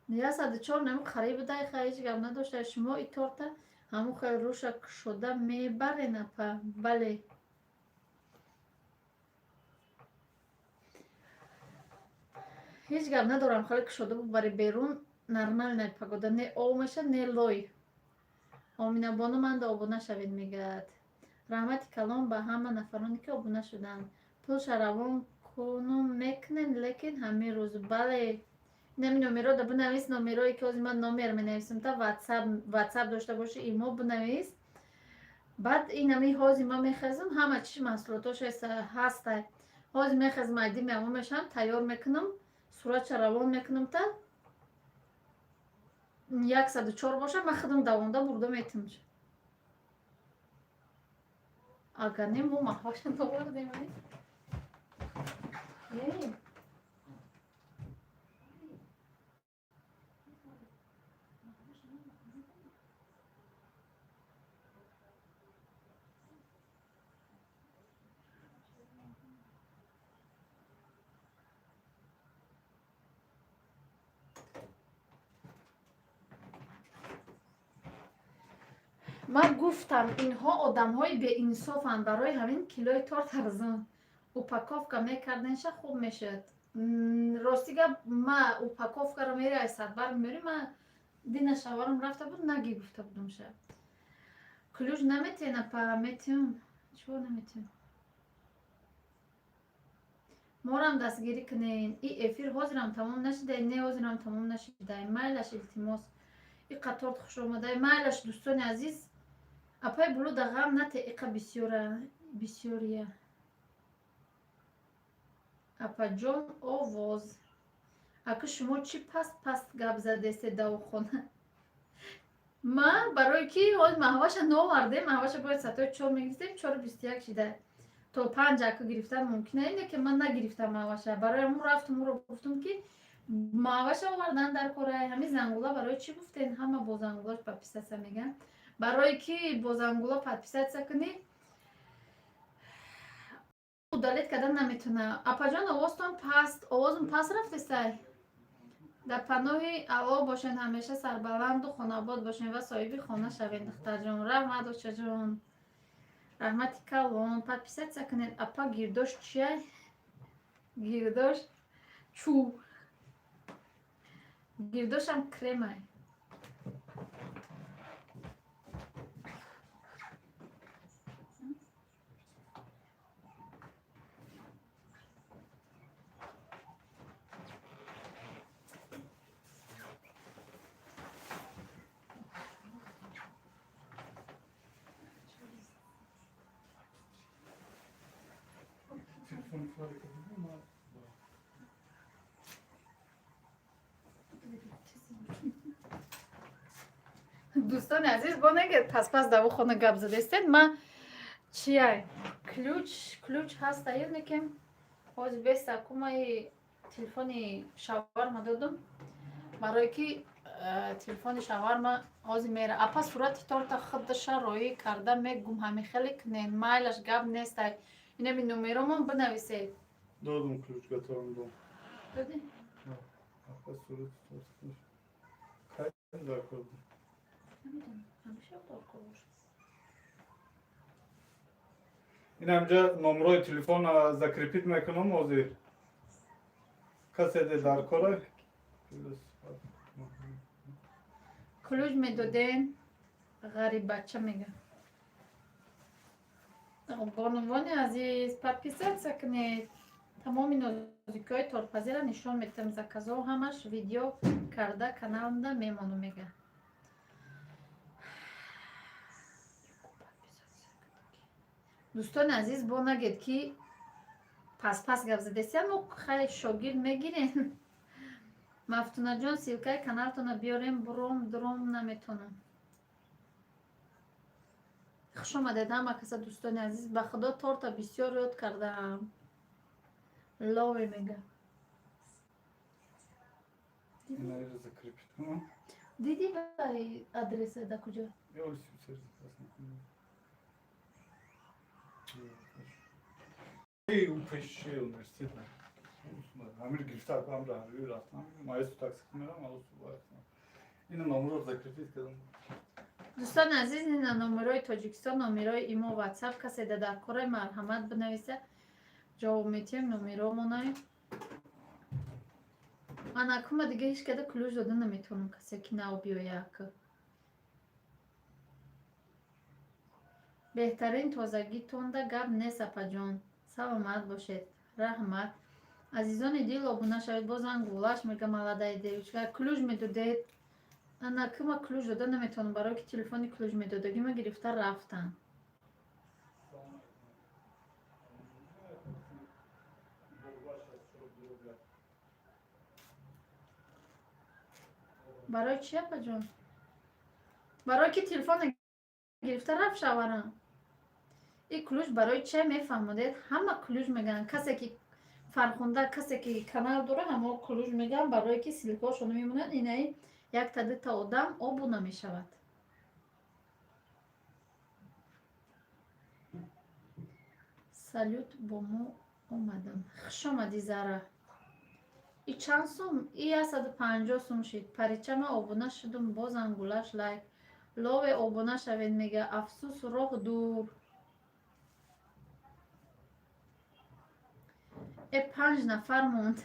104 нами қариб будай, ха, ҳеҷ гап надошта. Шумо и торта ҳамун хел рӯша кушода мебарен, апа? Бале. Ҳеҷ гап надорам, хеле кушода бубари берун, нормальная погода, не об меша, не лой. Оминабону, манда обуна шавед, мегӯяд. Раҳмати калон ба ҳама нафароне, ки обуна шуданд. Пулша равон кунум мекунем, лекин ҳамин рӯз. Бале, инами номеро да бинавис, номерое ки ҳозир ман номер менависам та ватсап дошта бошӣ, имо бинавис. Баъд инами ҳозир ман мехезам, ҳама чиз маҳсулотош ҳастай. Ҳозир мехезам, айди меамо мешавам, тайёр мекунам, суратша равон мекунам та 104 боша, ман худам давонда бурда метам. Агар не, мо маҳваша довардем. Э? Ман гуфтам, инҳо одамҳои беинсофанд, барои ҳамин килои торт арзон. Упаковка мекарденша, хуб мешуд. Рости гап, ма упаковкаро мери, садбар меёри. Ма дина шаварам рафта буд, наги гуфта будумша. Ключ наметиҳен, апа? Метиҳам, чиво наметиҳам? Морам дастгирӣ кунен. И эфир ҳозирам тамом нашидай? Не, ҳозирам тамом нашидай. Майлаш, илтимос. И торт хушомадай. Майлаш, дӯстони азиз. Апай Булуда, ғам нате, иқа бисёра, бисёрия. Апаҷон, овоз. Ака, шумо чӣ паст паст гап задесте давохона? Ман барои ки ҳоз маҳваша новардем, маҳваша бояд сатои 4 мегирифтем, 4:21 шида. То 5 ака гирифтан мумкин ине ки ман нагирифтам маҳваша. Барои ҳамун рафтум, ӯро гуфтум, ки маҳваша овардан дар кора. Ҳамин зангула барои чӣ гуфтен? Ҳама бо зангулаш подписаться меган. Барое ки бо зангула подписаться кунӣ, удалить кардан наметавона. Апаҷон, овозтон паст, овозум паст рафтестай. Дар паноҳи Аллоҳ бошен, ҳамеша сарбаланду хонаобод бошен ва соҳиби хона шавен, духтарҷон. Раҳмат, очаҷон, раҳмати калон. Подписаться кунед. Апа, гирдош чия? Гирдош чӯ? Гирдошам кремай. Телефон фарика ма. Дӯстони азиз, бо неге паспас даво хона гап задестед. Ма чияй, ключ, ключ ҳаста ё некем? Ҳозир беста кумаи телефони шаварма додум, барое ки телефони шаварма ҳозир мера. Апа, сурати торта худдаша роӣ карда мегум, ҳами хеле кунен, майлаш, гап нестай. Инами номеромон бинависед. Додум ключ, готовым дом. Додӣ? Апа, сурати торта. Кай дар кор? Намедонам, ҳамеша дар кор бошад. Ин ҳамҷа номрои телефон закрепить мекунам ҳозир. Касе де дар кора? Плюс. Ключ медоден, ғариббача мега. Бонувони азиз, подписаться кунед. Тамоми нозикиҳои тортпазира нишон медиҳам, заказҳо ҳамаш видео карда каналда мемону мега. Дӯстони азиз, бо нагед, ки пас-пас гап задесиям. Мо хай шогирд мегирем. Мафтунаҷон, ссылкаи каналтона биёрем, буром дуром наметонам. Хуш омадед ҳама каса, дӯстони азиз. Ба худо, торта бисёр ёд кардаам. Лове мега. Инаро закрепить кунам. Дидӣ вай адреса да куҷо? Ё, сер заказ мекунам. Эй, у пеши университет. Амир гирифта, амра рафтам. Маесу такси мерам, алусу рафтам. Ина номро закрепить кардам. Дӯстони азиз, ина номерои Тоҷикистон, номерои имо, Ватсап. Касе да дар кораи, марҳамат, бинависа, ҷавоб метиҳем. Номеромонай ман акума дига ҳеҷ када ключ дода наметавонам, касе ки нав биёяк. Беҳтарин, тозагитонда гап нест, апаҷон, саломат бошед. Раҳмат. Азизони дил, обуна шавед. Бозан гулаш мега, молодая девочка. Ключ медодед, ана кума ключ дода наметавонам, барое ки телефони ключ медодагима гирифта рафтанд. Салом алейкум. Барои чи, апаҷон? Барое ки телефона гирифта рафт шаварам. И ключ барои чия мефаҳмодед? Ҳама ключ мегӯянд. Касе ки фархунда, касе ки канал дора, ҳамо ключ мегӯянд, барое ки ссылкаҳошоно мемонанд. Инаи якта дута одам обуна мешавад. Салют, бо мо омадам. Хуш омадӣ, Зара. И чанд сум? И 150 сум шид. Паричама обуна шудум, бозам гулаш лайк. Лове, обуна шавед мега. Афсӯс, роҳ дур. Э, панҷ нафар монд.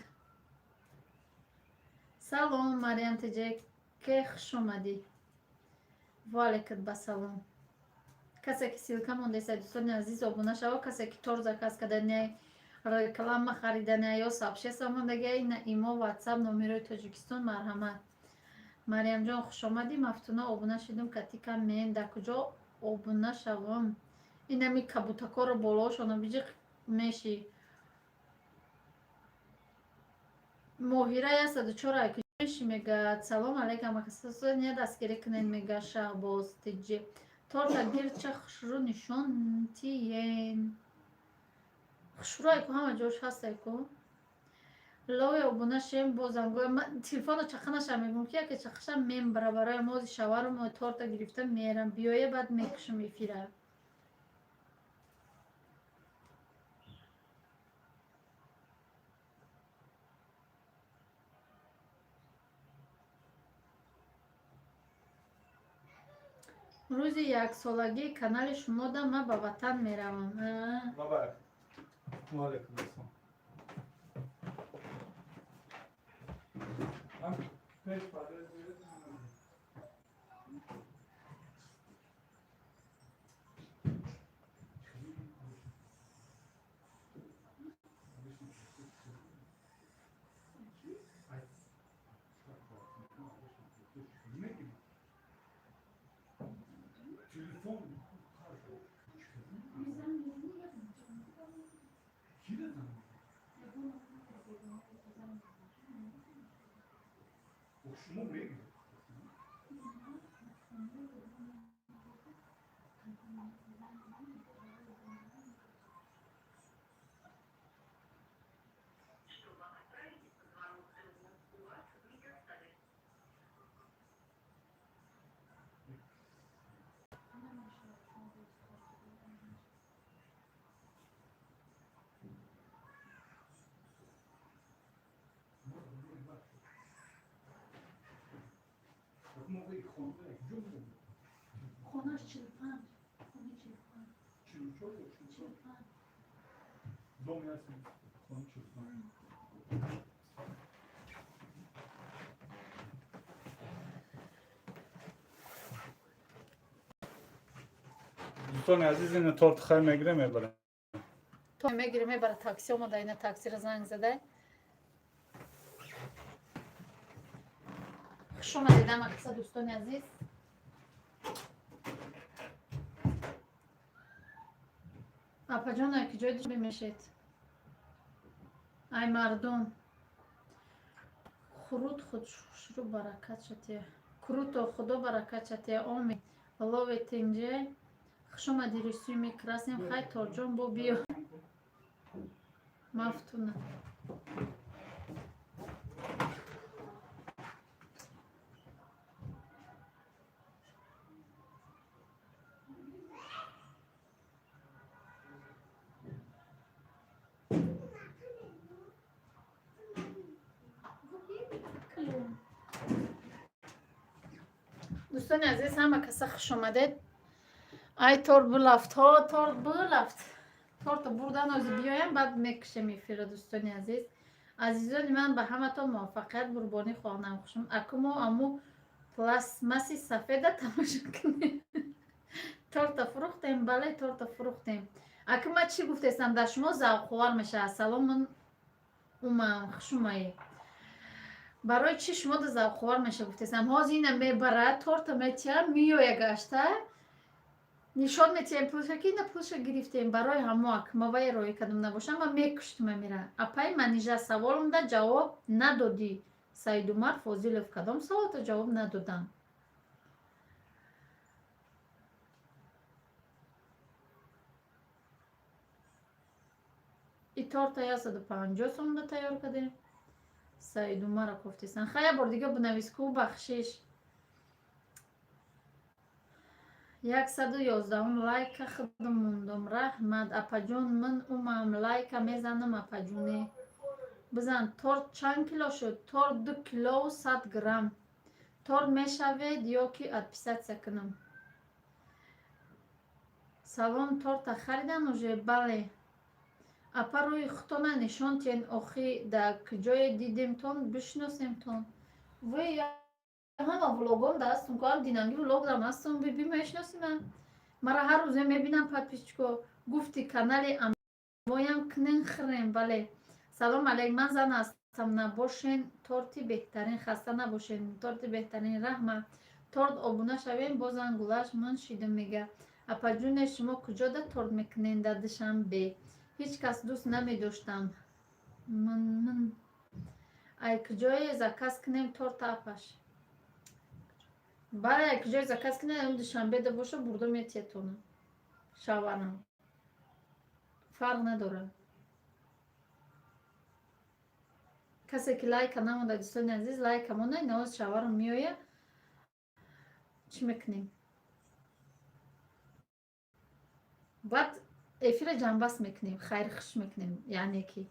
Салом, Мариям Теҷеке, хуш омадӣ. Ваалайкат ба салом. Касе ки ссылка мондаеста, дӯстони азиз, обуна шава. Касе ки торт заказ кардани, реклама харидани ё сообщество мондагия, ина имо, Ватсап, номерои Тоҷикистон, марҳамат. Мариямҷон, хушомадӣ. Мафтуна, обуна шудум, катика мен дар куҷо? Обуна шавам. Инами кабутакоро болоошона биҷиқ мешӣ. Моҳира 104 мешӣ мега. Салом алейкам, акасония дастгирӣ кунед, мега Шаҳбоз тиҷи. Торта гирча хушрӯ нишон тиен. Хушрӯ айку, ҳама ҷош ҳаст айку. Лои обуна шем, бо зангои телефоно чақа наша, мегӯм ки яке чақаша мембара барои мози шавару торта гирифта мерам, биёя, баъд мекушам эфира. Рӯзи яксолагии канали шумода ман ба ватан меравам. Муборак. Ва алайкум ассалом. Ам, пеш падар. Телефон. Ки дадам? Шумо мегӯед. Хонаш 45, хони 45. 44 ё 44? 45. Дом ясен. Хона 45. Дӯстони азиз, ина торт хай мегирем, мебарем. Мегирем, мебара, такси омада, ина таксиро занг задай. Хуш омадед ҳама каса, дӯстони азиз. Апаҷон, ай куҷои душанбе мешед? Ай мардум хуруд хушрӯ, баракат шатия. Круто, худо баракат шатия, омин. Лове тинҷе, хуш омадӣ. Рисуй мекрасем, хай торҷон, бо биё. Мафтуна. Дӯстони азиз, ҳама каса хуш омадед. Ай торт булафт, ҳо, торт булафт, торта бурдан, ози биёям, баъд мекушем эфира. Дӯстони азиз, азизони ман, ба ҳаматон муваффақият, бурбонӣ хоҳам. Хушм аку мо аму пластмасси сафеда тамошо кунем. Торта фурӯхтем, бале, торта фурӯхтем. Аку ман чӣ гуфтестам, дар шумо завқовар мешавад. Салом, ман умам, хушумаӣ. Барои чӣ шумо да завқовар меша гуфтестам? Ҳозир ина мебарад, торта метиҳам, меоя, гашта нишон метиҳем пулша, ки ина пулша гирифтем. Барои ҳамо акма вай роӣ кардам, набошам ман мекуштум амира. Апаи Манижа, саволумда ҷавоб надодӣ. Саидумар Фозилов, кадом саволто ҷавоб надодам? И торта 150 сомонда тайёр кардем. Саидумара кофтесан. Хай, як бор дига бинавис ку, бахшиш. 111-ум лайка худум мондум, раҳмат, апаҷон. Ман умам, лайка мезанам, апаҷоне, бизан. Торт чанд кило шуд? Торт 2 килову 100 грамм. Торт мешавед ё ки отписаться кунам? Салом, торта харидан уже? Бале. Апа, рӯи худтона нишон тиҳен, охи дар куҷое дидемтон, бишиносемтон. Вы ҳама влогом да ҳастум ку, ҳам динанги влогдам ҳастум, биби, мешиноси ман мара, ҳар рӯзе мебинам подписчико. Гуфти канали амоям кунен, хирем, бале. Салом алейк, ман зан ҳастам, набошен. Торти беҳтарин, хаста набошен, торти беҳтарин, раҳма. Торт обуна шавем, бозан гулаш ман шидим, мега. Апаҷуне, шумо куҷода торт мекунед дар Душанбе? Ҳеҷ кас дӯст намедоштам. Мн ай куҷое заказ кунем торта, апаш? Бале, ай куҷое заказ кунем, Душанбеда боша, бурда метиятона шаварам, фарқ надорад. Касе ки лайка намонда, дӯстони азиз, лайка монед. Навоз шаварам меоя, чӣ мекунем? Баъд эфира ҷамъбаст мекунем, хайрхуш мекунем. Яъне ки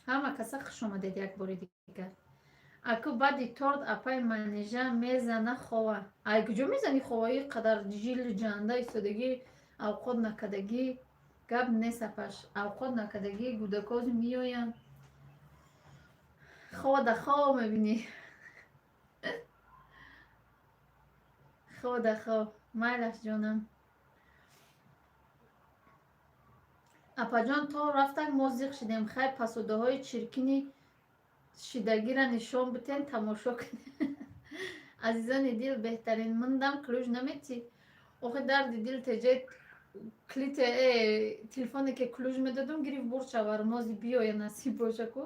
ҳама каса хуш омадед як бори дигар. Аку баъди торт апай Манижа мезана хова. Ай куҷо мезани хова? И қадар жилу ҷанда истодагӣ, авқот накардагӣ. Гап нест, апаш, авқот накардагӣ, гудакоз меоянд, хова да хов мебинӣ, хова да хов. Майлаш, ҷонам. Апаҷон, то рафтак мо зиқ шидем. Хай, пасудаҳои чиркини шидагира нишон битен, тамошо кунем. Азизони дил, беҳтарин мындам ключ наметӣ. Охи, дарди дил, теҷе клите телефоне ки ключ медодум, гирифт, бурд шавармози. Биёя, насиб боша ку,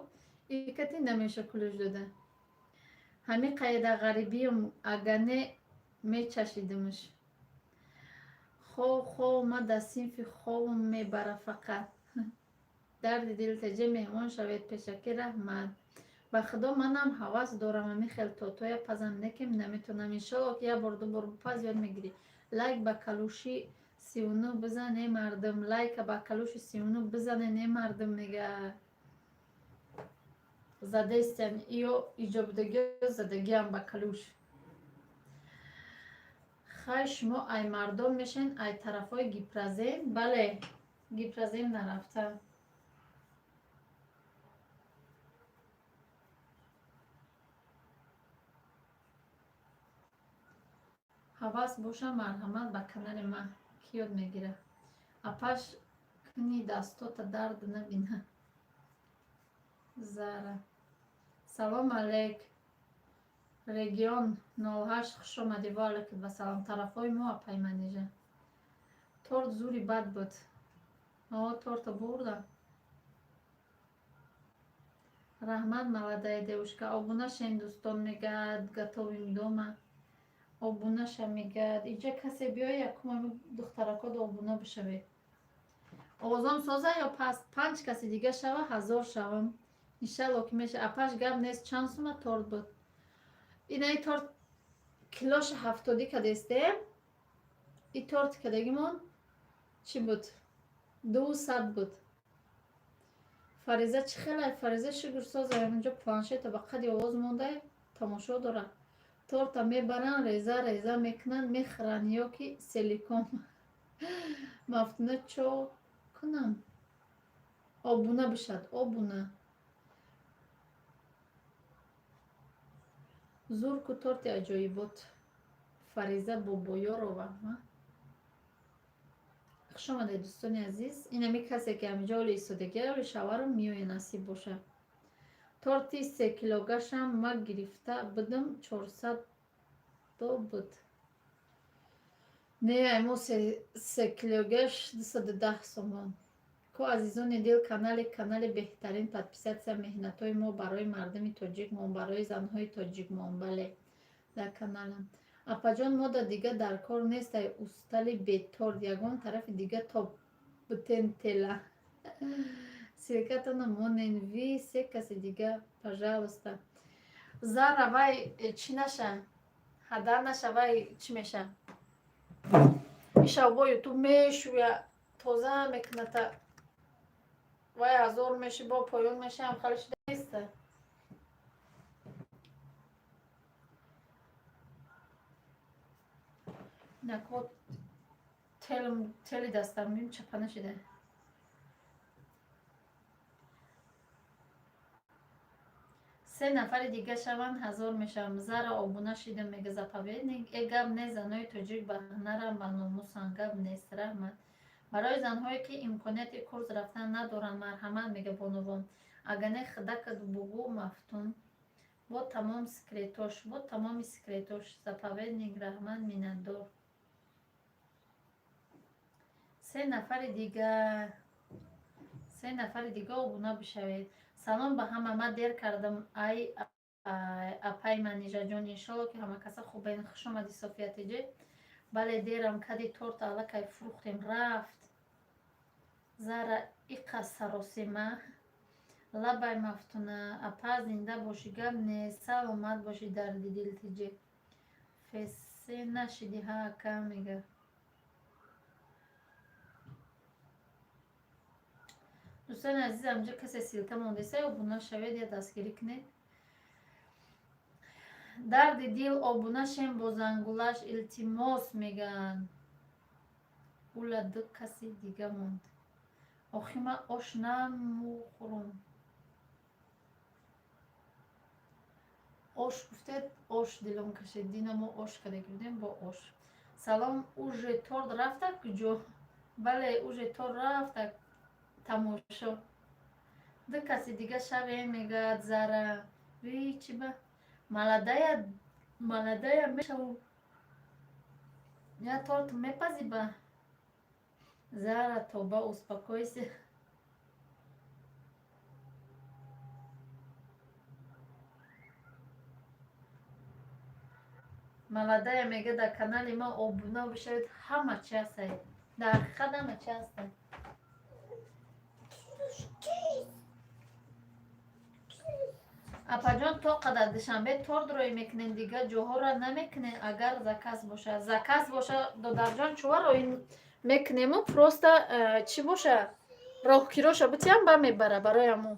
икати намеша ключ дода. Ҳами қайда ғарибиюм, агане мечашидимш. Хов, хов, ма дар синфи ховм мебара фақат. Дарди дил, теҷе меҳмон шавед пешакӣ, раҳмат. Ба худо, манам ҳавас дорам ами хел тортоя пазам, некем наметонам. Иншолло, ки як бор, ду бор паз, ёд мегирӣ. Лайк ба калуши 39 бизане, мардум, лайка ба калуши 39 бизане, не, мардум, мега задестян иё иҷобудагиё задагиам ба калуш. Хай, шумо ай мардон мешен, ай тарафҳои Гипрозем? Бале, Гипрозем нарафта. Ҳавас боша, марҳамат ба канали ман, ки ёд мегира. Апаш, куни дастота дард набина. Зара, салом алейк. Регион 08, хуш омадӣ. Ва алайкум вассалом. Тарафҳои мо, апай Манижа. Торт зури бад буд. О, торта бурдам. Раҳмат, молодая девушка. Обуна шен, дӯстон, мегӯяд, готовим дома. Обуна ша, мегӯяд. Инҷа касе биёя, якум духтаракод обуна бишавед. Овозом соза ё паст? Панҷ каси дига шава, 1000 шавам. Иншалло, ки меша. Апаш, гап нест. Чанд сума торт буд? Инаи торт килоша 70 кадестем. И торти кадагимон чӣ буд? 200 буд. Фариза чӣ хелай? Фариза шукр, соза. Онҷо планшета ба қади овоз монда, тамошо дорад. Торта мебаранд, реза реза мекунанд, мехӯранд ё ки селиком. Мафтуна, чо кунам? Обуна бишад, обуна. Зурку торти аҷоибот. Фариза Бобоёрова, хуш омадед, дӯстони азиз. Инами касе ки ҳаминҷо оли истодагия, оли шаварам меоя, насиб боша. Торти секилогашам ма гирифта будам, 400 буд. Не, мо секилогаш 210 сомон ко. Азизони дил, канали беҳтарин, подписаться. Меҳнатҳои мо барои мардуми тоҷикмон, барои занҳои тоҷикмон. Бале, дар каналам. Апаҷон, мода дига дар кор нестай устали беторт, ягон тарафи дига тоб бутен тела. Ссылка тона монен, ви се каси дига, пожалуйста. Зара, вай чӣ наша, ҳадар наша, вай чӣ меша? Ишав бо Ютуб мешӯя, тоза мекуната. Вай 1000 меши, бо поён мешам, хали шида неста. Нако тели дастам бим, чапа нашида. Се нафари дига шаванд, 1000 мешавам. Зара, обуна шидам, мега заповедник. Э, гап нест, занои тоҷик ба ҳунарам, ба номусанд, гап нест, раҳмат. Барои занҳое ки имконияти курс рафтан надоранд, марҳамат, мега бонувон. Агар не, худакат бугӯ, Мафтун. Бо тамом секретош, бо тамоми секретош. Заповедник, раҳмат, миннатдор. Се нафари дигар, се нафари дига обуна бишавед. Салом ба ҳама, ман дер кардам. Ай, апай Манижаҷон, иншолло, ки ҳама каса хубен. Хуш омадӣ, София Теҷе. Бале, дерам кади, торта аллакай фурӯхтем, рафт. Зара иқа саросима. Лабай, Мафтуна апа, зинда бошӣ, гап нест, саломат бошӣ. Дарди дил Теҷе фесе нашиди, ҳа, ака, мега. Дӯстони азиз, амҷа касе ссылка мондеса, обуна шавед я дастгирӣ кунед. Дарди дил, обуна шем бо зангулаш, илтимос, мегӯянд. Ула, ду каси дига монд. Охи ман ош намухӯрам. Ош гуфтед, ош дилом кашид. Дина мо ош карда будем бо ош. Салом, уже торт рафта куҷо? Бале, уже торт рафта тамошо. Ду каси дига шавем, мегӯяд Зара. Ви чи ба молодая, молодая мешаву, я торт мепази ба. Зара, тоба, успокойся. Молодая мега, дар канали ма обуна бишавед, ҳама чи ҳастай, дар ҳақиқат ҳама чи ҳастай. Чиз. Апаҷон, то қадар Душанбе торт рӯй мекунем, дигар ҷоҳоро намекунем? Агар заказ боша, заказ боша, додарҷон, чува рӯй мекунему, просто чӣ боша, роҳкироша битиям, ба мебара барои ҳамо.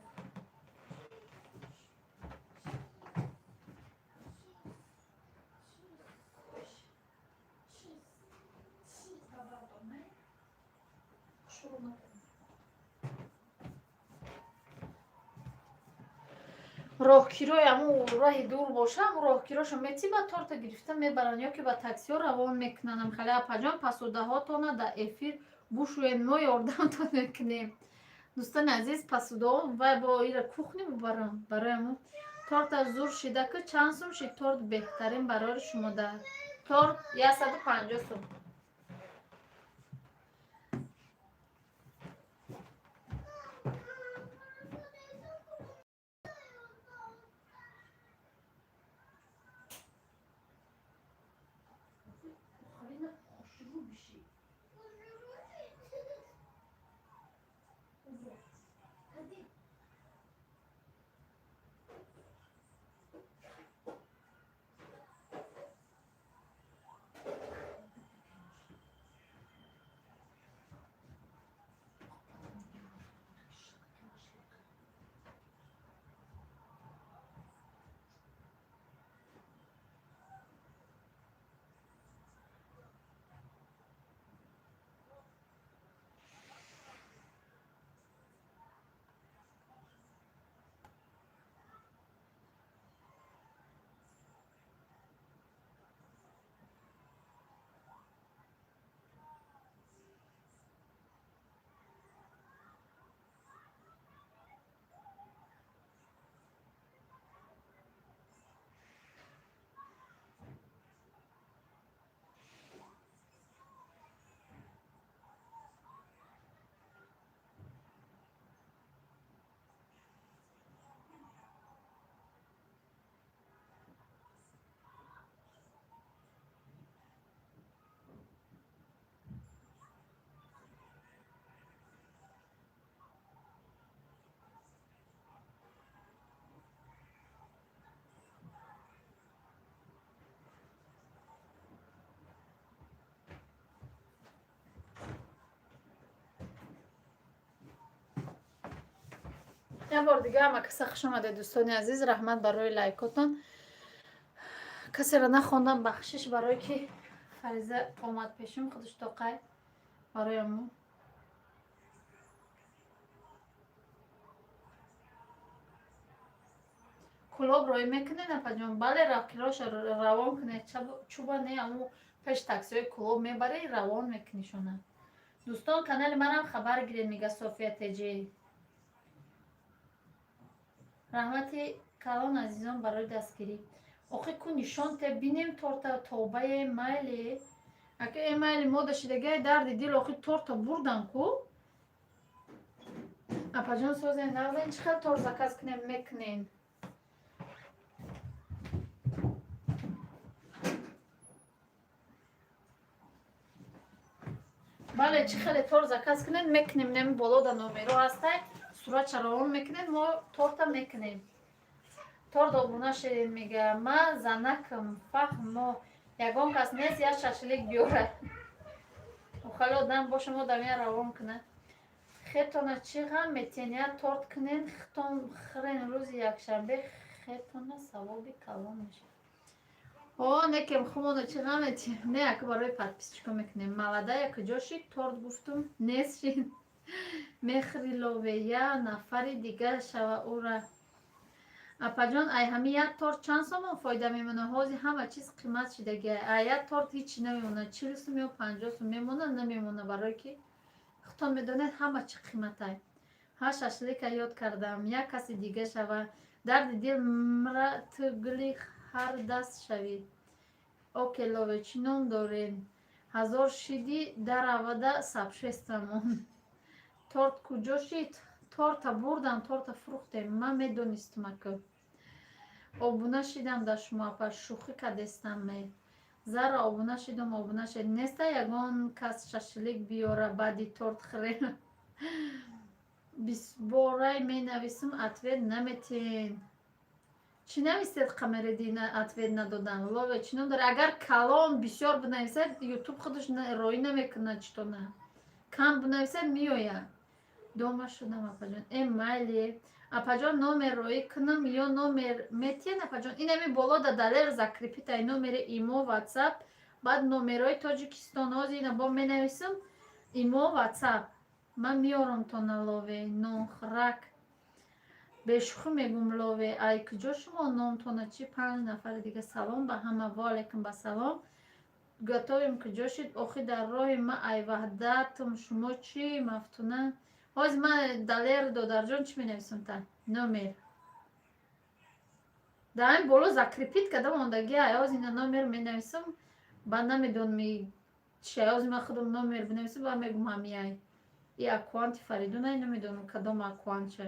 Роҳкирои ҳамун раҳи дур боша, ҳамун роҳкирошо мети, ба торта гирифта мебаранд ё ки ба таксиҳо равон мекунанд. Хеле, апаҷон, посудаҳотона дар эфир бушӯед, мо ёрдамтон мекунем. Дӯстони азиз, посудаҳо вай бо ира кухня бубарам барои ҳамун. Торта зур шида ки, чанд сум шид торт? Беҳтарин барои шумо дар торт 150 сум. Як бор дига ҳама каса хуш омадед, дӯстони азиз. Раҳмат барои лайкотон. Касеро нахондам, бахшиш, барое ки Фариза омад пешим, худаш тоқай барои аму. Кулоб рӯй мекунед, апаҷон? Бале, роҳкироша равон кунед, чуба не, аму пеш таксиҳои Кулоб мебарӣ, равон мекунишона. Дӯстон, канали манам хабар гиред, мега София Теҷи. Раҳмати. Калон, азизон, барои дастгирӣ. Охи ку нишон те, бинем торта. Тобае, майли, ака, э, майли, мода шидагай, дарди дил. Охи торта бурдан ку. Апаҷон, созен, нағзен? Чӣ хел торт заказ кунем, мекунен? Бале, чӣ хеле торт заказ кунед, мекунем. Неми боло да номеро ҳастай, суратша равон мекунед, мо торта мекунем. Торт обуна шедем, мега. Ма занакам, фаҳмо, ягон кас нест як шашлик биёра. Хеле одам боша, мо дамия равон кунад. Хетона чӣ ғам метиҳен, як торт кунен, хитон хӯрен рӯзи якшанбе, хетона савоби калон мешавад. О, некем, хумона чӣ ғам метиҳем? Не, ака, барои подписчико мекунем. Маладая куҷо шид? Торт гуфтум, нест шид. Мехри, лове, я нафари дига шава ура. Апаҷон, ай ҳами як торт чанд сомон фоида мемонад? Ҳозир ҳама чиз қимат шидагия. Ай як торт ҳичи намемонад, 40 сум ё 50 сум мемонад, намемонад, барое ки худтон медонед, ҳама чӣ қиматай. Ҳа, шашлика ёд кардам. Як каси дига шава, дарди дил мра, ту гули ҳар даст шавӣ. Оке, лове, чӣ ном дорем? Ҳазор шиди даравада сабшестамон. Торт куҷо шид? Торта бурдам, торта фурӯхтем. Ман медонистум, ака. Обуна шидам дар шумо, апа, шӯхӣ кардестам ме. Зара, обуна шидам, обуна шид. Неста ягон кас шашлик биёра, баъди торт хӯрем. Бисборай менависам, ответ наметиҳен. Чӣ нависед, Қамариддин, ответ надодан? Лове, чӣ ном дорад? Агар калон бисёр бинависад, Ютуб худаш роӣ намекунад. Читона кам бинависад, меояд. Дома шудам, апаҷон. Э, майли, апаҷон, номер роӣ кунам ё номер метиҳен, апаҷон? Инами боло да Далер закрепить ай номери Имо, Ватсап, баъд номерҳои Тоҷикистон. Ҳозир ина бо менависам Имо, Ватсап, ман меорам тона. Лове, нонхӯрак, бешӯхӣ мегум. Лове, ай куҷо шумо, номтона чӣ? Панҷ нафари дига, салом ба ҳама. Ваалайкум ба салом. Готовим куҷо шид? Охи дар роҳи ма ай Ваҳдатум, шумо чӣ, Мафтуна? Ҳозир ман, Далер додарҷон, чӣ менависам та номер? Дар ҳамин боло закрепить карда мондагӣ. Ҳозир ина номер менависам, ба намедонам чи. Ҳозир ман худам номер бинависам, ба мегум ҳамияй. И аккаунти Фаридунай, намедонам кадом аккаунтча.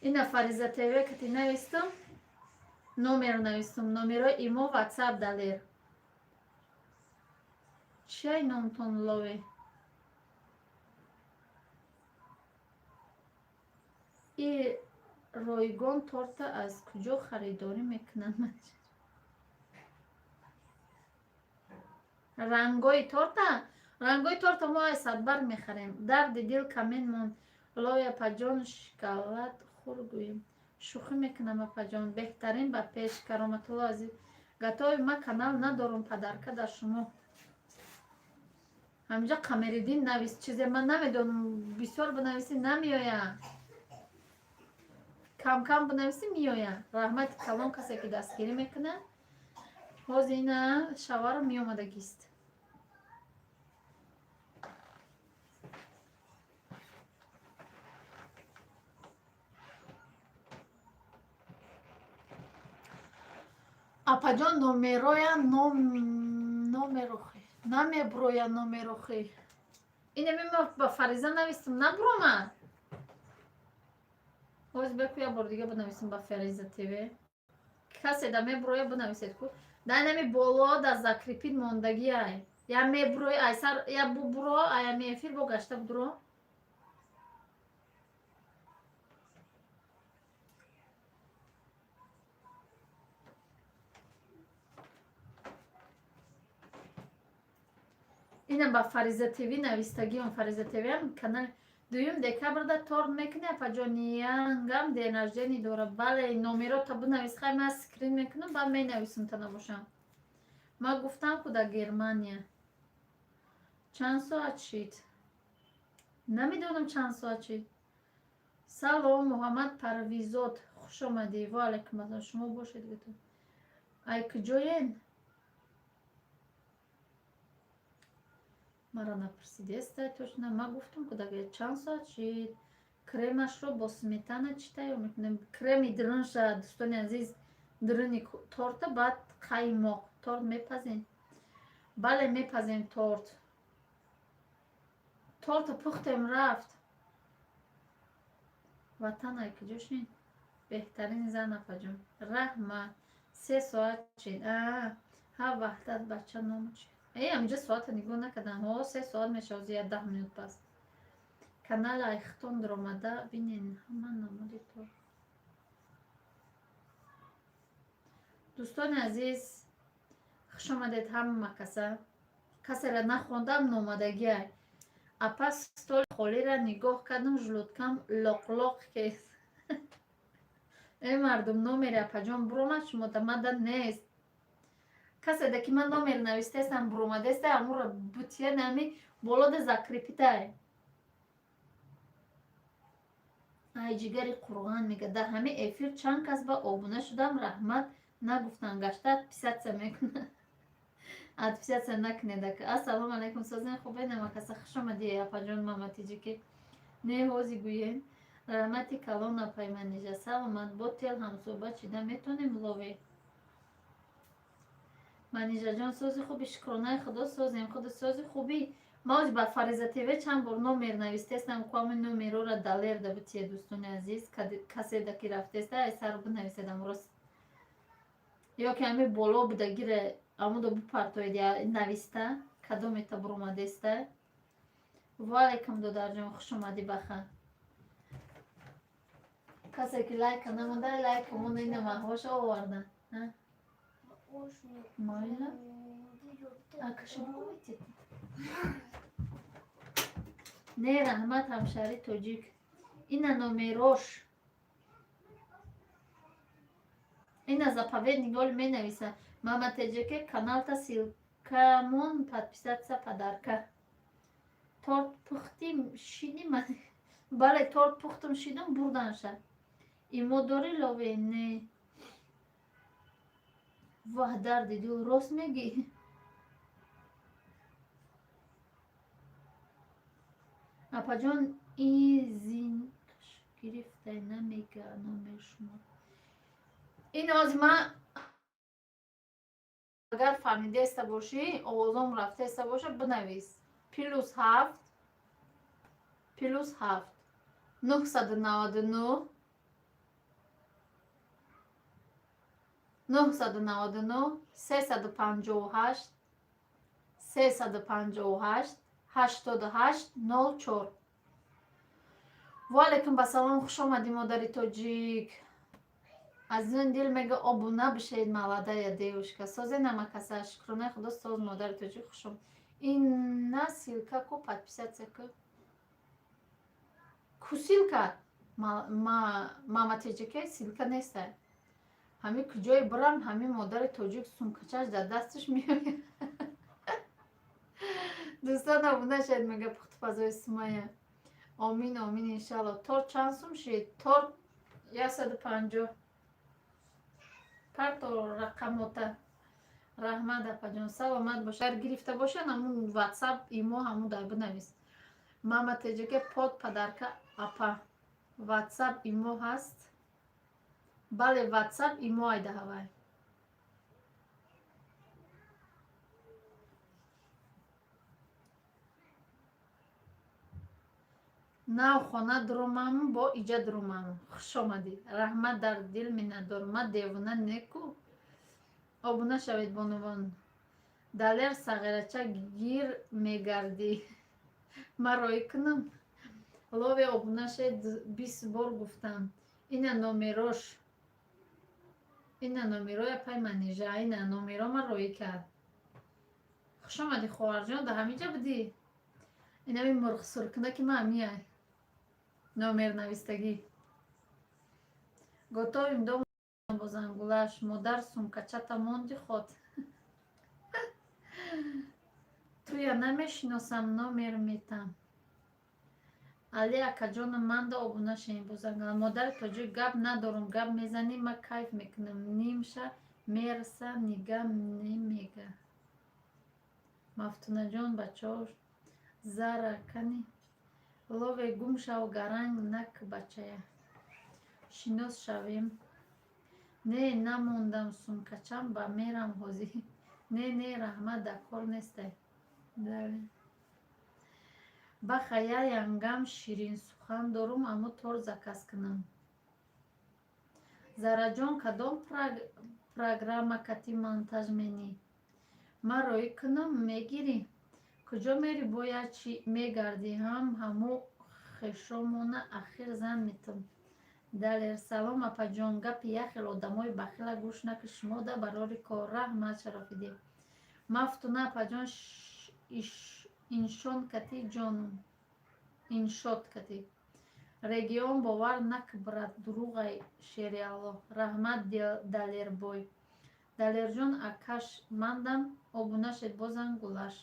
Ина Фариза ТВ кати навистам, номер навистам, номерои Имо, Ватсап. Далер, чиай номтон, лове? И ройгон торта аз куҷо харидорӣ мекунанд? Рангои торта, рангои торта мо аз Садбар мехарем. Дарди дил камен монд. Лоя, апаҷон, шоколад хӯр гӯем. Шӯхӣ мекунам, апаҷон. Беҳтарин ба пеш, Кароматулло азиз. Гатои ма канал надорум, подарка дар шумо. Ҳаминҷа Қамериддин навис чизе, ман намедонам. Бисёр бинависӣ, намеояд, камкам бинависӣ, меояд. Раҳмати калон касе ки дастгирӣ мекунад. Ҳозир ина шаваро меомадагист. Апаҷон, номероя номерохи намеброя, номерохи инами ма ба Фариза навистам, набуромад. Ҳозир беку як бор дига бинависам ба Фариза ТВ. Касе да меброя, бинависед ку. Да инами боло да закрепить мондагиай. Я меброи, ай сар я бубуро, ай ами эфир бо гашта будуро. Ина ба Фариза ТВ навистагиам. Фариза ТВам канал. 2 декабрда торт мекунӣ, апаҷон? Янгам день рождения дора. Бале, номерота бинавис. Хай, ман скрин мекунам, баъд менависам та. Набошам, ман гуфтам ку, дар Германия. Чанд соат шид? Намедонам, чанд соат шид. Салом, Муҳаммад Парвизод, хуш омадӣ. Ваалайкум ассалом, шумо бошед. Гуфтам, ай куҷоен? Мара напурсидеста точно. Ма гуфтам, ку дага чанд соат шид. Кремашро бо сметана чӣ тайёр мекунем? Креми дурунша, дӯстони азиз, дуруни торта, баъд қаймоқ. Торт мепазем? Бале, мепазем торт. Торта пухтем, рафт. Ватанай куҷошин? Беҳтарин зан, апаҷон, раҳмат. 3 соат шид. Ҳа, Ваҳдат бача ному чи? Э, аминҷа соата нигоҳ накардам. Ҳо, 3 соат мешавад, я 10 минут пас. Канали Айхтон даромада бинен, ҳама намуди торт. Дӯстони азиз, хуш омадед ҳама каса. Касеро нахондам, номадагиай. Апа, столи холира нигоҳ кардам, желудкам лоқлоқ кес. Э, мардум, номери апаҷон буромад шумода, мада нест. Каседа ки ман номер навистаестам, буромадаеста, амуро бутия нами болода закрепить ай. Ай ҷигари қурған мега, дар ҳами эфир чанд кас ба обуна шудам, раҳмат нагуфтан, гашта отписаться мекунад. Отписаться накунед. Ассалому алайкум, созен, хубе намакаса? Хуш омадӣ, апаҷон Маматиҷики. Не, ҳози гӯен. Раҳмати калон, апай Манижа, саломат. Бо тел ҳамсӯҳбат шида метонем, лове? Манижаҷон, сози хуби? Шукронаи худо, созем. Худо, сози хубӣ. Ма ози ба Фариза ТВ чанд бор номер навистестам, куами номерора далерда битие. Дӯстони азиз, каседа ки рафтеста, ай сар бинависедам рост ё ки ҳами боло будагире амудо бипартоед, нависта кадомета буромадеста. Ваалайкум, додарҷон, хуш омадӣ. Баха, касе ки лайка намонда, лайка монда. Ина маҳвоша оварда. Майла, а кашо не, раҳмат, ҳамшаҳри тоҷик. Ина номерош, ина заповедник оли менависа. Мама Теҷеке, каналта ссылкамон, подписаться, подарка. Торт пухтим, шидим? Бале, торт пухтум, шидум, бурданша. Имо дори, лове? Не. Воҳ, дарди дил, рост мегӣ. Апаҷон, изинаш гирифтай, намега номер шумо. Ин ҳозир ман агар фаҳмидаеста бошӣ, овозом рафтаеста боша, бинавис: +7, +7 999 999 358 358 88 04. Ваалайкум басалом, хуш омадӣ, модари тоҷик. Азизони дил, мега обуна бишавед. Молодая девушка, созе намакаса? Шукронаи худо, соз. Модари тоҷик, хуш омад. Ина ссылка ку, подписаться ку. Ку ссылка, мама теҷике, ссылка неста. Ҳами куҷое бирам, ҳами модари тоҷик сумкачаш дар дасташ меояд. Дӯстон, обуна шавед, мега пухтупазои Сумая. Омин, омин, иншалло. Торт чанд сум шид? Торт 150. Парто рақамота. Раҳмат, апаҷон, саломат бош. Агар гирифта бошад, ҳамун ватсап, имо, ҳамун дар бинавис. Мама теҷаке, под подарка. Апа, ватсап, имо ҳаст? Бале, ватсап, имо айдаҳавай. Нав хона дуромам, бо иҷа дуромам. Хуш омадӣ, раҳмат, дар дил миннатдор. Ма девона неку. Обуна шавед, бонувон. Далер, сағирача гир мегардӣ, ман роӣ кунам. Лове, обуна шед, 20 бор гуфтам. Ина номерош, ина номероя пай Манижа, ина номеро ман роӣ кард. Хуш омадӣ, хоҳарҷон, дар ҳаминҷа будӣ? Инами мурғсуркуна ки ман миай номер навистагӣ. Готовим дома бо зангулаш. Модар, сумкачата монди ход. Туя намешиносам, номер метам. Али акаҷону манда обуна шавем. Бо зангула. Модари тоҷик, гап надорум, гап мезанӣ, ма кайф мекунам. Нимша мераса, нига немега. Мафтунаҷон, бачаҳо. Зара кани лове гум шав, гаранг нак, бачая. Шинос шавем. Не, намондам, сумкачам ба мерам ҳозир. Не, не, раҳмат, дар кор нестай. Баха, я янгам ширинсухан дорум, аму торт заказ кунам. Зараҷон, кадом программа кати монтаж менӣ? Ман роӣ кунам, мегирӣ? Куҷо мери, бояд чӣ мегардӣ? Ҳам ҳаму хешомона ахир зан метам. Далер: салом, апаҷон, гапи як хел одамои бахила гӯш накӣ, шумо да барори кор. Раҳмат, Шарофиддин. Мафтуна апаҷон, иншон кати ҷонум, иншот кати. Регион бовар нак, брат, дурӯғай, шери Аллоҳ. Раҳмат, Далербой. Далерҷон, акаш мандам обуна шед, бозан гулаш.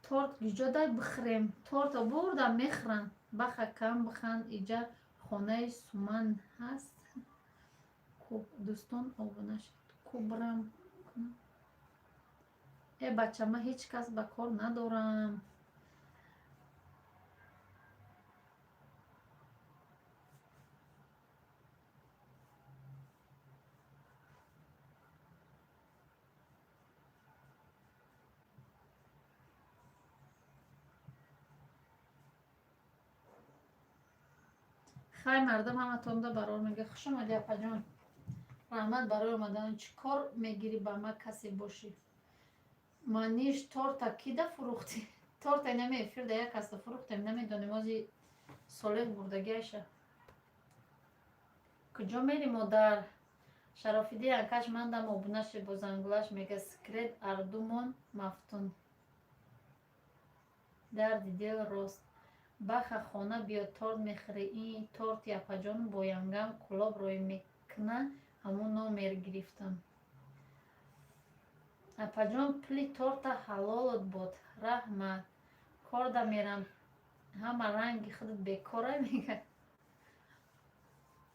Торт гиҷодай бихӯрем? Торто бурда мехӯранд. Баха, кам биханд. Иҷа хонаи суман ҳаст ку? Дӯстон, обуна шед. Ку бирам кунам? Э, бача, ман ҳеҷ кас ба кор надорам. Хай, мардам ҳаматонда барор мега. Хуш омадӣ, апаҷон, раҳмат барои омадан. Чӣ кор мегирӣ, ба ма касе бошӣ? Маниш, торта кида фурӯхтӣ? Торта инами эфирда як касда фурӯхтем, намедонем, ози Солеҳ бурдагиаша. Куҷо мери, модар? Шарофиддин, акаш мандам обуна шед, бо зангулаш мега. Секрет ардумон мафтун. Дарди дил рост. Баха, хона биё, торт мехӯрӣ. Ин торти апаҷон бо янгам Кӯлоб рӯй мекуна, ҳамун номер гирифтам. Апаҷон, пули торта ҳалолот бод. Раҳмат. Корда мерам, ҳама ранги худат бекора, мега.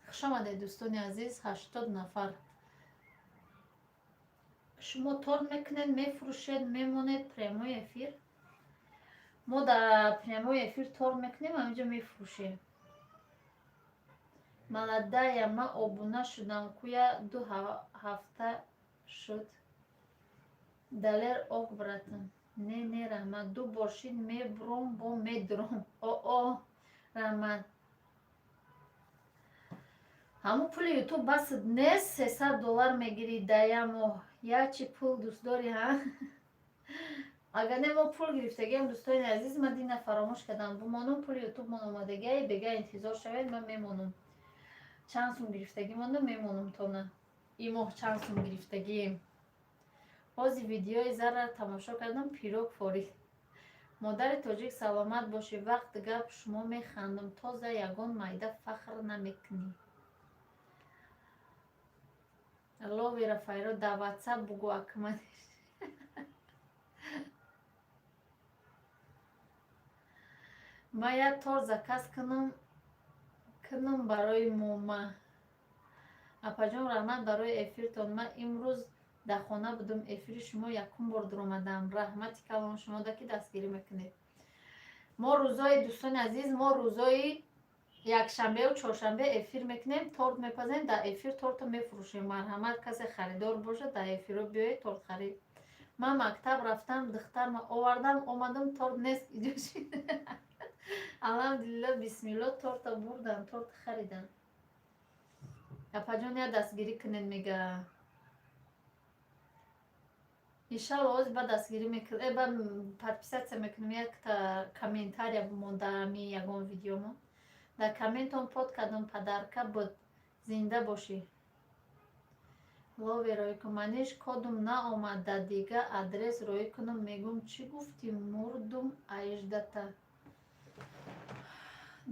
Хушомадед, дӯстони азиз, 80 нафар. Шумо торт мекунед, мефурӯшед, мемонед прямой эфир? Мо дар прямой эфир торт мекунем, ҳаминҷо мефурӯшем. Молодая, ман обуна шудам куя, 2 ҳафта шуд. Далер: ок, братан. Не, не, раҳмат. Ду бор шид, мебуром, бо медуром. Оо, раҳмат. Ҳамун пули Ютуб баст нест, 300 доллар мегирӣ дар як моҳ. Ячи пул дӯст дорӣ, ҳа? Агар не, мо пул гирифтагиам, дӯстони азиз, ман дина фаромӯш кардам бумонум, пули Ютубмон омадагиай, бега интизор шавед, ман мемонум. Чанд сум гирифтагӣ мондам, мемонум тона. Ин моҳ чанд сум гирифтагием? Ҳозир видеои Зарра тамошо кардам, пирог форид. Модари тоҷик, саломат бошӣ. Вақт гап шумо механдам, тоза ягон майда фахр намекунӣ. Ловера файро дар Ватсап бугӯ, акманиш. Ман як торт заказ кунам барои мома. Апаҷон, раҳмат барои эфиртон. Ман имрӯз дар хона будум, эфири шумо якум бор дуромадам. Раҳмати калон шумода, ки дастгирӣ мекунед. Мо рӯзои, дӯстони азиз, мо рӯзои якшанбеу чоршанбе эфир мекунем, торт мепазем, дар эфир торто мефурӯшем. Марҳамат, касе харидор бошад, дар эфиро биёед, торт харид. Ман мактаб рафтам, духтарма овардам, омадам, торт нест. Иҷошид. Алҳамдулилло, бисмилло, торта бурдан, торт харидан. Апаҷон, як дастгирӣ кунед, мега. Иншалло, ҳозир ба дастгирӣ мекунем, ба подписаться мекунем. Якта комментария бимон дар ами ягон видеомо. Дар комментон под кардам, подарка буд. Зинда бошӣ. Лове роӣ кун. Маниш, кодум наомад, дар дига адрес роӣ кунам, мегӯм. Чӣ гуфтӣ? Мурдум аждата.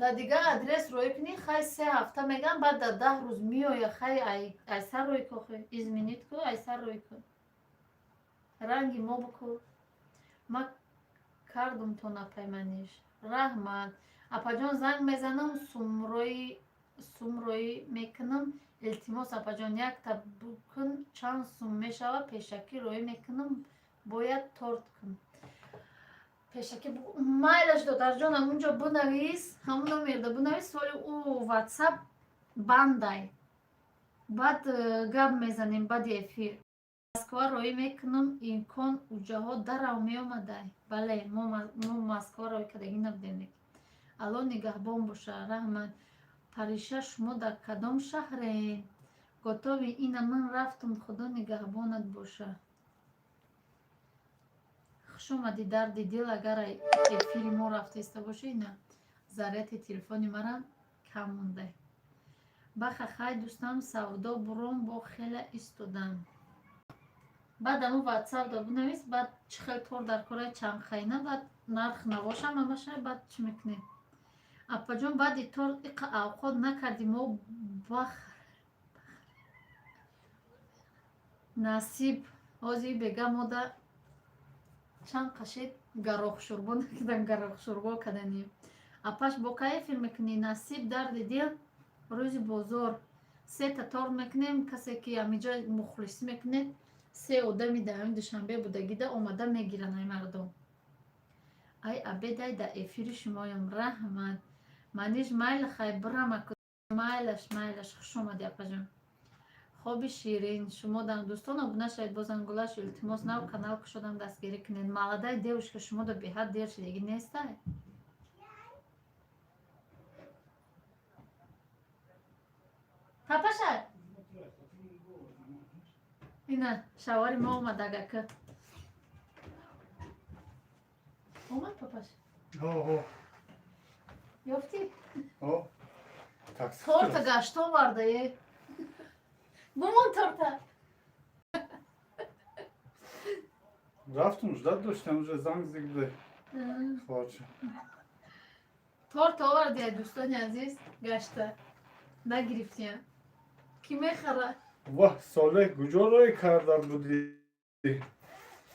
Дар дигар адрес роӣ кунӣ, хай, 3 ҳафта мегам, баъд дар 10 рӯз меоя. Хай, айсар роӣ ку, хай изменить ку, айсар роӣ кун, ранги мо бику. Ма кардум то напайманиш. Раҳмат, апаҷон. Занг мезанам, сумроӣ мекунам. Илтимос, апаҷон, якта букун, чанд сум мешавад, пешакӣ роӣ мекунам. Бояд торт кун. Пешакӣ майлаш, додарҷон, ҳамунҷо бунавис, ҳамун номерда бунавис, соли ӯ ватсап бандай. Баъд гап мезанем баъди эфир. Москва роӣ мекунам, имкон уҷаҳо дарав меомадай. Бале, мо Москва роӣ кардагӣ набудем. Алло нигаҳбон боша, раҳмат. Париша, шумо дар кадом шаҳрен? Готови, ина ман рафтам, худо нигаҳбонат боша. Хуш омадӣ, дарди дил, агар эфири мо рафтаиста бошӣ, ина заряди телефони мара кам мондай. Баха хай, дӯстам, савдо буром, бо хела истодам. Баъд аму ватсап да бинавис, баъд чӣ хел тор дар кораи чандхайна, баъд нарх навошам ҳамаша, баъд чӣ мекунем? Апаҷон, баъди торт иқа авқот накардӣ мо бах. Насиб, ҳозир бега мода чанд қашед гарохшӯрбо накардан, гарохшӯрбо каданем. Апаш, бо кай эфир мекунӣ? Насиб, дарди дил, рӯзи бозор сета торт мекунем. Касе ки ҳамиҷа мухлисӣ мекунед, се одами дар ҳамин Душанбе будагида омада мегиранд ай мардум. Ай абедай дар эфири шумоям, раҳмат. Маниж, майли, хай бирама. Майлаш, майлаш, хуш омадӣ, апаҷон. Хоби ширин шумо дан. Дӯстон, обуна шавед, бо зангулаш, илтимос, нав канал кушодам, дастгирӣ кунед. Молодая девушка, шумо да беҳад дер шидагӣ нестай. Папаша, ина шавари мо омад, агака омад, папаш. Ҳо. Ёфтӣ? Ҳо. Такси. Торта гашта овардае, бумон торта. Рафтум, ждать доштам, уже занг зигде. Хоҳарча. Торт овардия, дӯстони азиз, гашта нагирифтия, кӣ мехара? Ваҳ, Солеҳ, куҷо роӣ карда будӣ?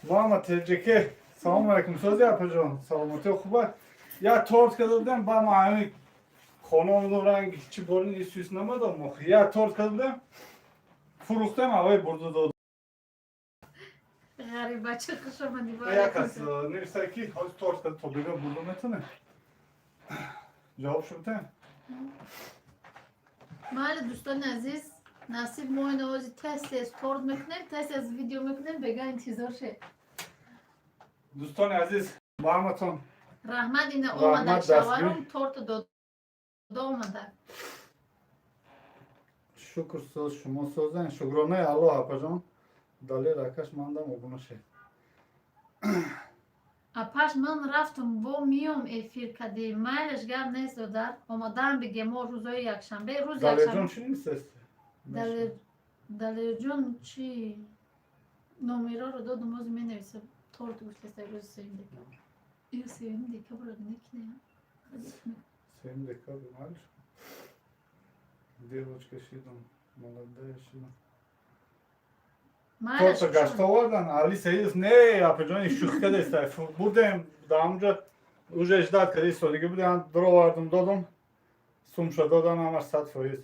Муҳаммад Теҷаке, салому алайкум, сози, апаҷон, саломатӣ хуба? Як торт карда будем, ба ма ҳамин хона омадам, ранг чӣ борин исус намадам, охи. Як торт карда будем, фурӯхтем, авай бурда дод. Ғарибача, хуш омадӣ. Як кас нависта, ки ҳозир торт карда то бега бурда метавонем. Ҷавоб шудем? Майли, дӯстони азиз, насиб, мо ина ҳозир тез тез торт мекунем, тез тез видео мекунем, бега интизор шед. Дӯстони азиз, ба ҳаматон Раҳмат, ина раҳмат, омада дастгир. Шаварум торт дода омада. Шукр, соз, шумо созен, шукронаи Аллоҳ, апаҷон. Далер акаш, мандам обуна шед. Апаш, ман рафтум, бо миём, эфир кардем. Майлаш, гап нест, додар, омадаам, биге мо рӯзои якшанбе, рӯзи Далерҷон якшанбе. чӣ нестест? Далерҷон чӣ номероро додум, ози менависам. Торт гуфтеста, рӯзи 3 декабр ё 3 декабр некинеям. 7 декабр, малиш. Девочка шидам, молодая шидам. Майлаш. Торта гашта овардан, Али Саидов, не, апаҷони, шӯхӣ кардеста. Бурдем, дар ҳамҷа уже ждать карда истодагӣ будем, даровардум, додум, сумша додан, ҳамаш 100%.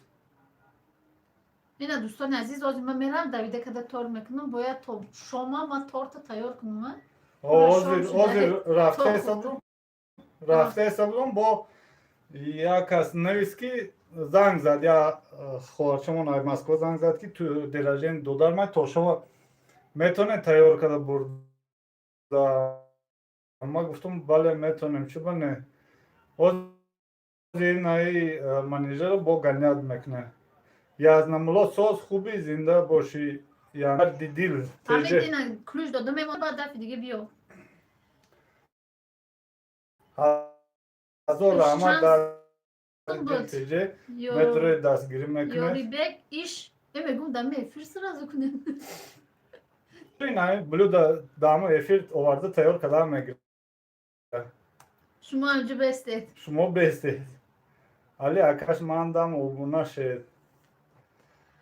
Ина, дӯстони азиз, ози ман мерам, давида када торт мекунам, бояд то шома ман торта тайёр кунам, а? Ҳозир шом ҳозир рафта торт. Истодум, рафта истодум, бо як кас навис, ки занг зад, я хоҳарчамон ай Москва занг зад, ки ту день рождения додар май то шава метавонед тайёр карда бурда? Ма гуфтум, бале, метавонем, чӣ ба не. Ҳозир инаи менеҷерро бо гонять мекунад. Язнамулло, соз, хуби, зинда бошӣ, дарди дил. Ҳамин. Теҷе. Ина ключ дода мемон, баъд дафъи дига биё. Ҳазор раҳмат, Чанд дарди буд? теҷе Ё метрои дастгирӣ мекунед. Ёрибек иш мегум, дами эфир сразу кунем. Инаи блюда дамо эфир оварда тайёр карда мегирад. Шумо ҳамҷо бестед. Шумо бестед. Али акаш, мандам обуна шед.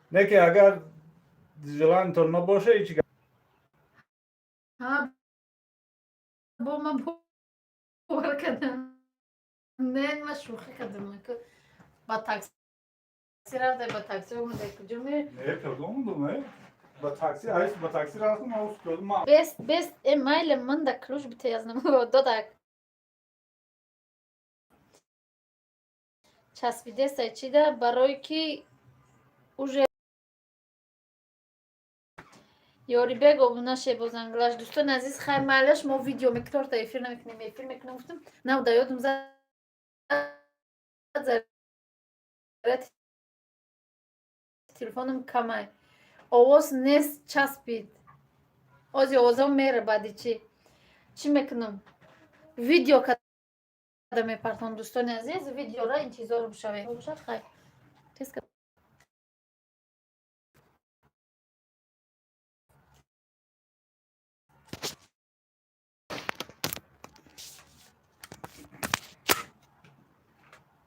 Не ки агар желаниятон набоша, ҳеҷ. Ҳа, бо ман бовар кардам, не, ман шӯхӣ кардам. Ба такси рафта, ба такси омада, куҷо ме Не, пиёда омадум, э. Ба такси, айс ба такси рафтам, ма успел ма. Бест, бест, майле ман да ключ бите, аз додак. Часпидеста чида, барои ки уже Ёрибек обуна шебозанглаш. Дӯстони азиз, хай, майлаш, мо видео мекунем, торта эфир намекунем, эфир мекунем, гуфтам, нав да ёдум зад, заряд телефонам камай. Овоз нест, часпид. Ози овозам мера, баъди чӣ? Чӣ мекунам? Видео када мепартон, дӯстони азиз, видеора интизор бошавед. Бошад, хай.